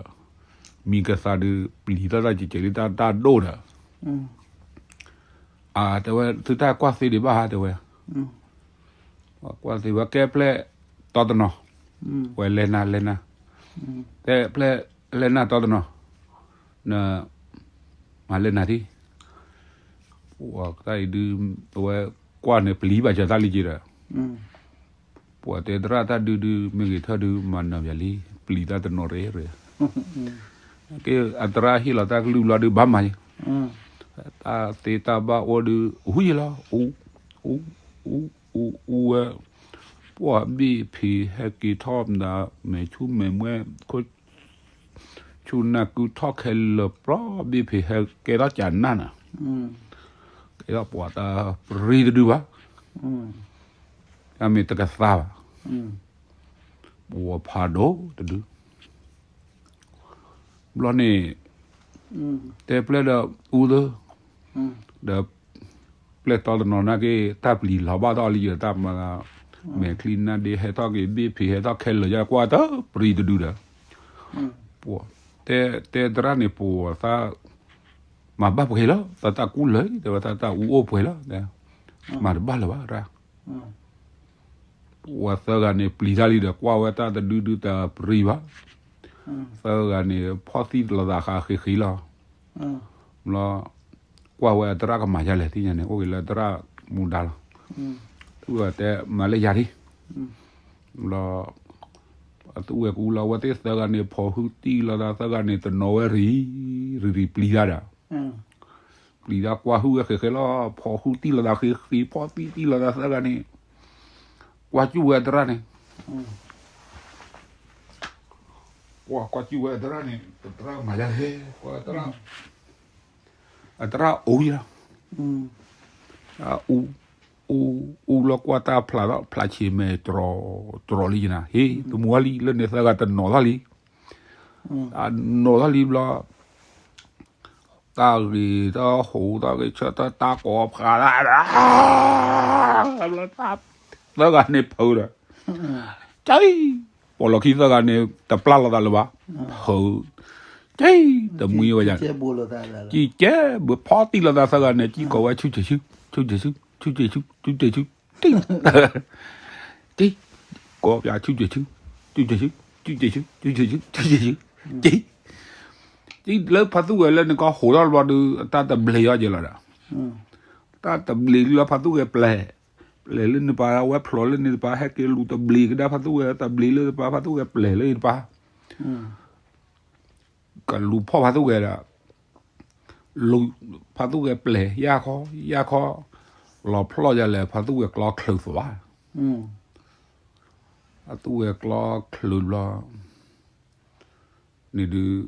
မံၤကသးဒုးပျံၤထီၣ်တၢ်ကဲးကဲးလံတၢ်တၢ်ဒိၣ်ဒီး, အတဲဝဲသုတၢ်ကွၢ်သ့ဒံးဘၣ်ဧါတဲဝဲ, ကွၢ်သ့ဝဲကဲဖျဲၣ်တီတနီၤ, ဝဲလဲၤနၤလဲၤနၤ, တဲဖျဲၣ်လဲၤနၤတီတနီၤ, န မၤလဲၤနၤထံ, ပှၤတၢ်အံၤဒုး ပဝဲကွၢ်န့ၣ်ပျံၤဘၣ်စၢၤတၢ်လံက့ဒီး, ပှၤတဲသရၣ်တၢ်ဒုဒု မ့ၢ်ဂ့ၤထၢၣ်ဒု မၤနၢၤပၠးလံ, ပျံၤတၢ်တနီၤရ့ရ့, ကဲအသရၣ်ဟ့ၣ်လီၤတၢ်ကလုၢ်ဘျီဒု ဘၣ်မၤယဲ, တၢ်သ့တၢ်ဘၣ်အိၣ်ဒု အူယဲလီၤ, အူ, အူ, အူ, အူ, အူဝဲ, ပှၤဘ့ၣ်ဖံးဟဲက့ၤထီၣ်မတၤ မဲာ်ဆူမဲာ်မှဲ ဆူနၢ်ကုထီၣ်ခဲလၢာ်ပြီဘ့ၣ်ဖံးဟဲကဲထီၣ်ကနၣ်နၤ, ကဲထီၣ်ပှၤတၢ်ပရံတဒုဘၣ်, တၢ်မ့ၢ်တကသါဘၣ်, ပှၤဖးဒိၣ်တဒု, ဘျီန့ၣ်, တဲပျဲၢ်ဒီးအူသၢ, ဒီး ပျဲၢ်တီတနီၤနာ်က့ တၢ်ပျံၤလီၤဘၣ်ထီၣ်လံယဲ တၢ်မၤ, မဲာ်ချံနၢ်ဒ့ဟဲထီၣ်က့ၤ ဘ့ၣ်ဖံးဟဲထီၣ်ခဲလၢာ်ယဲ ကွၢ်တပရံတဒုဒီး, ပှၤ, တဲ, တဲသရၣ်န့ၣ် ပှၤသး မၤဘၣ်ပှဲၤလီၤ သးတၢ်ကူလၢာ် တဲဝဲ သးတၢ်အူအိၣ်ပှဲၤလီၤ, မၤတဘၣ်လၢၤဘၣ်ရၣ် ပှၤသၢဂၤန့ၣ် ပျံၤတၢ်လံဒီး ကွၢ်ဝဲတၢ်တဒုဒုတပရံဘၣ်, သၢဂၤန့ၣ် ဖီၣ်သံလိာ်သးဃးဃ့ဃ့လီၤ, ဘျီ, ကွၢ်ဝဲအသရၣ်ကမၤယါလဲၣ် သ့ၣ်ညါန့ၣ် အိၣ်က့ၤလၢအသရၣ်မူဒါလီၤ, သူၣ်ဝဲတဲမၤလၢယၤဒံး, ဘျီ, အသူၣ်ဝဲၢ်ကူလီၤ အဝဲသ့ၣ်သၢဂၤန့ၣ် ဖီၣ်ဟုၣ်တံၢ်လိာ်သးသၢဂၤန့ၣ် တနီၤဝဲရံ, ရံရံပျံၤတၢ်ဒီး ပျံၤတၢ်ကွၢ်ဟုၣ်ဝဲဃဲးဃဲးလီၤ ဖီၣ်ဟုၣ်တံၢ်လိာ်သးဃ့ဃ့ ဖီၣ်သံတံၢ်လိာ်သးသၢဂၤန့ၣ်, ကွၢ်ကူၣ်ဝဲအသရၣ်န့ၣ်, ကွၢ်ကူၣ်ဝဲအသရၣ်န့ၣ် သရၣ်မၤယါလဲၣ် ကွၢ်သရၣ်, အသရၣ်အူယါ အူ, အူ, အူလီၤကွၢ်တၢ်ဖျါထီၣ် ဖျါဆံးမဲာ်တြီၤတြီၤလံယနၤ ဟ့ၣ် တမူဝဲလံ လၢန့ၣ်သၢဂၤတနီၤထီၣ်လံ, တနီၤထီၣ်လံဘျီ, တၢ်ဂ့ၤတၢ်ဟိးတၢ်ဂ့ၤဆၢတၢ်တၢ်ကိးဖးဒၣ်, သၢဂၤန့ၣ်ဖုးဒီး, ကၠံ, ပိာ်လီၤခံသၢဂၤန့ၣ် တပျၢ်လိာ်သးလၢၤဘၣ်, ဖုး, ကၠံ, တမှံဝဲယါ, ကၠံကဲဘၣ်ဖီၣ်တံၢ်လိာ်သးသၢဂၤန့ၣ် ကၠံကိးဝဲဆူၣ်စဲးဆူၣ်, ဆူၣ်စဲးဆူၣ်, ဆူၣ်စဲးဆူၣ်, ဆူၣ်စဲးဆူၣ်, တံၢ် တံၢ်, ကိးပၠးဆူၣ်စဲးဆူၣ်, ဆူၣ်စဲးဆူၣ်, ဆူၣ်စဲးဆူၣ်, ဆူၣ်စဲးဆူၣ်, ဆူၣ်စဲးဆူၣ်, တံၢ်, တံၢ်လၢဖါသူၣ်ဝဲလၢနကဟိးထီၣ်ဘျီဒုး တၢ်တဘျ့အီၤကဲလီၤဒီး, တၢ်တဘျ့လၢဖါသူၣ်ဝဲပျဲၢ်, ပျဲၢ်လၢနပၢ်ဝဲဖျိးလၢန့ၣ်တပၢ် ဟဲက့ၤလူၤတဘျ့ကဒါဖါသူၣ်ဝဲ တဘျ့လၢတပၢ်ဖါသူၣ်ဝဲပျဲၢ်လၢတပၢ် ကလူၤဖီၣ်ဖါသူၣ်ဂဲၤဒီး, လူၤဖါသူၣ်ဂဲၤပျဲၢ် ယၢ်ခီ ယၢ်ခီ, လီၤဖျီၣ်ယၤလဲၣ် ဖါသူၣ်ဂဲၤကျီချုးသးဘၣ်, ဖါသူၣ်ဂဲၤကျီချုးဘျီ, န့ၣ်ဒုး,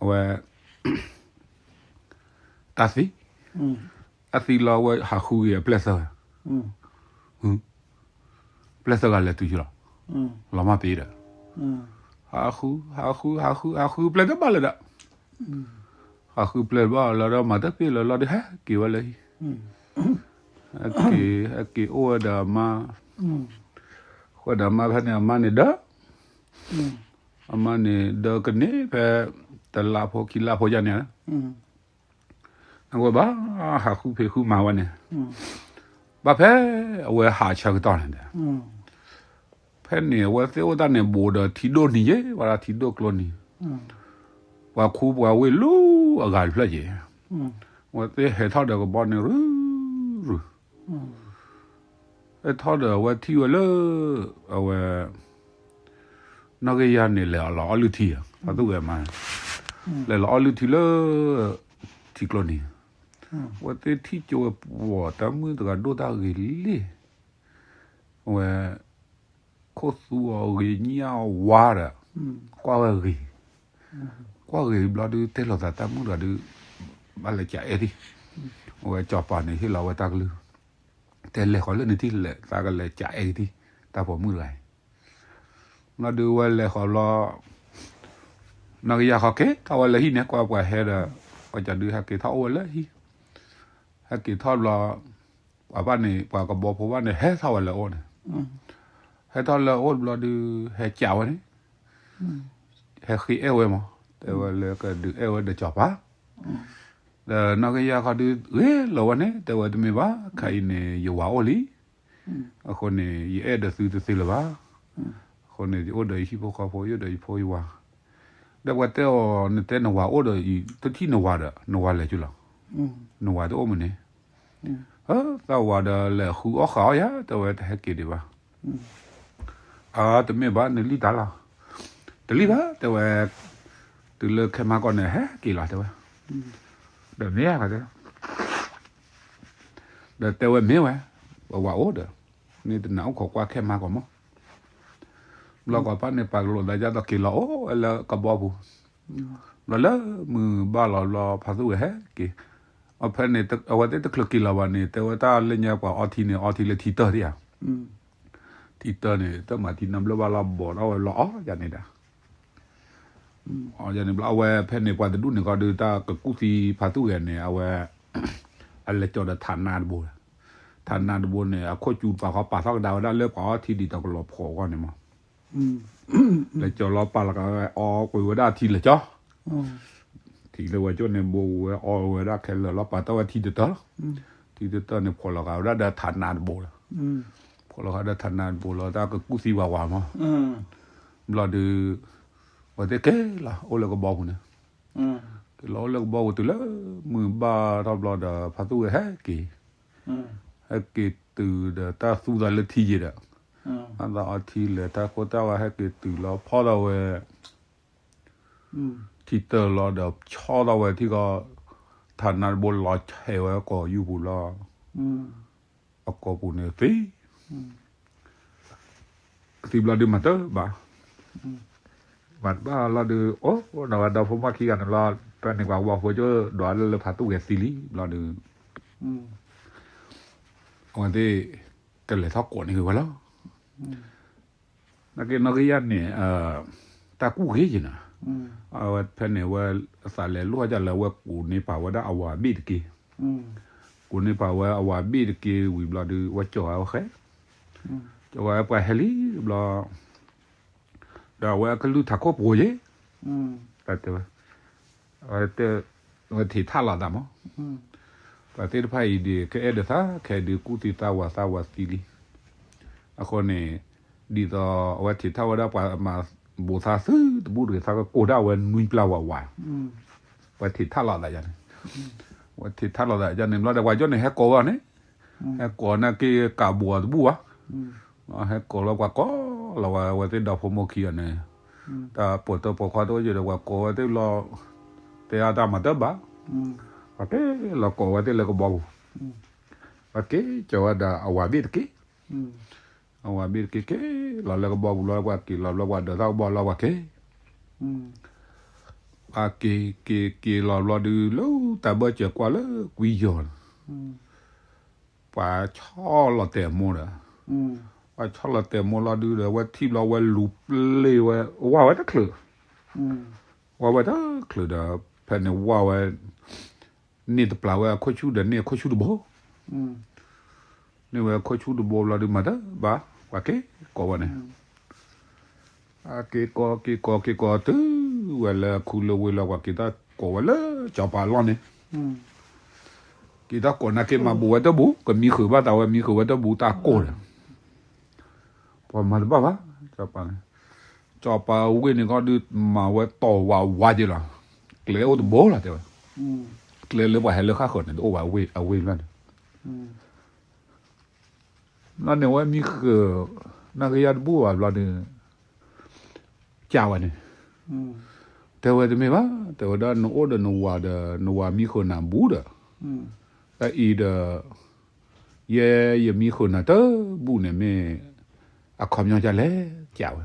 အဝဲ တၢ်သံ, တၢ်သံလီၤဝဲဟးဃုက့ၤအပျဲၢ်သၢဂၤ, ပျဲၢ်သၢဂၤလဲၤတုၤယလီၤ, လီၤမၢ်ပ့ၤဒီး, ဟးဃု ဟးဃု ဟးဃု ဟးဃုပျဲၢ်တဘၣ်လၢၤဒီး, ဟးဃုပျဲၢ်တဘၣ်လၢၤဒီး မၤတပ့ၢ်လၢၤလီၤဒီး ဟဲက့ၤဝဲလၢဟံၣ်, ဟဲက့ၤ ဟဲက့ၤအိၣ်ဝဲဒီးအမါ, အိၣ်ဒီးအမါဖဲန့ၣ် အမါန့ၣ်ဒၢ အမါန့ၣ်ဒၢကန့ၢ်ဖဲ တလါဖိခံလါဖိယါန့ၣ်, အဝဲဘၣ်ဟးဃုဖံးဃုမၤဝဲန့ၣ်, ဘၣ်ဖဲအဝဲဟးဆၢကတီၢ်န့ၣ်ဒီး, ဖဲန့ၣ် အဝဲသ့ၣ်အိၣ်တၢ်န့ၣ်ဘူးဒီးထံဒိၣ်နံၤယဲ ပှၤဒၣ်ထံဒိၣ်ကျိနံၤ, ပှၤခူပှၤဝ့ၢ်လူၤအဂၤတဖျၢၣ်ယဲ, အဝဲသ့ၣ်ဟဲထီၣ်ဒီးကဘီန့ၣ်ရုၢ်ရုၢ် ဟဲထီၣ်ဒီးအဝဲထံၣ်ဝဲလၢ အဝဲ နီၢ်ကယၤန့ၣ် လဲၤလီၤအီလုၢ်ထံ, ဖါသူၣ်ဂဲၤမါ, လဲၤလီၤအီလုၢ်ထံလၢ ထံကျိနံၤ, အဝဲသ့ၣ်ထံၣ်ကၠိဝဲပှၤတၢ်မုၣ်တဂၤဒိၣ်တၢ်ဂ့ၤလံ, အဝဲ ခိၣ်သူအီၤဂ့ၤညၣ်အီၤဝါဒီး, ကွၢ်ဝဲဂ့ၤ, ကွၢ်ဂ့ၤဘျီဒုး တဲလိာ်သးတၢ်မုၣ်တဂၤဒုး, ဘၣ်လဲၤကအဲၣ်ထံ, အဝဲစီၤပၤန့ၣ် ဟ့ၣ်လီၤဝဲတၢ်ကလုၢ်, တဲလဲၤဃီၤလၢနထံၣ်လဲၤ သးကလဲၤကအဲၣ်ထံ, တၢ်ပိာ်မုၣ်တဂၤအံၤ, ဘျီဒုးဝဲလဲၤဃီၤဘျီ နီၢ်ကယၤဃီက့ၤထီၣ်ဝဲလၢဟံၣ်န့ၣ် ကွၢ်ပှၤဟဲဒီး, ကွၢ်ကဒုးဟဲက့ၤထီၣ်အိၣ်ဝဲလၢဟံၣ်, ဟဲက့ၤထီၣ်ဘျီ, ပှၤဘၣ်န့ၣ် ပှၤကဘီဖိဘၣ်န့ၣ် ဟဲထီၣ်ဝဲလၢအအိၣ်န့ၣ်, ဟဲထီၣ်လၢအအိၣ်ဘျီဒုး ဟဲကးဝဲန့ၣ်, ဟဲဃ့အဲၣ်ဝဲမး တဲဝဲလၢကဒုးအဲၣ်ဝဲဒီးစီၤပၤ, ဒီးနီၢ်ကယၤဃီဒုးဂ့ၤလီၤဝဲန့ၣ် တဲဝဲတမ့ၢ်ဘၣ် ခါအံၤန့ၣ် ယဝၤအိၣ်လံ, အဃိန့ၣ် ယအဲၣ်ဒီးသုတသ့လၢၤဘၣ်. အဃိန့ၣ် ယအိၣ်ဒီးယဟံၣ်ဖိဃီဖိ ယအိၣ်ဒီးယဖိယဝၤ, ဒီးပှၤတဲအီၤ နတဲနဝၤအိၣ်ဒီး တထံၣ်နဝၤဒီး နဝၤလဲၤကၠိလီၤ. နဝၤတအိၣ်မုၢ်န့ၣ်, သးဝၤဒီးလဲၤဃုအီၣ်ဃာ်အီၣ်ယၤ တဲဝဲတဟဲက့ၤဒံးဘၣ်. အတမ့ၢ်ဘၣ် နလံၣ်တၢ်လီၤ. တလံၣ်ဘၣ် တဲဝဲ, တုၤလၢခဲမါကီၢ်န့ၣ် ဟဲက့ၤလီၤ တဲဝဲ. ဒီးမ့ၢ်ဧါ တဲ, ဒီးတဲဝဲမ့ၢ်ဝဲ, ပဝၤအိၣ်ဒီး, မ့ၢ်တနၤအိၣ်ခိးကွၢ်ခဲမါကီၢ်မး. ဘျီကွၢ်ဖးန့ၣ် ပာ်ကလိာ်သးဒ်သိးက့ၤလီၤအိၣ်ဝဲလၢကဘီပူၤ, ဘျီလၢမုၢ်ဘၣ်လီၤဘျီ ဖါသူၣ်ဝဲဟဲက့ၤ, အဖဲန့ၣ် အဝဲသ့ၣ်တချုးက့ၤလီၤဘၣ်န့ၣ် တဲဝဲတၢ်လၢညါပှၤအီထံန့ၣ် အီထံလၢထံတၢၢ်ဒံးဧါ. ထံတၢၢ်န့ၣ် တၢ်မၤထံနါဘျၢဘၣ်လီၤ ဘီးထီၣ်ဝဲလီၤအီယၤန့ၣ်ဒီး အီယၤန့ၣ်ဘျီ အဝဲဖဲန့ၣ် ပှၤတဒူၣ်န့ၣ်ကီးဒုး တၢ်ကကူၣ်သံဖါသူၣ်ဂဲၤန့ၣ် အဝဲ အလဲၤကၠီၤဒီးထးနါတဘိ, ထးနါတဘိန့ၣ် အခိၣ်ကူပာ်ခီပာ်ထီၣ်ကဒါဝဲဒၣ်လၢပှၤအီထံဒ်သိးကလီၤဖှီၣ်အဂီၢ်န့ၣ်မး, လဲၤကၠီၤလီၤပာ်လီၤကဒါဝဲအီကွံာ်ဝဲဒၣ်ထံလဲၤကၠီ, ထံလၢဝဲကၠိန့ၣ် ဘိဝဲအီဝဲဒၣ်ခဲလၢာ်လီၤ ပာ်တၢ်ဝဲထံတတၢၢ်လီၤ, ထံတတၢၢ်န့ၣ် ဖှီၣ်လီၤဃာ်ဝဲဒၣ်ဒီးထးနါတဘိလီၤ, ဖှီၣ်လီၤဃာ်ဒီးထးနါတဘိလီၤ တၢ်ကကူၣ်သံဝးဝးမး, ဘျီဒုး အဝဲသ့ၣ်က့ၤလီၤအိၣ်လၢကဘီပူၤန့ၣ်, က့ၤလီၤအိၣ်လၢကဘီပူၤတုၤလၢ မုၢ်ဘၣ်ထီၣ်ဘျီဒီး ဖါသူၣ်ဝဲဟဲက့ၤ, ဟဲက့ၤတုၤဒီးတၢ်သူသးလၢထံယံၤဒီး, အသးအီထံလဲၤတၢ်ခိၣ်တၢ်ဝဲဟဲက့ၤတုၤလီၤဖီၣ်ထီၣ်ဝဲ ထံတၢၢ်လီၤဒီးဆီထီၣ်ဝဲထံကီၢ်, ထးနါတဘိလီၤဆဲးဝဲကိာ်ယူၢ်ပူၤလီၤ, အကိာ်ပူၤန့ၣ်သံ သံဘျီဒုးမၤတၢ်ဘၣ်, မၤတဘၣ်လီၤဒုး အိၣ်ဒီးဝဲဒီဖိမုၣ်ခံဂၤန့ၣ်လီၤ, ဖဲန့ၣ်ပှၤဝီဖိကၠိဒွးလၢလၢဖါသူၣ်ဂဲၤသံလံဘျီဒုး, အဝဲသ့ၣ် ကလဲၤထီၣ်ကိးန့ၢ်ဂ့ၤဝဲလီၤ. နာ်က့နီၣ်ဂံၢ်ယၤန့ၣ် တၢ်ကူၣ်ဂ့ၤယဲနီၤ, အဝဲဖဲန့ၣ်ဝဲ အသးလဲၤလိၣ်ဝဲဒၣ်လၢအဝဲကူးန့ၢ်ပာ်ဝဲဒၣ်အဝၤဘ့ၣ်တက့ၢ်, ကူးန့ၢ်ပာ်ဝဲအဝၤဘ့ၣ်တက့ၢ်ဝံၤဘျီဒုး ဝဲကၠီၤဝဲဃဲ, ကၠီၤဝဲပှၤဟဲလံဘျီ ဒီးအဝဲအကလုၢ်ထးခိၣ်ပှိၤယဲ, တဲဝဲ, ဝဲထံးထၣ်လိာ်သးမး, ပှၤသ့ၣ်တဖၣ်အံၤဒုး ကအဲၣ်ဒိးသး ခဲဒုးကူၣ်သံသးဝးသးဝးသံလံ, အဃိန့ၣ် ဒ်သိးအဝဲထံးထၣ်ဝဲဒၣ်ပှၤမၤဘူးသးသုတဘူၣ်တဂ့ၤ သးကကိးဒၣ်ဝဲနွံပျၢ်ဝးဝး, ပှၤထံးထၣ်လိာ်သးယၤန့ၣ်, ဝဲထံးထၣ်လိာ်သးယၤန့ၣ်ဘျီဒီး ပှၤကၠိန့ၣ် ဟဲကိးဝဲန့ၣ်, ဟဲကိးနာ်က့ကးဘူးအီၤတဘူၣ်ဘၣ် ဟဲကိးလီၤပှၤကိးလီၤဝဲ အဝဲသ့ၣ်ဒီဖိမိၢ်ခံဂၤန့ၣ်, တၢ်ပိာ်တၢၢ်ပိာ်ခွါတအိၣ်ယံၤဒီး ပှၤကိးဝဲသ့ၣ်လီၤ, တဲအတၢ်မၤတၢ်ဘၣ်, ပှၤက့ၤလီၤကိးဝဲသ့ၣ်လၢကဘီပူၤ, ပှၤက့ၤကၠီၤဝဲဒၣ်အဝၤဘ့ၣ်တက့ၢ်, အဝၤဘ့ၣ်တက့ၢ် က့ၤလီၤလၢကဘီပူၤလီၤ ပှၤက့ၤလီၤဘျီ ပှၤဒၢးထီၣ်ကဘီလီၤ ပှၤက့ၤ ပှၤက့ၤက့ၤက့ၤလီၤဘျီဒုး လၢတၢ်ဘၢၣ်စၢၤကွၢ်လၢကွံယီၤလီၤ, ပှၤဆီၣ်လီၤတဲာ်မိၢ်ဒီး, ပှၤဆီၣ်လီၤတဲာ်မိၢ်လီၤဒုးဒီး ဝဲထံၣ်ဘျီဝဲလူၤပျ့ၢ်ဝဲ ဝါဝဲတချုး, ဝါဝဲတချုးဒီး ဖဲန့ၣ်ဝါဝဲ န့ၢ်တပျၢ်ဝဲအခိၣ်ဆူၣ်ဒီး န့ၢ်အခိၣ်ဆူၣ်တဘိ န့ၢ်ဝဲခိၣ်ဆူၣ်တဘိဘျီဒုး မၤတဘၣ် ပှၤက့ၤကိးဝဲန့ၣ်, အက့ၤကိးက့ၤကိးက့ၤကိးတုၤဝဲလၢခူလၢဝ့ၢ်လီၤ ပှၤက့ၤတၢ်ကိးဝဲလၢစီၤပၤအလီၢ်န့ၣ်, က့ၤတၢ်ကိးနာ်က့မၤဘူးဝဲတဘူး ကမံဃုာ်ဘၣ်သးဝဲမံဃုာ်ဝဲတဘူးတၢ်ကိၢ်ဒီး ပှၤမၤတဘၣ်ဘၣ်, စီၤပၤန့ၣ်, စီၤပၤဝ့ၢ်န့ၣ်ကီၢ်ဒုးမၤဝဲတီၢ်ဝးဝးက့ၤလီၤ, ကျဲအိၣ်တဘိလီၤတဲဝဲ, ကျဲလၢပှၤဟဲလၢဃၣ်ဃၢၤန့ၣ် တအိၣ်ဘၣ်အဝ့ၢ်လီၤန့ၣ် ဘျီန့ၣ်ဝဲမံဃုာ် နၢ်ကယၢ်တဘူၣ်ဘၣ်ဘျီန့ၣ်, ကးဝဲန့ၣ်, တဲဝဲတမ့ၢ်ဘၣ် တဲဝဲဒၣ် နအိၣ်ဒီးနဝၤဒီး နဝၤမံဃုာ်နၤဘူးဒီး, တၢ်အံၤဒီး, ယဲယမံဃုာ်နၤတဘူၣ်န့ၣ်မ့ၢ် အခီပညီဒ်လဲၣ် ကးဝဲ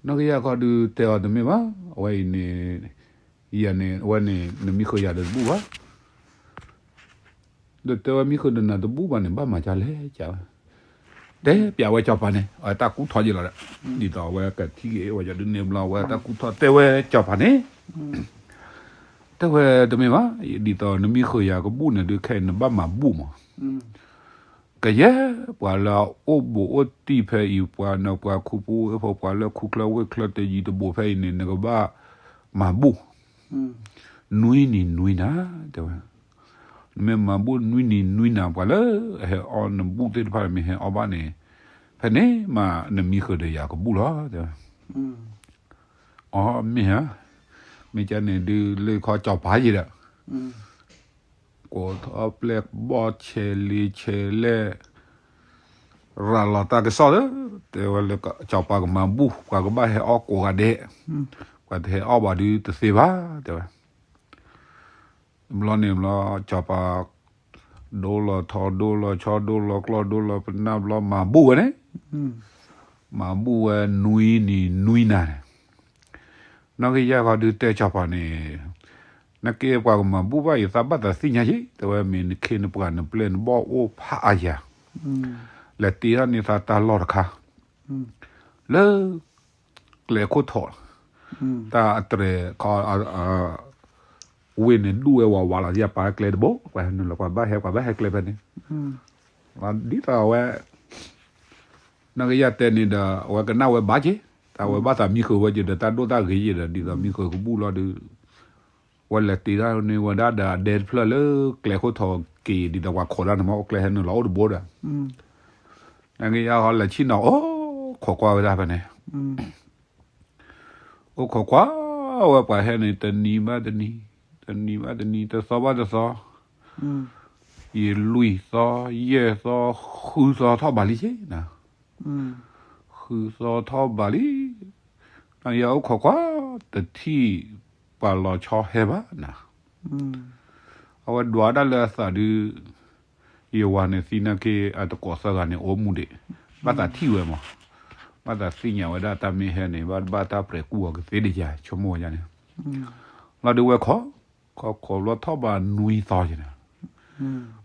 နၢ်ကယၢ်ကီၢ်ဒုးတဲအီၤတမ့ၢ်ဘၣ်, အဝဲအံၤန့ၣ်, ယၤန့ၣ် အဝဲန့ၣ် နမံဃုာ်ယၤဒီးတဘူၣ်ဘၣ်, ဒီးတဲဝဲမံဃုာ်ဒီးနၤတဘူၣ်ဘၣ်န့ၣ် ဘၣ်မၤဒ်လဲၣ်ကးဝဲ, တဲပျးဝဲစီၤပၤန့ၣ် အတၢ်ကူၣ်ထီၣ်ယ့ၢ်လီၤဒီး, ဒ်သိးအဝဲကထံၣ်က့ၤအဝဲဒုးန့ၣ်ဘျီ အဝဲတၢ်ကူၣ်ထီၣ်တဲဝဲစီၤပၤန့ၣ် တဲဝဲတမ့ၢ်ဘၣ်, ဒ်သိးနမံဃုာ်ယၤကဘူၣ်န့ၣ်ဒုး ခဲအံၤနဘၣ်မၤဘူၣ်မး, ကယဲၢ်ပှၤလၢအအိၣ်ဘူးအိၣ်တံၢ်ဖဲအံၤ ပှၤနပှၤခူပူဖိ ပှၤလၢခူချၢဝ့ၢ်ချၢတယံၤတဘူးဖဲအံၤန့ၣ် နကဘၣ်မၤဘူၣ်, နွံနံၤနွံနၤ တဲဝဲ, မ့ၢ်မၤဘူၣ်နွံနံၤနွံနၤ ပှၤလၢအဟဲအီၣ်နဘူၣ်သ့ၣ်တဖၣ်န့ၣ် မ့ၢ်ဟဲအီၣ်ဘၣ်န့ၣ်, ဖဲန့ၣ်မးနမံဃုာ်ဒီးယၤကဘူၣ်လီၤ တဲဝဲ. အီ မ့ၢ်ဧါ, မ့ၢ်ကန့ၣ်ဒုးလၢခီကၠီၤပၤယဲဒီး ကိးထီၣ်ပျဲၢ်ဘီၣ်ဆဲးလ့ဆဲးလဲၣ် ရၤလီၤတၢ်ကစီၣ်လၢ တဲဝဲလၢကၠီၤပၤကမၤဘူၣ် ပှၤကဘၣ်ဟဲအီၣ်ကိးဂၤဒဲး, ပှၤတဟဲအီၣ်ဘၣ်ဒုးတသ့ဘၣ် တဲဝဲ. ဘျီန့ၣ်ဘျီ ကၠီၤပၤ ဒိလီၤထီ ဒိလီၤဆီ ဒိလီၤကျီၢ် ဒိလီၤပနၢ်ဘျီ မၤဘူၣ်ဝဲန့ၣ်, မၤဘူၣ်ဝဲနွံနံၤနွံနၤန့ၣ်, နီၢ်ကယၢ်ဃီဒုးတဲကၠီၤပၤန့ၣ်, နကဲပှၤကမၤဘူၣ်ဘၣ်အံၤ သးဘၣ်သးသ့ၣ်ညါယဲ တဲဝဲ မ့ၢ်နခ့နပှၤနပျဲၢ်နဘီၣ်အိၣ်ဖးအါယၤ, လဲၤတ့ထီၣ်န့ၢ်သးတၢ်လီၢ်တခါ လၢ ကျဲခိၣ်ထီၣ်, တၢ်အတြဲၤခီ ဝ့ၢ်န့ၣ်ဒူၣ်ဝဲဝးဝးလီၤ ယပာ်ကျဲတဘိ ပှၤဟဲနုာ်လီၤ ပှၤဘၣ်ဟဲ ပှၤဘၣ်ဟဲကျဲဖဲန့ၣ်, ဒ်သိးအဝဲ နီၢ်ကယၢ်တဲန့ၣ်ဒီး အဝဲကနၣ်ဝဲဘၣ်က့ၤ, တၢ်ဝဲဘၣ်သးမံဃုာ်ဝဲက့ၤဒီးတၢ်ဒိၣ်တၢ်ဂ့ၤယဲဒီး ဒ်သိးမံဃုာ်ကဘူၣ်လီၤဒုး, ဝဲလဲၤတ့ထီၣ်န့ၢ်ဝဲဒၣ်ဒီးအဒဲတဖျၢၣ်လၢကျဲခိၣ်ထီၣ်က့ၤ ဒ်သိးပှၤခိးတၢ်န့ၣ်မ့ၢ်အိၣ်ကျဲဟဲနုာ်လီၤအိၣ်တဘိဒီး နကယၢ်ဟီလဲၤဆ့ၣ်နီၤအိၣ်ခိးကွၢ်ဝဲဒၣ်ဖဲန့ၣ်, အိၣ်ခိးကွၢ်ဝဲပှၤဟဲန့ၣ် တနံၤဘၣ်တနံၤ, တနံၤဘၣ်တနံၤ, တသီဘၣ်တသီ, ယလွံၢ်သီ, ယဲၢ်သီ, ဃုသီထီၣ်ဘးလံက့နၤ, ဃုသီထီၣ်ဘးလံ, နယအိၣ်ခိးကွၢ် တထံၣ်ပှၤလီၤဆီဟဲဘၣ်နၤ အဝဲဒွးဒၣ်လၢအသးဒုး, ယဝၤန့ၣ်သံနာ်က့ အတကိးသၢဂၤန့ၣ် အိၣ်မူဒံး, ဘၣ်သးထံၣ်ဝဲမး, ဘၣ်သးသ့ၣ်ညါဝဲဒၣ်တၢ်မ့ၢ်ဟဲန့ၣ် ဘၣ်ဘၣ်တၢ်ပြဲၤကူၣ်အီၤကသ့ဒ်ယၤ ဆိကမိၣ်ဝဲဒၣ်န့ၣ်, လီၤဒုးဝဲခိး, ခိးခိးဘျီထီၣ်ဘးနွံသီယဲန့ၣ်,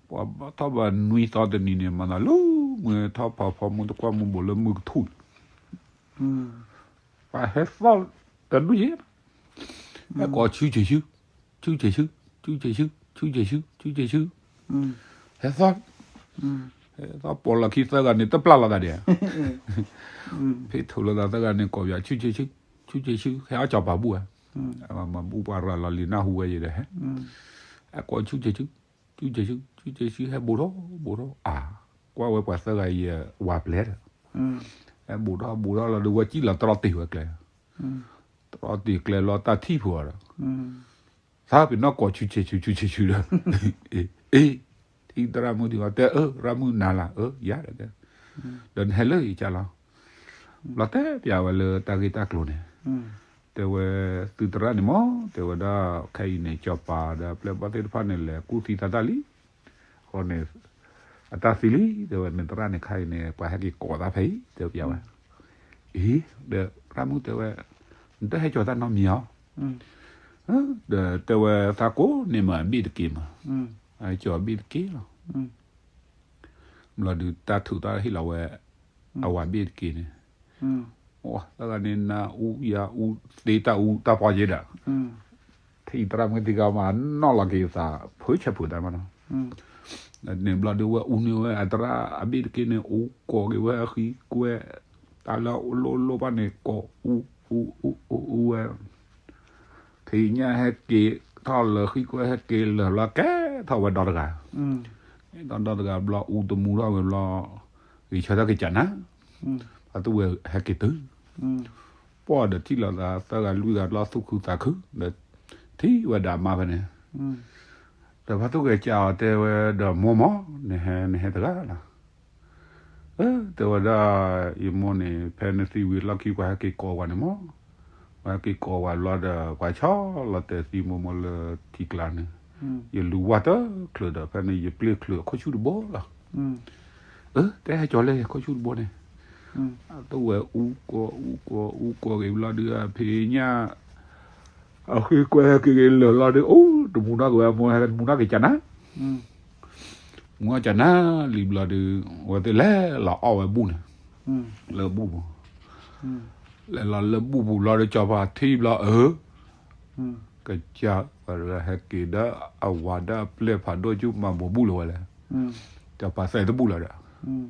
ပှၤဘၣ်ထီၣ်ဘးနွံသီတနံၤန့ၣ် မၤသးလၢမုၢ်ထီၣ်ဖးဖီမုၢ်တကွၢ်မုၢ်ဘိးလၢမုၢ်ကထူၣ်န့ၣ် ပှၤဟဲသီၣ်တဒူၣ်ယဲ, ဟဲကိးဆူဆံးဆူ, ဆူဆံးဆူ, ဆူဆံးဆူ, ဆူဆံးဆူ, ဆူဆံးဆူ, ဟဲသီၣ်, ဟဲသီၣ်ပိာ်လီၤခံသၢဂၤန့ၣ် တပျၢ်လီၤသးဒံး, ဖဲထိးလိာ်သးသၢဂၤန့ၣ် ကိးပၠးဆူဆံးဆူ, ဆူဆံးဆူ ဟဲအီၣ်ကၠီၤပၤဘူၣ်ဧါ, မၤဘူၣ်ပှၤရၤလီၤလံာ်နၢ်ဟူဝဲယဲဒီးဟဲ, ဟဲကိးဆူဆံးဆူ, ဆူဆံးဆူ, ဆူဆံးဆူ ဟဲဘူးထီၣ်ဘူးထီၣ်အါ, ကွၢ်ဝဲပှၤသၢဂၤယဲဝၤပျဲၢ်ဒီး ဟဲဘူးထီၣ်ဘူးထီၣ်လီၤဒုး ဝဲစံၣ်လီၤတြီတ့ၢ်ဝဲကျဲ, တြီတ့ၢ်ကျဲလီၤတၢ်ထံၣ်ဖိအီၤဒီး, သးပ့ၤနီၣ်ကိးဆူဆံးဆူ ဆူဆံးဆူဒီး, အ့, ထံၣ်သရၣ်မုၣ်ဒံးဝဲတဲ အၢ ရၣ်မုၣ်နၤလၢ အၢ ယၤဒီးတဲ, ဒီးနဟဲလၢယကၢ်လီၤ, ဘျီတဲပၠးဝဲလၢတၢ်ဂ့ၢ်တၢ်ကျိၤန့ၣ်, တဲဝဲ, သုသရၣ်န့ၣ်မ့ၢ် တဲဝဲဒၣ် ခဲအံၤန့ၣ် ကၠီၤပၤဒီးပျဲၢ်ဘီၣ်သ့ၣ်တဖၣ်န့ၣ် လဲၤကူၣ်သံသးတၢ်လံ, အဃိန့ၣ် အတၢ်သံလံ တဲဝဲ နသရၣ်န့ၣ် ခဲအံၤန့ၣ် ပှၤဟဲက့ၤကိးသးဖဲအံၤ တဲပၠးဝဲ, အံၤ, ဒီးသရၣ်မုၣ်တဲဝဲ, နတဟဲကၠီၤတၢ်နီတမံၤဧါ, ဒီးတဲဝဲသးကိးန့ၢ်မးအဘ့ၣ်တက့ၢ်မး, ကၠီၤအဘ့ၣ်တက့ၢ်လီၤ ဘျီဒုးတၢ်ထုးတၢ်ဟ့ၣ်လီၤဝဲ, အဝၤဘ့ၣ်တက့ၢ်န့ၣ်, သၢဂၤန့ၣ် နၤအူယၤအူသ့တၢ်အူတၢ်ပီယဲဒီး, ထံၣ်သရၣ်မုၣ်တံၤကမးနီၣ်လီၤက့ၤသး ဖုဆဲးဖုတၢ်မးနီၤ, န့ၣ်ဘျီဒုးဝဲအူန့ၢ်ဝဲအသရၣ်အဘ့ၣ်တက့ၢ်န့ၣ် အူကိးက့ၤဝဲအဃံကွဲ, တၢ်လၢအလိၣ်လိၣ်ဘၣ်န့ၣ် ကိးအူအူအူအူအူဝဲ ဖံးညၣ်ဟဲက့ၤထီၣ်လၢဃံကွဲဟဲက့ၤလၢာ်ဘျီကဲထီၣ်ဝဲဒီတဂၤ, ကဲထီၣ်ဒီတဂၤဘျီ အူတမူထီၣ်ဝဲဘျီ, ဂ့ၤဆၢထၢၣ်က့ၤကနၤ, ဖါသူၣ်ဝဲဟဲက့ၤတုၤ, ပှၢ်ဒီးထံၣ်လိာ်သးသၢဂၤလွံၢ်ဂၤဘျီသူၣ်ခုသးခု, ဒီးထံၣ်ဝဲဒၣ်မါဖဲန့ၣ်, ဒီးဖါသူၣ်ဂဲၤကးအီၤတဲဝဲဒီးမိၢ်မး, နဟဲနဟဲတဂၤလီၤ တဲဝဲဒၣ်, ယမိၢ်န့ၣ် ဖဲနသံဝံၤလီၢ်ခံပှၤဟဲက့ၤကိးဝဲန့ၣ်မး, ပှၤဟဲက့ၤကိးဝဲလီၤဒီး ပှၤဆီလီၤတဲာ်သံမိၢ်မိၢ်လၢထံကျါန့ၣ်, ယလူၤဝၢ်တချုးဒီး ဖဲန့ၣ်ယပျ့ၢ်ချုးအခိၣ်ဆူၣ်တဘိလီၤ, တဲဟဲကၠီၤလၢခိၣ်ဆူၣ်တဘိန့ၣ်, အသဝဲအူကိးအူကိးအူကိးဂ့ၤဘျီဒုး ဖံးညၣ် အဃံကွဲဟဲက့ၤက့ၤလၢာ်လီၤဒီး အိၣ်တမူနီၣ်က့ၤဝဲမိၢ် ဟဲတမူနီၣ်က့ၤကနၤ, မူနီၣ်ကနၤလံဘျီဒီး အဝဲသ့ၣ်လဲၤလီၤအီၣ်ဝဲဘူၣ်န့ၣ်, လၢဘူၣ်ပူၤ, လဲၤလီၤလၢဘူၣ်ပူၤလီၤဒီးကၠီၤပၤထံၣ်ဘျီအၢ ကစၢ်ဝဲဟဲက့ၤဒီးအဝၤဒီးအပျဲၢ်ဖးဒိၣ်ကၠူၣ်မၤဘိးဘူၣ်လၢၤဝဲလဲၣ်, ကၠီၤပၤသဲတဘူၣ်လီၤဒီး,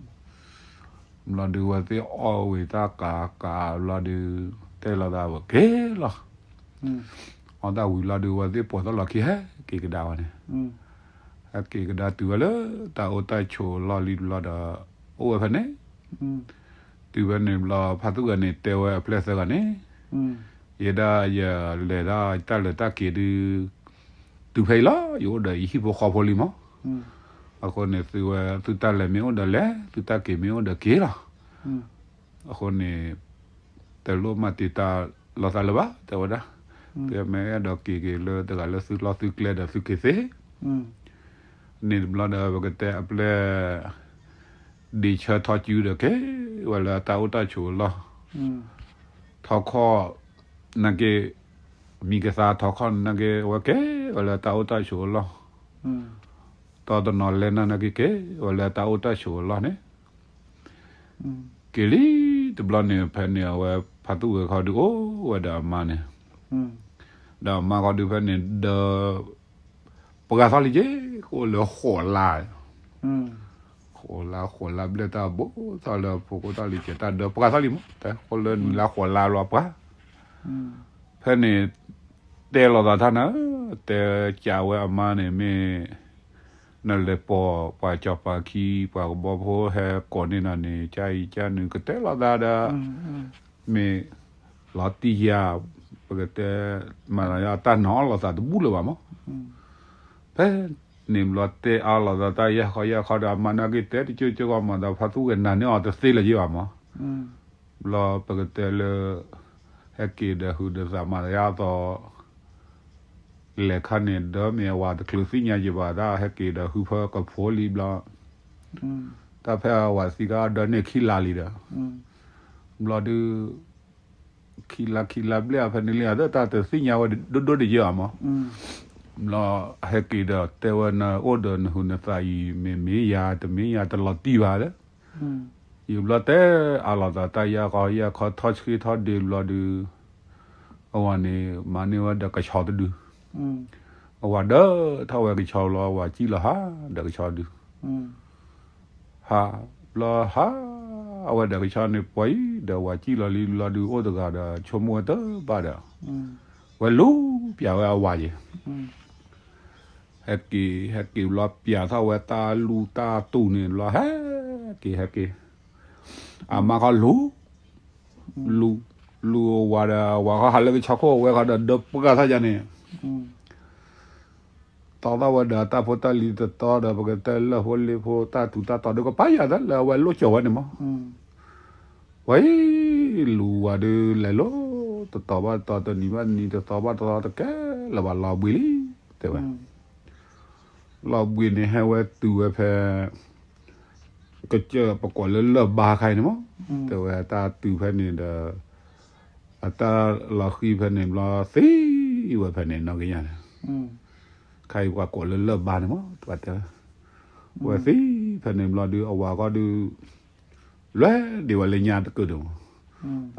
ဘျီဒုးဝဲသ့ၣ်အီၣ်ဝံၤတၢ်ကးကးဘျီဒုး တဲလီၤသးဝဲက့ၤလီၤ, အီၣ်တၢ်ဝံၤလီၤဒုး ဝဲသ့ၣ်ပိာ်ထီၣ်လီၤခံဟဲက့ၤကဒါဝဲန့ၣ်, ဟဲက့ၤကဒါတုၤဝဲလၢတၢ်အိၣ်တၢ်ဆိးအလီၢ်လံဘျီဒီး အိၣ်ဝဲဖဲန့ၣ်, တုၤဖဲန့ၣ်ဘျီ ဖါသူၣ်ဂဲၤန့ၣ်တဲဝဲအပျဲၢ်သၢဂၤန့ၣ်, ယဲဒၣ်ယလဲၤဒၣ်တၢ်လဲၤတၢ်က့ၤဒုး တုၤဖဲအံၤလီၤ ယအိၣ်ဒီးယဟံၣ်ဖိဃီဖိလံမး, အဃိန့ၣ်သုဝဲ သုတၢ်လဲၤမ့ၢ်အိၣ်ဒီးလဲၤ သုတၢ်က့ၤမ့ၢ်အိၣ်ဒီးလဲၤသုတၢ်က့ၤမ့ၢ်အိၣ်ဒီးက့ၤလီၤ. အဃိန့ၣ် တလိၣ်မၤတံာ်တာ်လိာ်သးလၢၤဘၣ် တဲဝဲဒၣ်, သုမ့ၢ်အဲၣ်ဒိးက့ၤက့ၤလၢတဂၤလၢသုကျီသုကျဲဒီးသုက့ၤသ့ န့ၣ်တဘျီဒီး ပကတဲအပျဲၢ် ဒ့ဆၢထီၣ်စုဒီးက့ၤဝဲလၢတၢ်အိၣ်တၢ်ဆိးအလီၢ်, ထီခီၣ် နာ်က့ မံၤကသါထီခီၣ်နာ်က့ အဝဲက့ၤဝဲလၢတၢ်အိၣ်တၢ်ဆိးအလီၢ်, တီတနီၤလဲၤနၤနာ်က့ က့ၤဝဲလၢတၢ်အိၣ်တၢ်ဆိးအလီၢ်န့ၣ်, က့ၤလံတဘျီန့ၣ် ဖဲန့ၣ်အဝဲ ဖါသူၣ်ဂဲၤခီဒုးအိၣ်ဝဲဒီးအမါန့ၣ်, ဒီးအမါခီဒုးဖဲန့ၣ်ဒီး ပှၤသီၣ်လံက့ၤ အိၣ်လၢဃိးလါ, ဃိးလါဃိးလါဘျဲၣ်တၢ်ဘိၣ်သီၣ်လၢဖိကအိၣ်သီၣ်လံက့ၤ တၢ်ဒီးပှၤသီၣ်လံမး တဲဃိလၢနွံလါဃိးလါလီၤပှၤ, ဖဲန့ၣ် တဲလိာ်သးတၢ်နၤ, တဲကးဝဲအမါန့ၣ်မ့ၢ် နလဲၤပိာ်ပှၤစီၤပၤခံ ပှၤကဘီဖိဟဲကိးန့ၢ်နၤန့ၣ် ကၢ်အံၤကၢ်နုာ်ကတဲလိာ်သးဒီး မ့ၢ်လီၤတံၢ်ယၤ ပကတဲ မၤသးယါတၢ်နီၤလိာ်သးတဘူၣ်လၢၤဘၣ်မး, ဖဲန့ၣ်ဘျီတဲအါလိာ်သးတၢ်ယၢ်ခီယၢ်ခီဒီး အမါနာ်က့တဲတကၢကၢဂီၢ်မးဒီး ဖါသူၣ်ဂဲၤနၤန့ၢ်အီၤတသ့လၢၤယ့ၢ်ဘၣ်မး, ဘျီပကတဲလၢ ဟဲက့ၤဒီးဟုးဒီးသးမၤသးယါအသိး လဲၤခါန့ၣ် ဒီးမ့ၢ်အဝၤတချုးသ့ၣ်ညါယံၤဘၣ် တၢ်ဟဲက့ၤဒီးဟုဖၢကဖိလံဘျီ, တၢ်ဖဲအဝၤသံကဒီန့ၢ်ခံလါလံဒီး, ဘျီဒုး ခံလါခံလါဘျဲၣ်အဖဲန့ၣ်လံ အတၢ်တသ့ၣ်ညါဝဲဒိၣ်ဒိၣ်တယဲၢ်အမး, ဘျီဟဲက့ၤဒီးတဲဝဲနအိၣ်ဒီးနဟုးနသးအံၤ မ့ၢ်မ့ၢ်ယၤတမ့ၢ်ယၤတလီၤတံၢ်ဘၣ်ဒီး, ယဘျီတဲအါလိာ်သးတၢ်ယါခီယါခီထီၣ်ဆှံထီၣ်ဒ့ဘျီဒုး အဝၤန့ၣ် မၤန့ၢ်ဝဲဒီးကဆီတဒု, အဝၤဒၢထီၣ်ဝဲကဆီဘျီ အဝၤစံၣ်လီၤဟးဒီးကဆီဒု, ဟးဘျီဟး အဝဲဒီးကဆီန့ၣ် ပှၤအံၤဒီးဝၤစံၣ်လီၤလံဘျီဒုး အိၣ်တဂၤဒီး ဆိကမိၣ်ဝဲတဘၣ်ဒီး ဝဲလူၤပၠးဝဲအဝၤယဲၢ် ဟဲက့ၤ ဟဲက့ၤဘျီပၠးထီၣ်ဝဲတၢ်လူၢ်တၢ်တူၢ်န့ၣ်ဘျီ ဟဲက့ၤ ဟဲက့ၤ အမါခီလူၤ လူၤ လူၤဝၤဒီး ဝၤခီဟးလၢကဆီခိၣ်ဝဲခီဒီး ဒၢပှၢ်ထီၣ်ယါန့ၣ် တီထီၣ်ဝဲဒီးတၢ်ဖိတၢ်လံၤတတီဒီး ပကတဲလၢၢ်ဖိလ့ဖိတၢ်ထူးတၢ်တီၤဒုးကပၤယၤတၢ်လၢအဝဲလိၣ်ကၠီၤဝဲန့ၣ်မး, ဝဲလူၤဝၤဒုးလဲၤလိၤ တတီၤဘၣ်တတီၤ တနံၤဘၣ်တနံၤ တသီဘၣ်တသီ တကဲလၢၤဘၣ်လီၤဘှံးလံ တဲဝဲ လီၤဘှံးန့ၣ်ဟဲဝဲတုၤဝဲဖဲ ကစၢၢ်ပကိးလၢလၢၢ်ဘါခါအံၤန့ၣ်မး, တဲဝဲတၢ်တုၤဖဲန့ၣ်ဒီး အတၢ်လီၤဃံၤဖဲန့ၣ်ဘျီသံဝဲဖဲန့ၣ်နီၢ်ကယၢ်န့ၣ်, ခါအံၤပှၤကိးလၢလၢၢ်ဘါန့ၣ်မး တဘၣ်တဲဝဲ, ဝဲသံဖဲန့ၣ်ဘျီဒုး အဝၤဃီဒုး လွဲၢ်ဒံးဝဲလၢညါတကုာ်ဒိၣ်မး,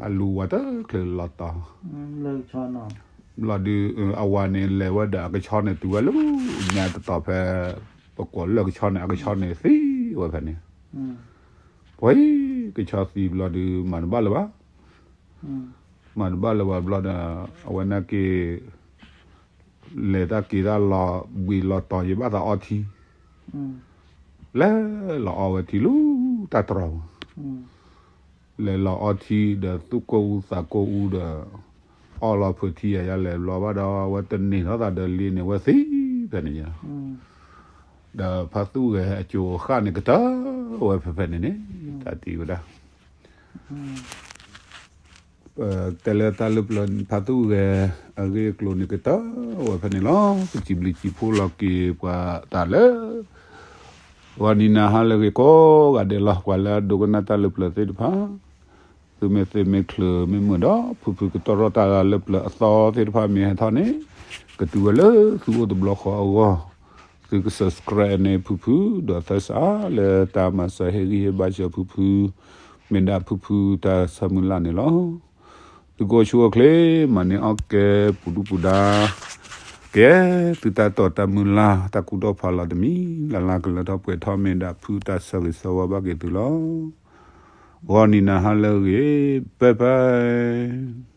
အလူၤဝၤတချုးလီၤတီၤ ဘျီဒုး အဝၤန့ၣ်လဲၤဝဲဒီးအကဆီန့ၣ် တုၤဝဲလၢညါတတီၤဖဲ ပကိးလၢကဆီန့ၣ် အကဆီန့ၣ်သံဝဲဖဲန့ၣ်, ပှၤကဆီသံဘျီဒုး မၤတဘၣ်လၢၤဘၣ်, မၤတဘၣ်လၢၤဘၣ်ဘျီဒီး အဝဲနာ်က့ လဲၤတၢ်က့ၤတၢ်လီၤဘှံးလီၤတီၤ ယဘၣ်သးအီထံ လဲၤလီၤအီဝဲထံလၢတၢ်တြီၤပူၤ, လဲၤလီၤအီထံဒီးသူၣ်ကိၢ်အူသးကိၢ်အူဒီး အီလီၤဖုးထံယၤယၤလဲၤဘျီဘၣ်ဒီး အဝဲတန့ၢ်ထီၣ်သးဒီးလံန့ၣ် အဝဲသံဖဲန့ၣ်ယါ, ဒီးဖါသူၣ်ဂဲၤအစိၤအဃၣ်န့ၣ်ကတၢၢ်ဝဲဖဲဖဲန့ၣ်န့ၣ် တၢ်တံၤဝဲဒၣ် တဲလၢတၢ်လၢပျၢၤ ဖါသူၣ်ဂဲၤအဂ့ၢ်အကျိၤန့ၣ်ကတၢၢ်ဝဲဖဲန့ၣ်လီၤ. ပစံးဘျုးစံးဖှိၣ်လီၤက့ၤပှၤတၢ်လၢ ဂီၤနံၤနၤဟါလၢအဂ့ၤကိးဂၤဒဲးလီၤ. ပှၤလၢအဒိကနၣ်တၢ်လၢပျၢၤသ့ၣ်တဖၣ် သုမ့ၢ်သ့မ့ၢ်ချုးမ့ၢ်မုာ်ဒီး ဖုဖုကတီၢ်ထီၣ်တၢ်လၢပျၢၤအသီသ့ၣ်တဖၣ်မ့ၢ်ဟဲထီၣ်န့ၣ် ကတုၤဝဲလၢသုအိၣ်တဘျီဃီအဂီၢ် သုက subscribe န့ၢ်ဖုဖု ဒီးသၢစးလၢတၢ်မၤစၢၤဟ့ၣ်ဂံၢ်ဟ့ၣ်ဘါစၢၤဖုဖု မ့ၢ်ဒၣ်ဖုဖုတၢ်ဆၢမုၢ်လၢ်န့ၣ်လီၤ. သုကအိၣ်ဆူၣ်အိၣ်ချ့ မၤန့ၢ်အီၣ်ကဲ ပူၤဒူၣ်ပူၤဒါ ကဲ သုတၢ်တီၢ်တၢ်မုၢ်လၢ် တၢ်ကူၣ်ထီၣ်ဖးလီၤတမံၤ လၢ်လၢ်ကလၢထီၣ်ပှဲၤထီၣ် မ့ၢ်ဒၣ်ဖုတၢ်ဆၢဂ့ၤဆၢဝါဘၣ်က့ၤသုလီၤ. ဂီၤနံၤနၤဟါလၢအဂ့ၤ bye bye.